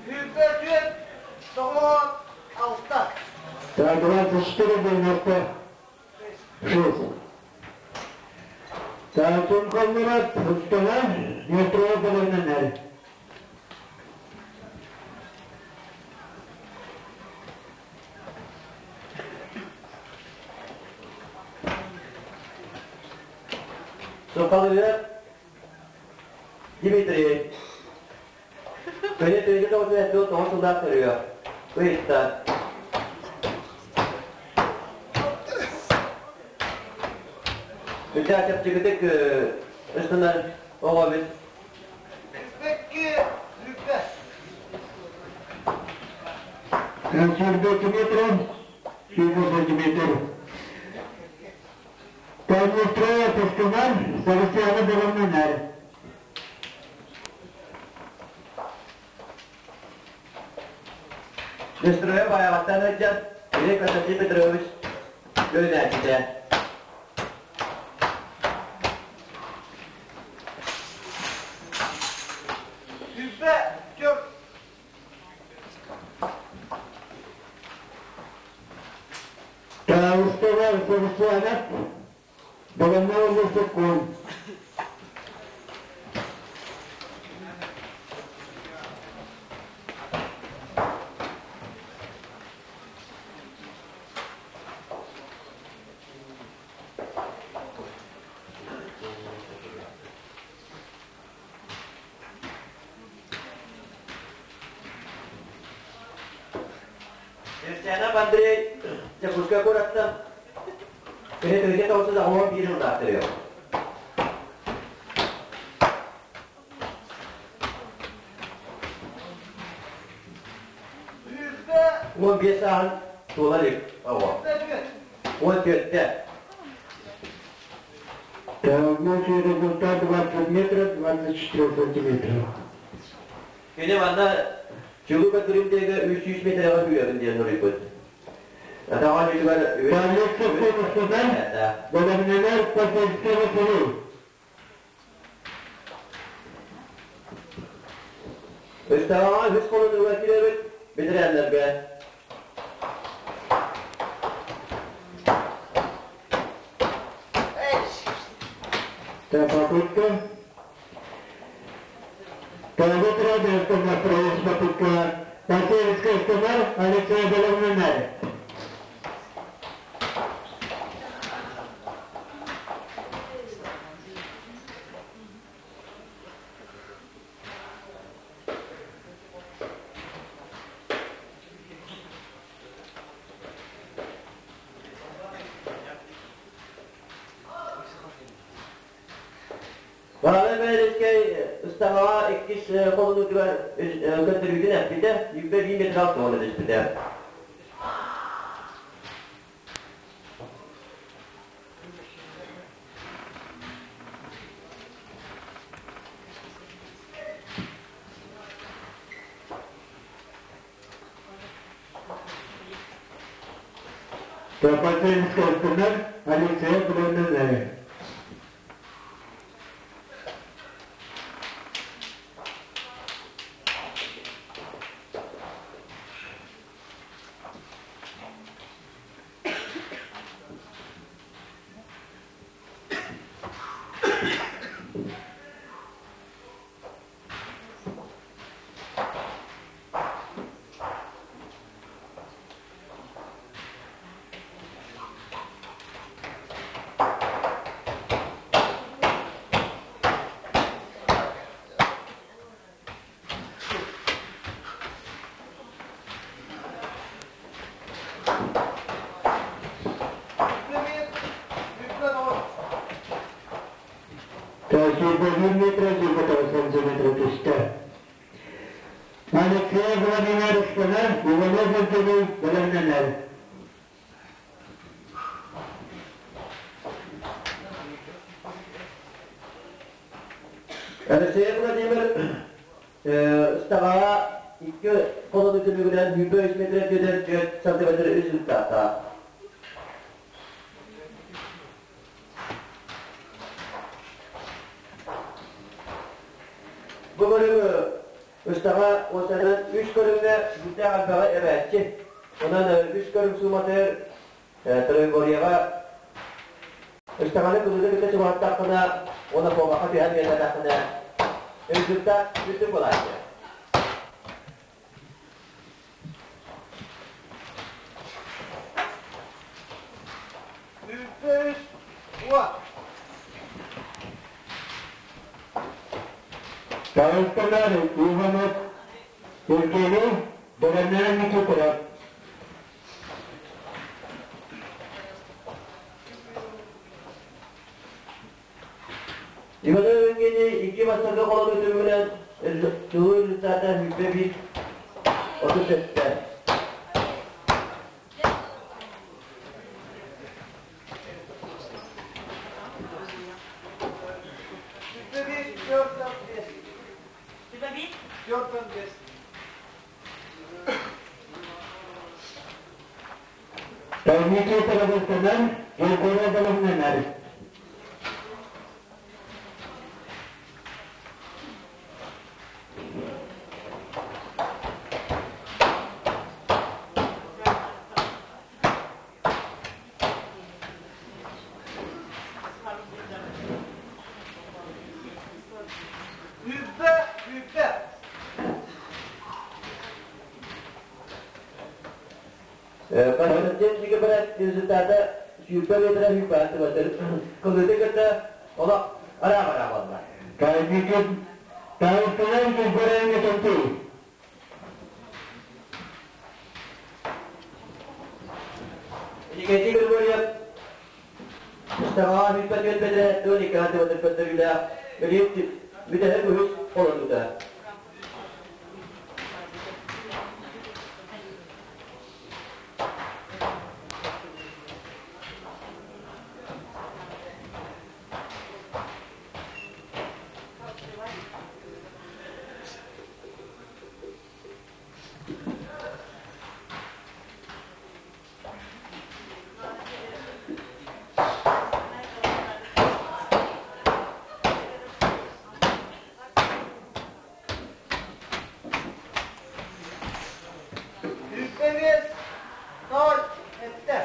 24, 96. Так, 24,96. Так, Сунхалдыров Ыстанар, Дмитров Долинанар. Сухалыгар Дмитрий. Көнө тыйды тоҕус сылдаах көрүө. Ыйытта. Үтэ чэпчэкитик ыстанар оҕо эбит. Үппэкки үппэ. Сүүрбэ метр, 20 сантиметр. Таймустроя Пескунар, Сарысыана Беломнанар. Нестроя байаҕаттан сылдьан, Илья Константин Петрович үөрэнээччитэ. Үппэ түөрт. Таустова Сарысыана Беломнова Сокол. Евсеянов Андрей Якутскай куораттан Кини тыһыынча тоҕус аҕыс биир сыллаахтарыгар. 15 сааһын туола илик оҕо. 14-те. Общий результат 20 метров 24 сантиметра. Кини манна Чулуу Катырым диэги 300 метрэҕэ сүүрэрин диэн суруйбут. Атаҕа дьүтүгэр Павловскай Мустафа, Баламнанар Посольскай Василий. Ыстаҕаҕа үһүс холонууга киирэбит бэтэрээннэргэ. Попытка. Павел попытка. Посольская Станар Алексей Баламнанар. Баһылай Мэлискэй ыстаҥаҕа иккис холонуутугар көрдөрүүтүн эппитэ, 101 метр алта түспүтэ. Топотельская Алексей Блинный. Алексей Владимирович Иванов Евгений бэлэмнэнэр. Алексей Владимир ыстаҕаҕа икки холону түмүгүнэн 103 метр 4 сантиметр результата. Бу көрүҥ ыстаҕа уосанан үс көрүҥҥэ сүрдээх элбэҕи эбээччи. Онон үс көрүҥ сууматыгар Троегорьеҕа ыстаҕаны кылыыга кытта чугаһаттаххына уонна куобахха түһэн биэрбэтэххинэ результат үрдүк буолааччы. Үс, два. Таысталар Иванов Евгений бэлэмнэнэн Никифоров. Иванов Евгений икки бастакы холону түмүгүнэн тылы результата 21 37. Тайничий тарабыстанар, Григорий Балымнанар. Hübbe, hübbe. Константин Никифоров результата сүүрбэ метрэ сүүрбэ кылыты кытта олох араабара буолла. Кайникин Таыстынан Григорий Тонтуй. Никитий Григорьев Ыстаҕаҕа сүүрбэ түөрт метрэ 12 сантиметр көрдөрүүлээх өлүүт бүтэһик үһүс холонуута. Hübbemiz nol ette.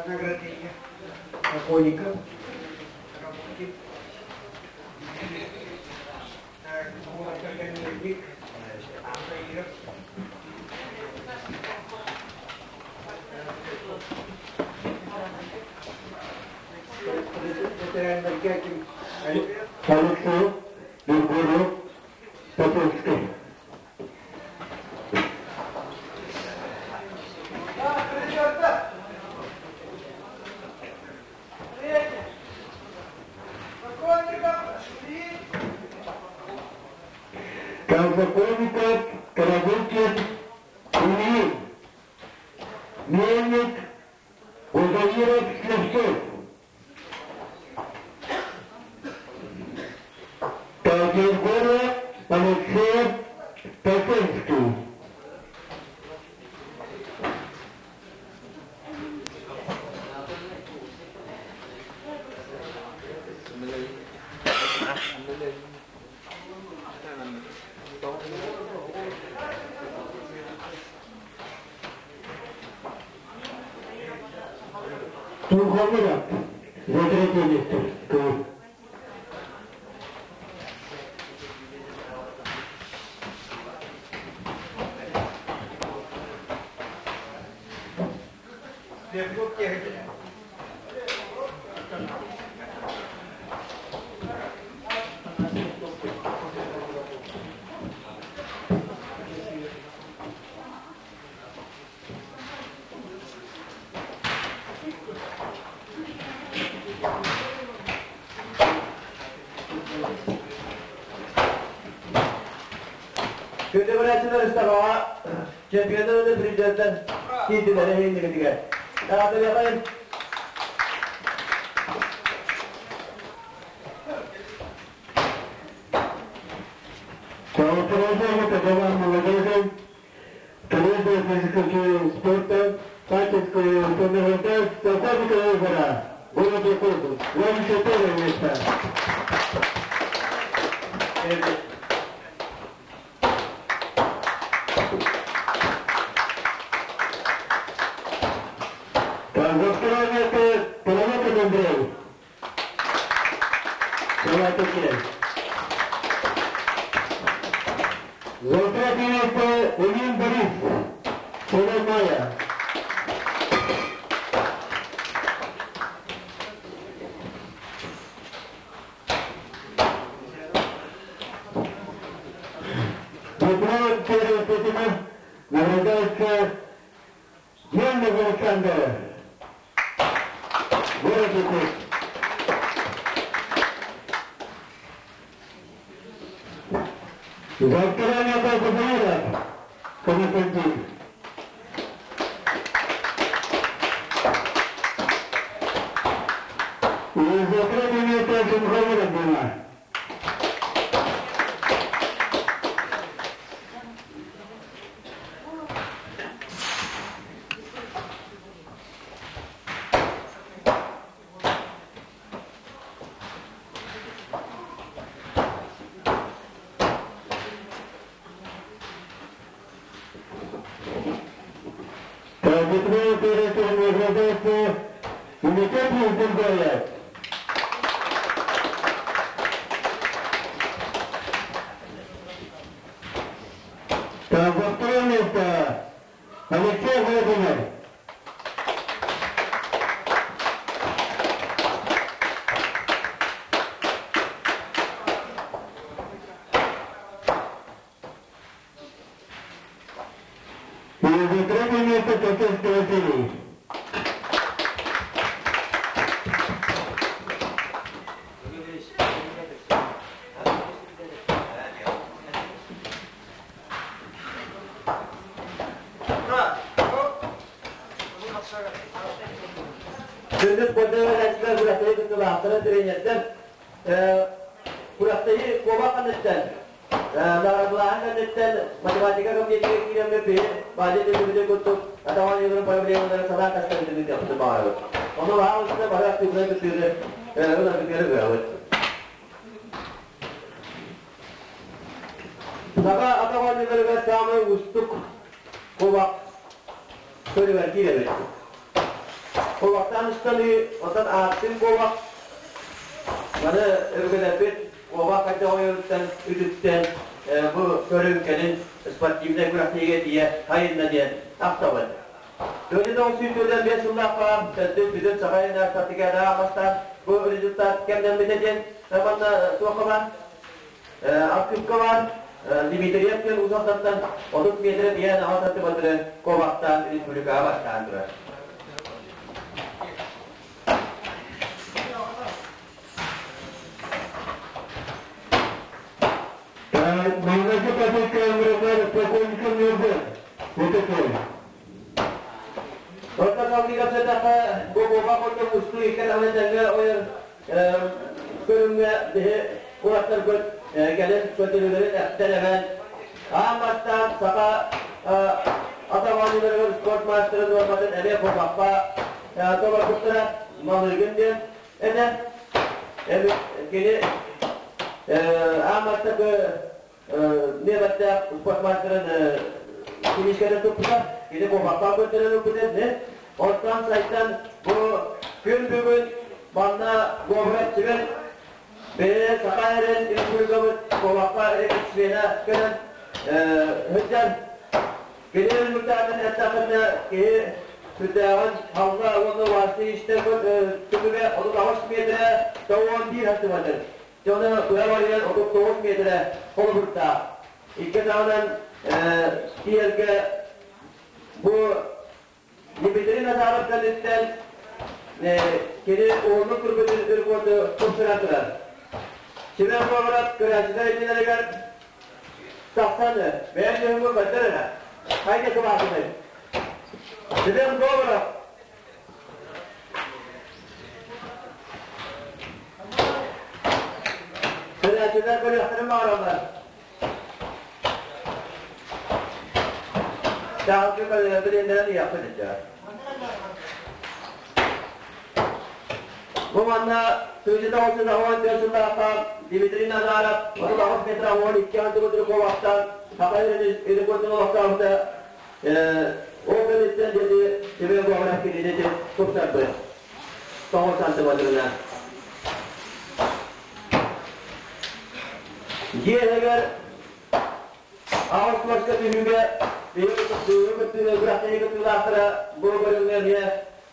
Награждение покойников. Работник. Алексей Григорьев Потоцкий. Да, придется. Третий. Покойников три. Колокольников, Карабукин, Ильин, Мельник, Узаиров, Слепцов. Григорьев, Алексей Потоцкий. Тургомиров за третье место. Күндү көрөөччүлэр ыстаҕаҕа чемпионнар президенттэр киирдилэр эһиилигитигэр. Таатырыахайын. Поздравляю Петрова молодежи, туризма, физкультуры, спорта, Патинского ПМГТ, полковника выбора, город Якутск. 21 место. За второе место Половокин Андрей. Салатыкин. За третье место Ильин Борис. Село Мая. Александр. Город Якутск. За второе место Кузаиров, Константин. И за третье место Жумхаиров Дима. Победной оператор награждается Уникальный Гургаев. Так, во второе место Алексей Владимир. И за третье место Татарский Василий. Күндү спортивный күрэхтэһии кыттыылаахтара, тренердэр, күрэхтэһии куобах кэнниттэн, наҕараадалааһын кэнниттэн математика кабинетыгар киирэммит биһи баадьа түмүгүтүн курдук атах оонньууларын проблемаларын санаа атастаһыытын ыытыахпытын баҕарабыт. Ону баһаалыста бары актыыбынай кыттыыны ыларгытыгар ыҥырабыт. Саха атах оонньууларыгар саамай уустук куобах көрүҥэр киирэбит. Куобахтаан ыстаныы, оттон ааттыын куобах маны өбүгэлэрбит куобах хайдах ойоруттан үтүктэн бу көрүҥ кэлин спортивнай күрэхтэһиигэ тиийэ хайынна диэн ахтабын. 1945 сыллаахха төрдүс бүтүн Саха сирин спартакиадаҕа бастаан бу результат кэмнэммитэ диэн манна туохха баар? Архыыпка баар Дмитриев диэн Уус Алдантан 30 метрэ биээн аҕа сантиметры куобахтаан республикаҕа бастаан турар. Маҥнайгы попытка ыҥырыллар Покойников Ньургун. Ытык-Күөл. Орто салгыга сытахха бу буоба курдук устуу икки даҕаны тэҥҥэ ойор көрүҥҥэ биһи куораттарбыт кэлин көтөрүлэрин эптэн эбэн аан бастаан саха атах оонньууларыгар спорт маастарын нуорматын эмиэ куобахха толорбуттара Малыгын диэн этэ. Кини аан бастакы миэбэттээх спорт маастарын киниискэтин туппута, кини куобахха көрдөрөн ылбыта. Оттон сайдан бу күн бүгүн манна Говор Сибэн бэйэ Саха эрэн республикабыт куобахха рекордсмена кэлэн сылдьар. Кини результатын эттэххинэ киһи сүрдээҕин халла уонна убаастыы истэр түмүгэ 38 метрэ 91 сантиметр. Дьону быһа барыйан 39 метрэ холобурдаах. Икки атаҕынан тиийэргэ бу Дмитрий Назаров кэнниттэн кини уһуннук турбутун рекорду тупсаран турар. Семен Говоров көрөөччүлэр иннилэригэр тахсан бэйэм дьоһуҥҥун көрдөр эрэ. Хайда кылаасыный? Семен Говоров Көрөөччүлэр көрүөхтэрин баҕараллар. Чаҕылгы билиннэрэн ыйыахпыт илдьэ. Бу манна 1994 сыллаахха Дмитрий Назаров 39 метр 12 сантиметр куобахтан Саха рекордун олохтообута ол кэнниттэн диэри Семен Говоров кинини тупсарбыт. 9 сантиметрынан. Дьиэ иһигэр аҕыс маска түһүүгэ биһиги кыттыыны күрэхтэһии кыттыылаахтара бу көрүҥҥэ эмиэ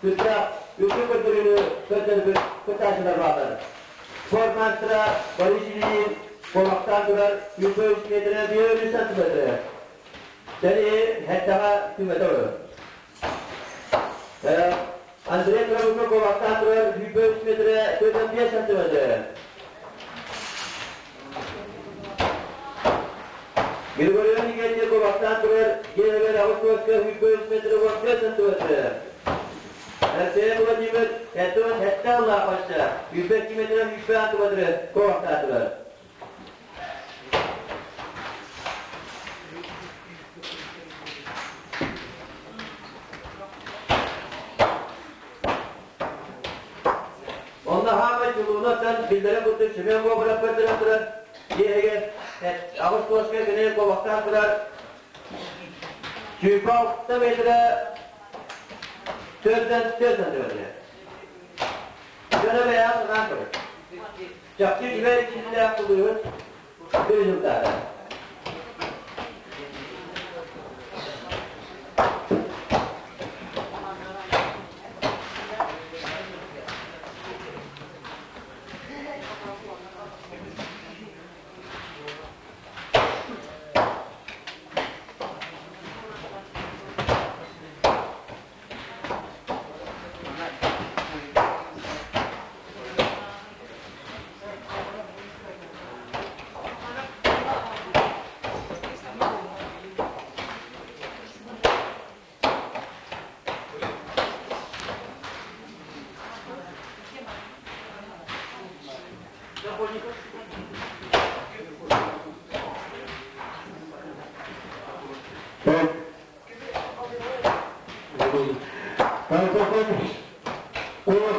сүрдээх үрдүк көрдөрүүнү көрдөрбүт кыттааччылар бааллар. Спорт маастара Борис Ильин куобахтаан турар 103 метрэ 5 сантиметрэ. Сэрии һэттэҕэ түмэтэ олорор. Андрей Травуков куобахтаан турар 103 метрэ 45 сантиметр. Григорий Никитич куобахтаан турар дьиэһигэр аҕыс туоска 103 метрэ 15 сантиметр. Алексей Владимир 77 аллаах бачча 102 метрэ 105 сантиметры куобахтаатылар. Онно хаамай чулуунаттан биллэрин курдук Семен Кобров көрдөрөн турар, дьиэһигэр аҕыс туоска кини куобахтаан турар. 26 метрэ төрдөн төрт сантиметрэ. Дьоно бэйэҕэ санаан көрөр. Чахчы үчүгэй иччилээх тулуйун результата. Полковник Олох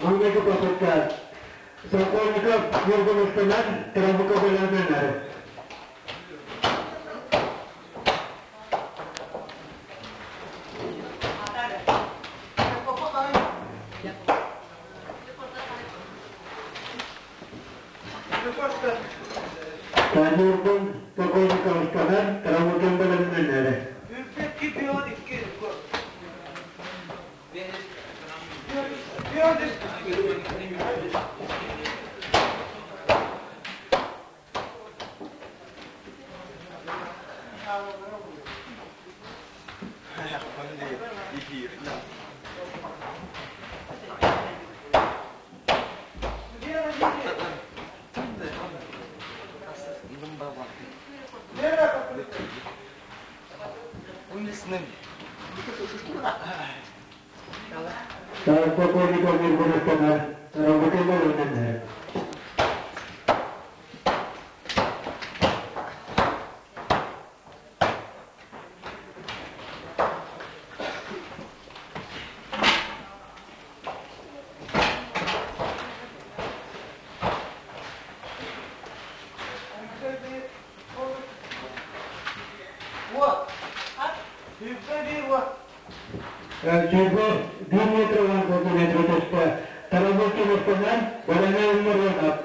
Маҥнайгы попытка Сокольников Ньургуnuстанар Травука бэлэмнэнэр. Ньургун Сокольниковтанар Травукин бэлэмнэнэр. Полковников Ньургуnuстанар Травукин бэлэмнэнэр. Сүүрбэ биир метр уон сантиметр түстэ. Тарабылкин ыстанар, бэлэмэ умнуруонап.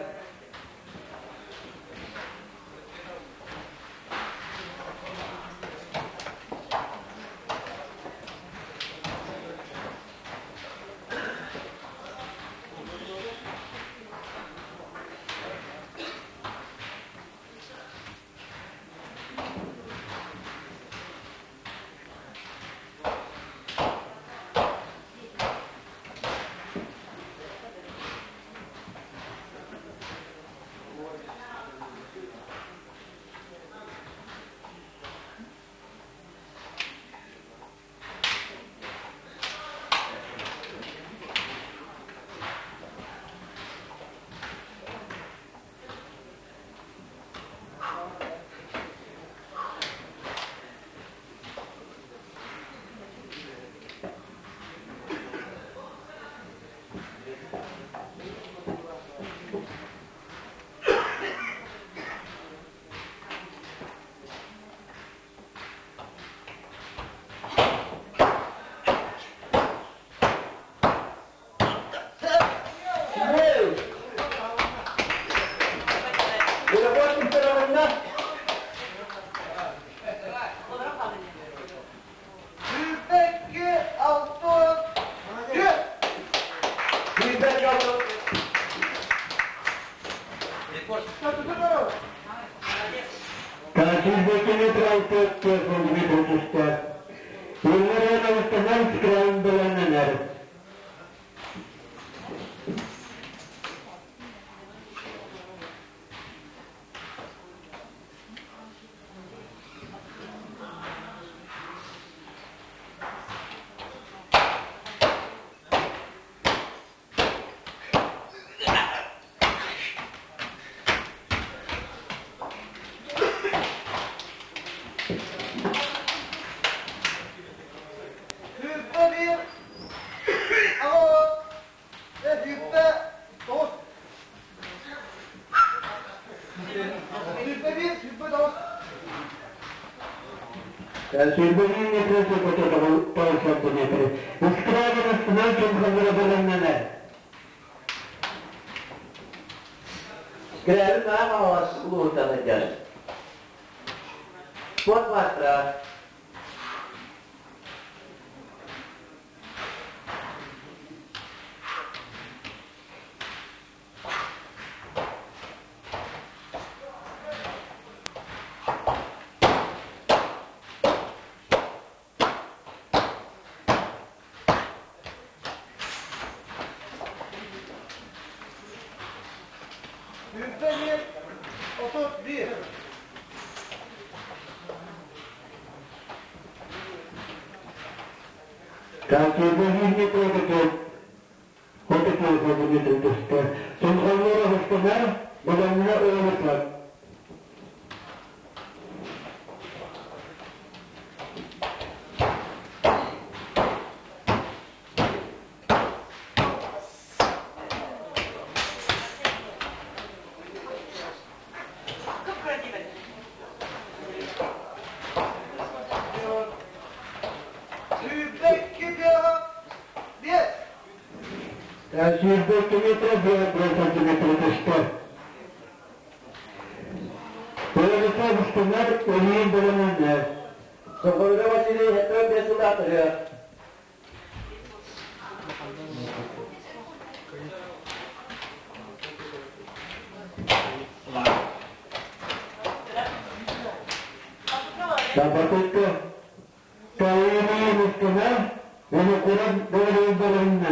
биир, аҕыс, сүүрбэ тоҕус. 21, 29. 21 метр 9 сантиметр. Искрагин астынан чемпионера бэлэмнэнэр. Скрябин Маамалас улууһуттан сылдьар. Спорт маастара. 21, 31. Калкилбэһиини куотутуут хоту туста. Сунхаллара хустунар, баламна уолутар. 22, 5. 22 метр 2 сантиметр туста. Уолутар хустунар, өлүүн баламна. Соколга Василий 75 сылдаахтарыгар. Табатыкка Калини хустунар, Винокуров бөлүүн баламна.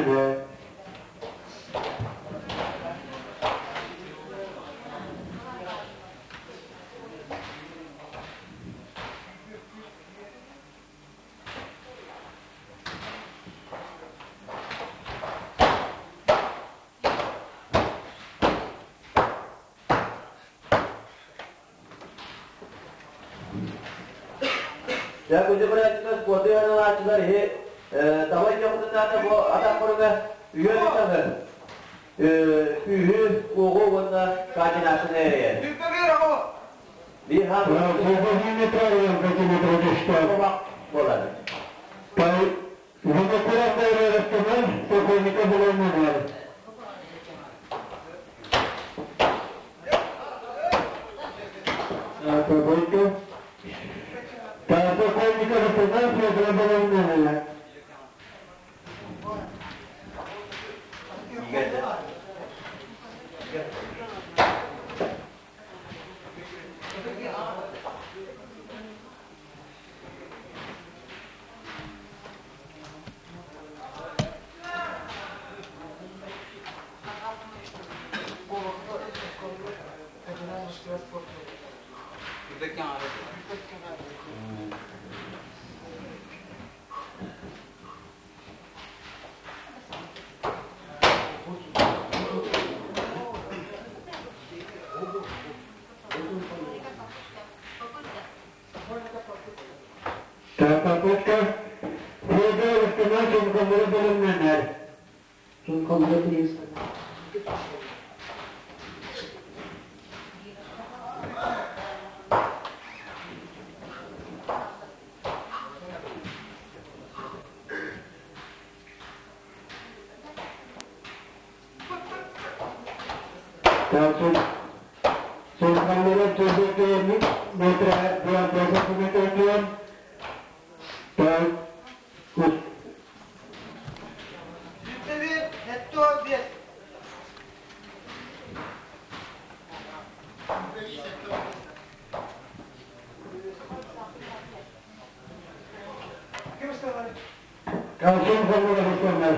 Дьэ, күндү көрөөччүлэр, спорду ыаналааччылар иһи таба дьоҕутуннаата бу атах хоруга үһүөн үтөҕөр күүһү, уоҕу уонна координацияны эрэйэр. 21, аҕыс. Биир хаан 22 метр сантиметр туста. буолар. Винокуров бөлүүн Сокольника баламна. Побойко. Сокольника хустунар, Федора баламна. Попытка Федор хустунар, Чемпионера баламна. Сунхаллара 22 метр 2 сантиметр. Так, 21, 75. Ким ысталар? Сунхаллара хустунар.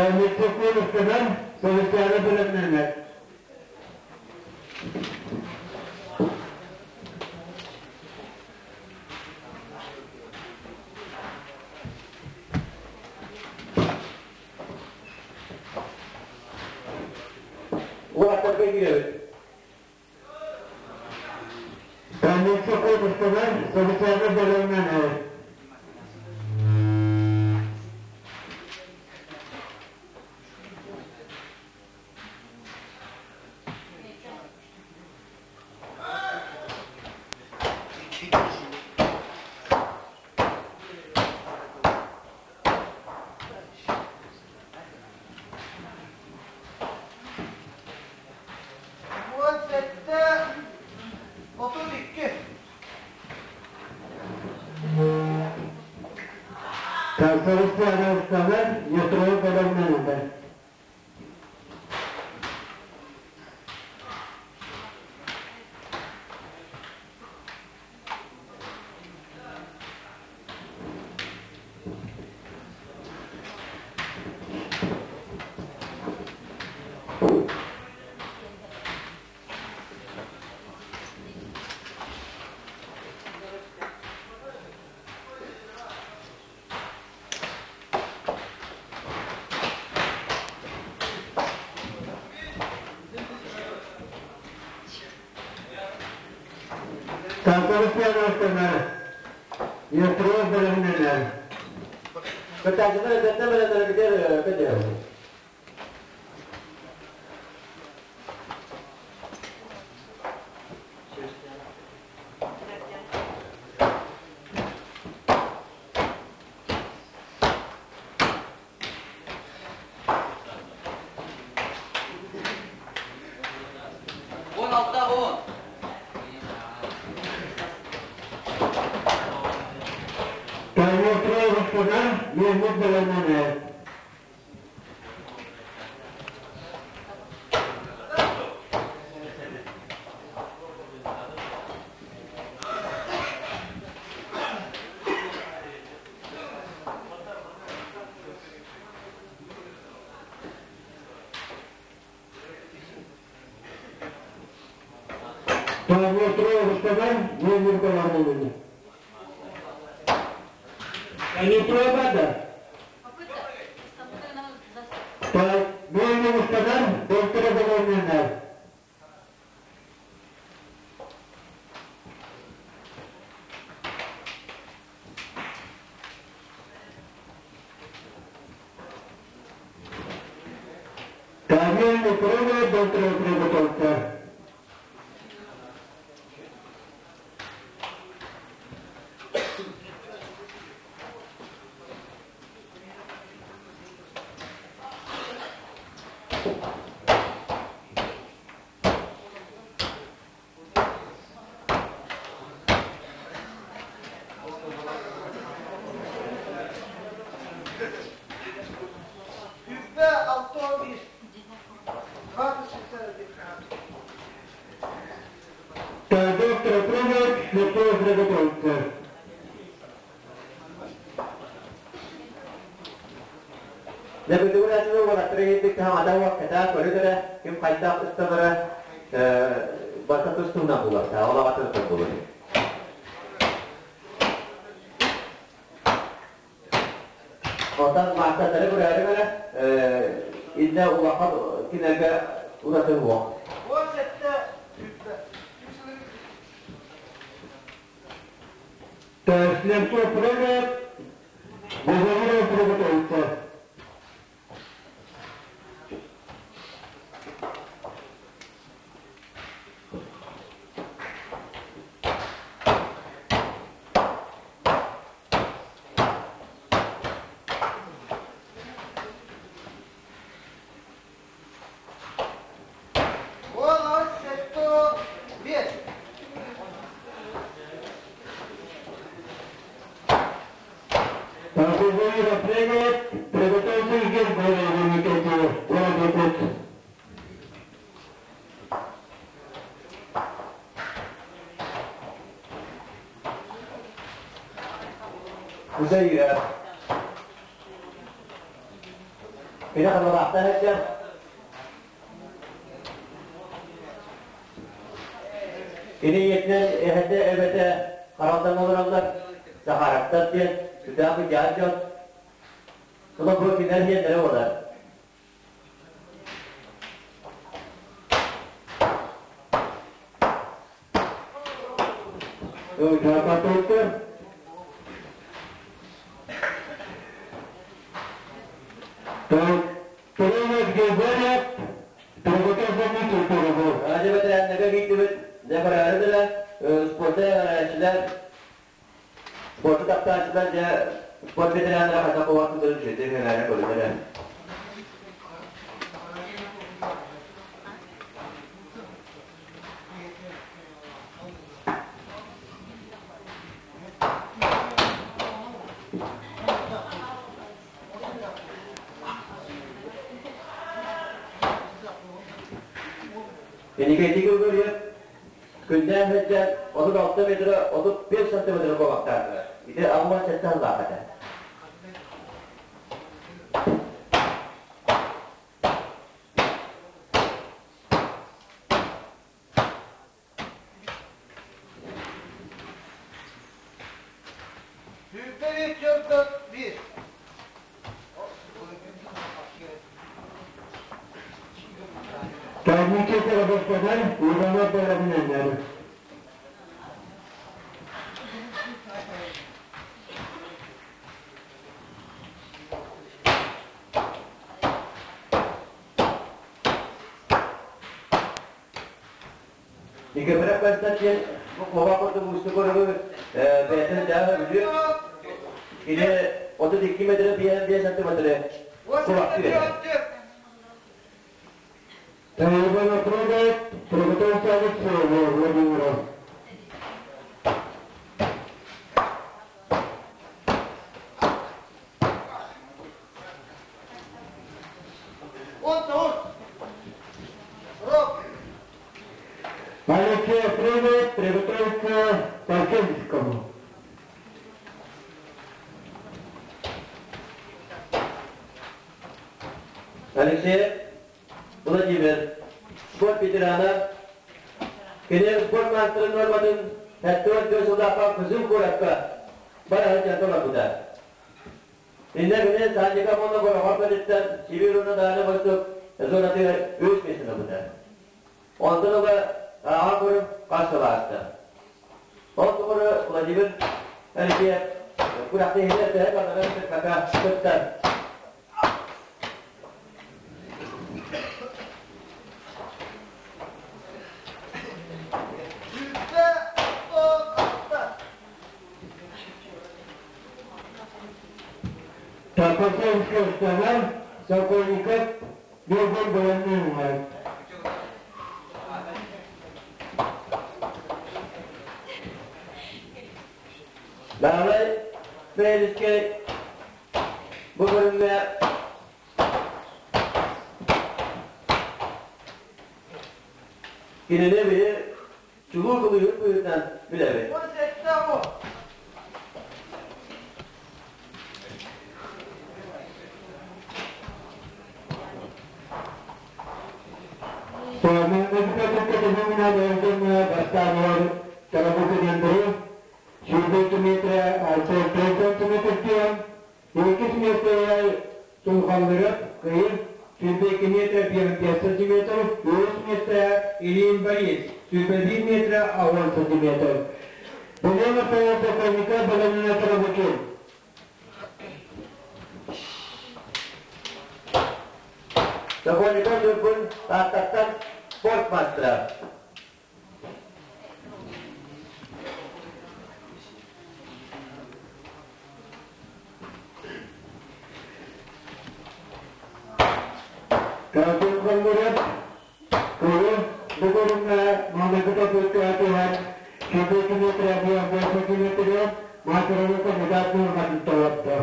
Микрофон хустунар, Советяна баламна. Спортка киирэбит. Таанньыкса куотуктанар, социальнай бэлэмнэнэр. 17 32. Тахсарыста араастаҕар метро бэлэмнэнэр. Тахсарыста араастаҕар метро бэлэмнэнэр. Кытааччылар эрдэттэн бэлэмнэригэр көтөҕү. 16-10. Метро ыстанар, үөммүт бэлэмнэнэр. Метро ыстанар, үөммүт бэлэмнэнэр. Метро бада. Бөйнө ыстанар, доктора бэлэмнэнэр. Камен Украина доктора приготовка. Yüzde altı on bir. 20 61. Доктор Пригот, метро приготовка. Лэбитигэр ачылы уолаттары иһиттик таһамата уокката, көрүдэрэ, ким хайдах ыстанара барыта тус-туһунан буолар, ол аҕатын буолар. Онтон маастардары көрөөрү көрө, иннэ улахан кинилэргэ ураты уох. 17 сүүрбэ. Слепцов прыгает, Бузовиров приготовится. 17 5. Бузовиров прыгает, приготовился Евгений Никитин, город Якутск. Кузей Кини ханылаахтан сылдьар. Кини ийэтинэн эһэтэ эбэтэ харалдан олороллор. Сахараттар диэн сүрдээх быдьаан дьон. Тула бу кинилэр диэннэрэ буолар. Запотоктор. Тренер Григорьев, Приготовление культуры. Аня бэтэрээннэргэ киирдибит. Дьэ бараары да спорта эҕэрээччилэр, спорту таптааччылар дьэ спорт ветераннара хайдах кубаахтыыларын үчүгэйдик эҥээрэ көрүллэрэ. Энигэтик ылгырыйар күннээн сылдьан 36 метра 35 сантиметр куобахтаатылар. Ити 67 сыллаах этэ. Сүүрбэ төрт биир. Технический господар Иванов Бэрэбинэннэр. Никифоров Константин бу куобах курдук уустук оругу бэйэтин дьаһы бүлүү или 32 метры 55 сантиметры кубактыы этэ. Иванов Роберт, приготовься Алексееву Владимиру. Алексей Привет, приготовиться Толчинскому. Алексей Владимир, спорт ветерана, кини спорт маастарын норматын 74 сыллаахха Кызыл куоракка бара сылдьан толорбута. Иннэ кини Санника уонна Горохов кэлиттэн Сибиир уонна Дальнай Восток зонатыгар үс миэстэни ылбыта. Онтон ыла ааҕа көрүм хас сыл ааста. Ол тухары Владимир Алексеев күрэхтэһиилэр төһө барыларын сырбака кыттар. Сүүрбэ алта. Топосовская страна, Сокольников, Бегун Баланин. Баһылай Фелискэй бу көрүҥҥэ кинини биһи чулуу кылыыһыт быһыытынан билэбит. Сүүрбэ метр тиэн, иккис миэстэҕэ Сулхаллырап Кыйыр, 22 метр 55 сантиметр, үһүс миэстэҕэ Ильин Борис, 21 метр 10 сантиметр. Елена Сокольника Баланина Тарабукин. Сокольников Ньургун Тааттаттан спорт мастера. Калкин Кыйыр, бу көрүҥҥэ маҥнайгы попыткаҕа 22 метр 55 сантиметр маастарга кандидат нуорматын толордо.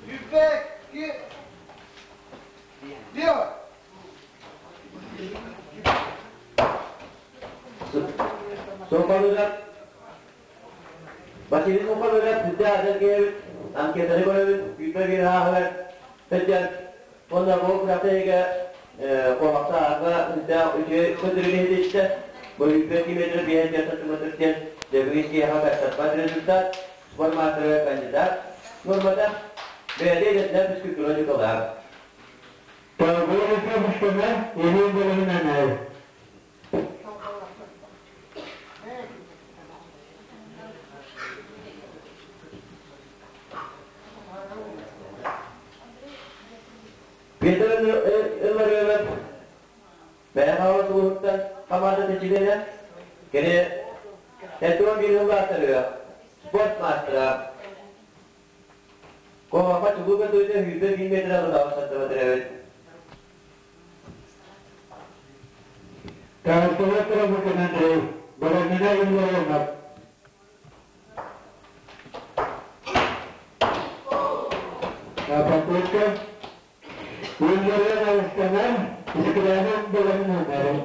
Сүүрбэ биир. Соколугар Василий Соколугар сүрдээх эдэр анкетаны көрөбүт, 21 ааһыгар сылдьан, уонна бу күрэхтэһиигэ Куобахта аарга үрдээх үтүө көтөрүн иһититтэ. Бу үппэ километр биэһэ сантиметр диэн дэбигис киһиэхэ каттарбат результат. Спорт маастарыгар кандидат. Нуормата бэйэтэ идэтинэн физкультура дьукалаах. Павловича Пушкина Елена Головина. Петр Илларионов Бэйэхаҕа сулуһуттан хамаанда чилиэнэ, кини 71 сыллаахтарыгар спорт маастара. Куобахха чулуу көтүүтэ 21 метр алыдаҕа сантиметр эбит. Тааттаҕа турабытын Андрей, Баламина Илларионов. Попытка Илларион Алыстанар, Искрянов Баламинанар.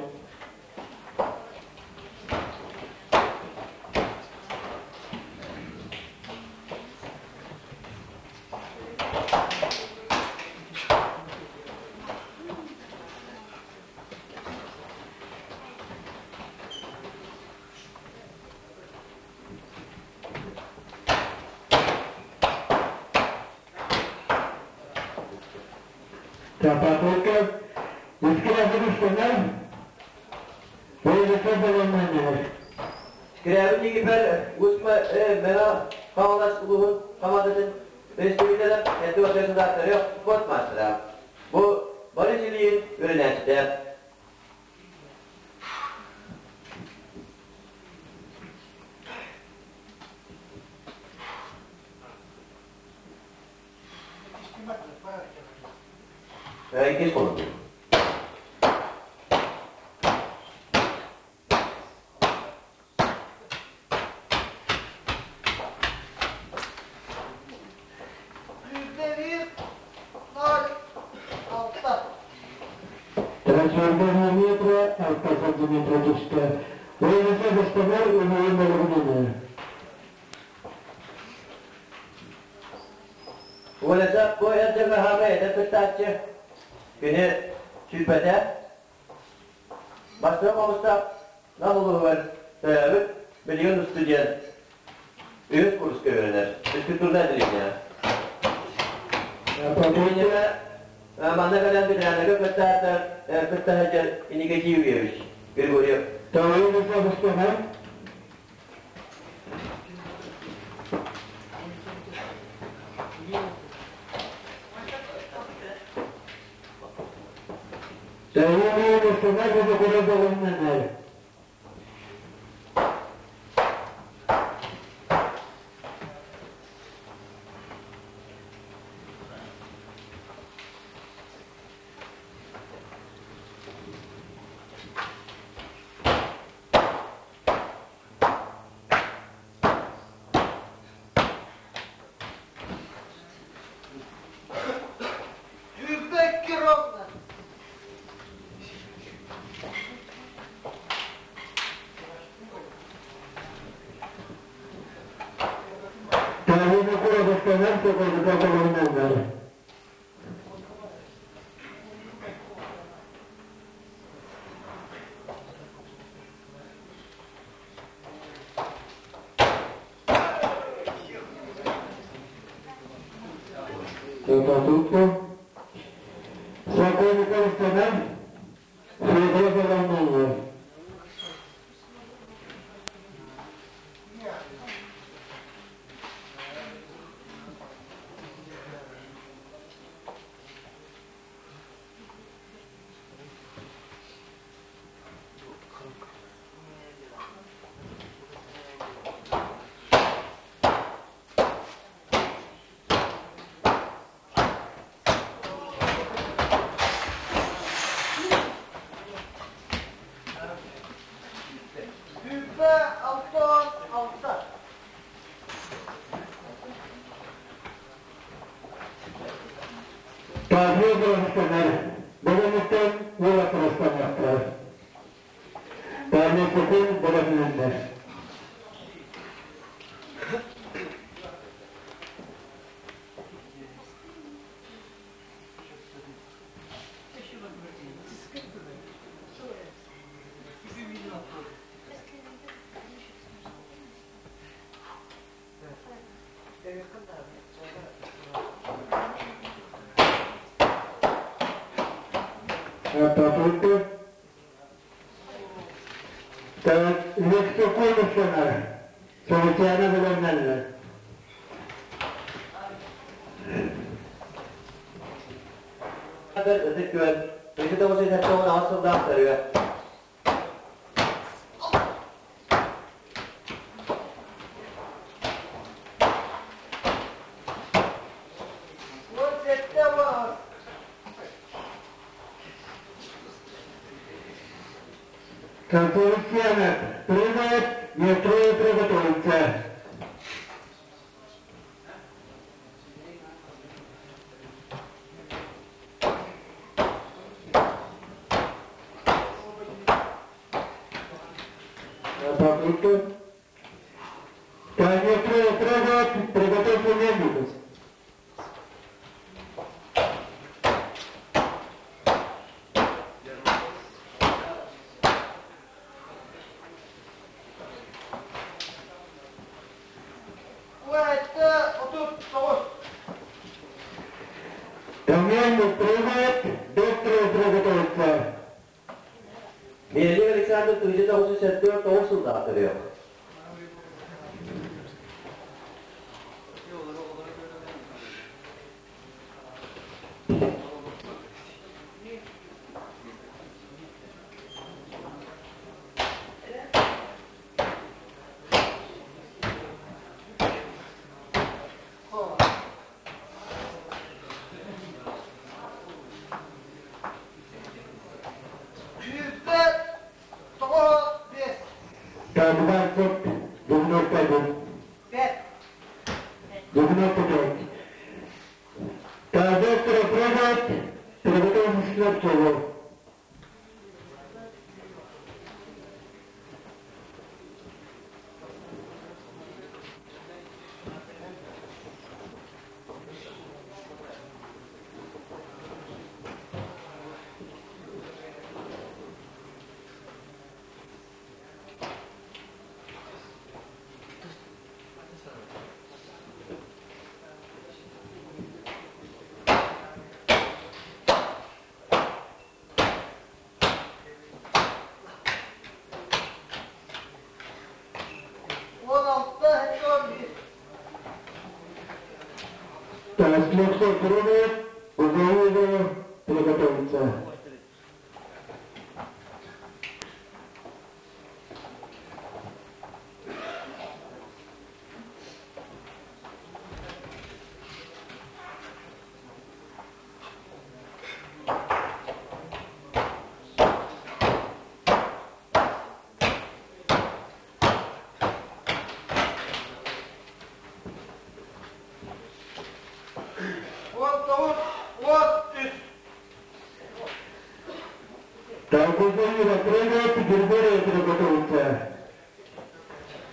Попытка Искрянов Алыстанар, Владислав Баламинанар. Скрябин Никифор Усма Мэҥэ Хаҥалас улууһун хамаандатын республикада 74 сыллаахтары спорт маастара. Бу Борис Ильин үөрэнээччитэ. Иккис холобур. Yüzde bir, ноль, алта. Трансформер метра, алта сантиметра түстэ. Владислав Алыстанар, Елена Головина. Уоласа бу эрдэҕэ хаама эдэр кыттааччы кини сүлбэтэ бастакы хомустаах Нам улууһугар төрөөбүт билигин студент үһүс курска үөрэнэр физкультурнай отделение. Кинигэ манна кэлэн ветераннарга кыттааттар кытта сылдьар Иннокентий Юрьевич Григорьев. Владислав Алыстанар. Елена Алыстанар, Владислав Баламинанар. 102 ровно. Половина Алыстанар, Владислав Баламинанар. Попытка. Сокольников Алыстанар, Владислав Баламинанар. 106 6. Павел Алыстанар, Баламиттан Уолаттар Алыстанар. Павел Сокол Баламинанар. Попытка. Так, Лексиконовсанар. Советяна билэннэллэр. Ытык Күөл, 1978 сылдаах төрүө. Конституцияны прыгает, не трое приготовиться. Попытка. Таня прыгает, приготовься медленно. Дамьян прыгает, доктор приготовиться. Миэлик Александр 1974 сылдаах төрүө. Так, 20, 91. 95. Так, доктор прыгает, приготовиться к Слепцову. Так, Слепцов прыгает, Узаева приготовиться. Так, Узаева прыгает, Григория приготовиться.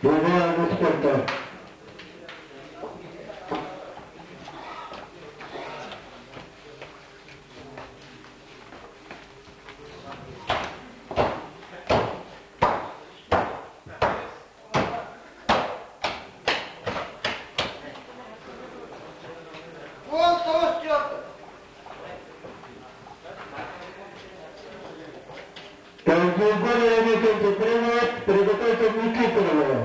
Глава спорта. Так, Григория Викторович прыгает, приготовиться к Никифорову.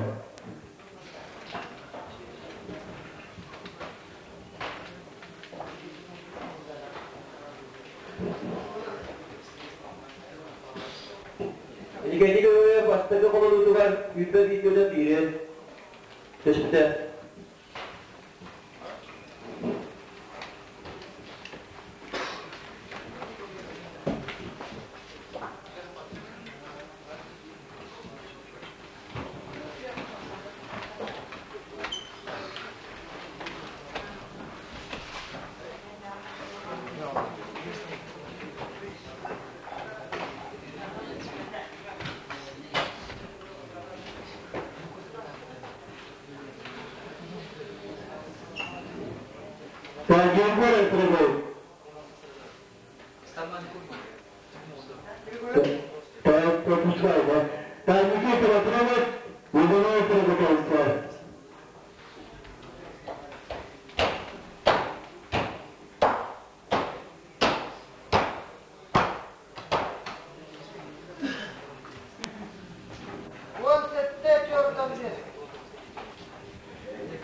Николай бастакы холодутугар үтбэ видеода биирен төспүтэ. Так, Григорий прыгает. Так, пропускай, да? Так, Никифоров прыгает, Иванов приготовиться.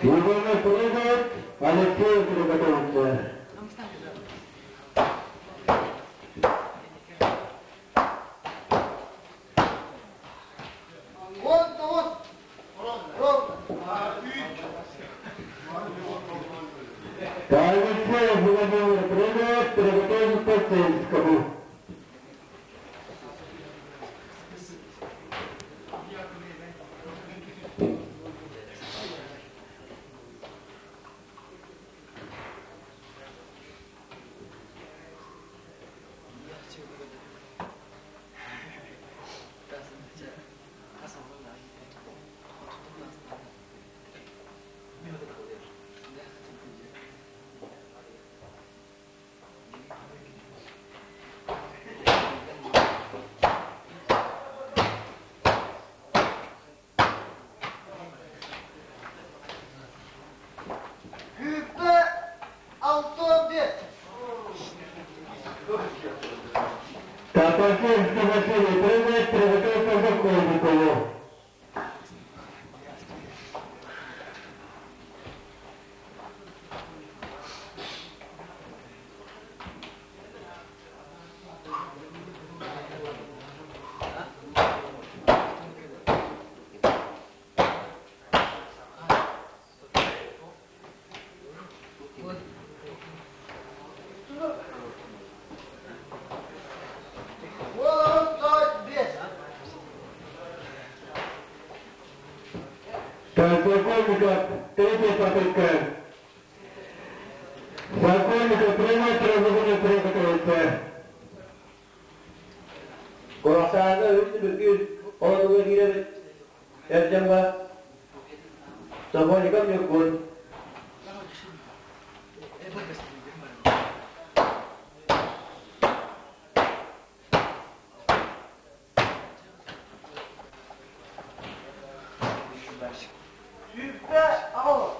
Егоров прыгает, Алексеев приготовится. 19. Ровно. Алексеев Владимир прыгает, приготовиться к Сельскому. Күүппэ 65. Татарсинский Василий прыгает, приготовиться к Сокольникову. Голову 25. Так, Сокольников, третья попытка. Сокольников прыгает, Разумов приготовится. Курасааны үс бүргүр олуга кииребит. Эрдемга Сокольников Ньургун. Сүүрбэ 8.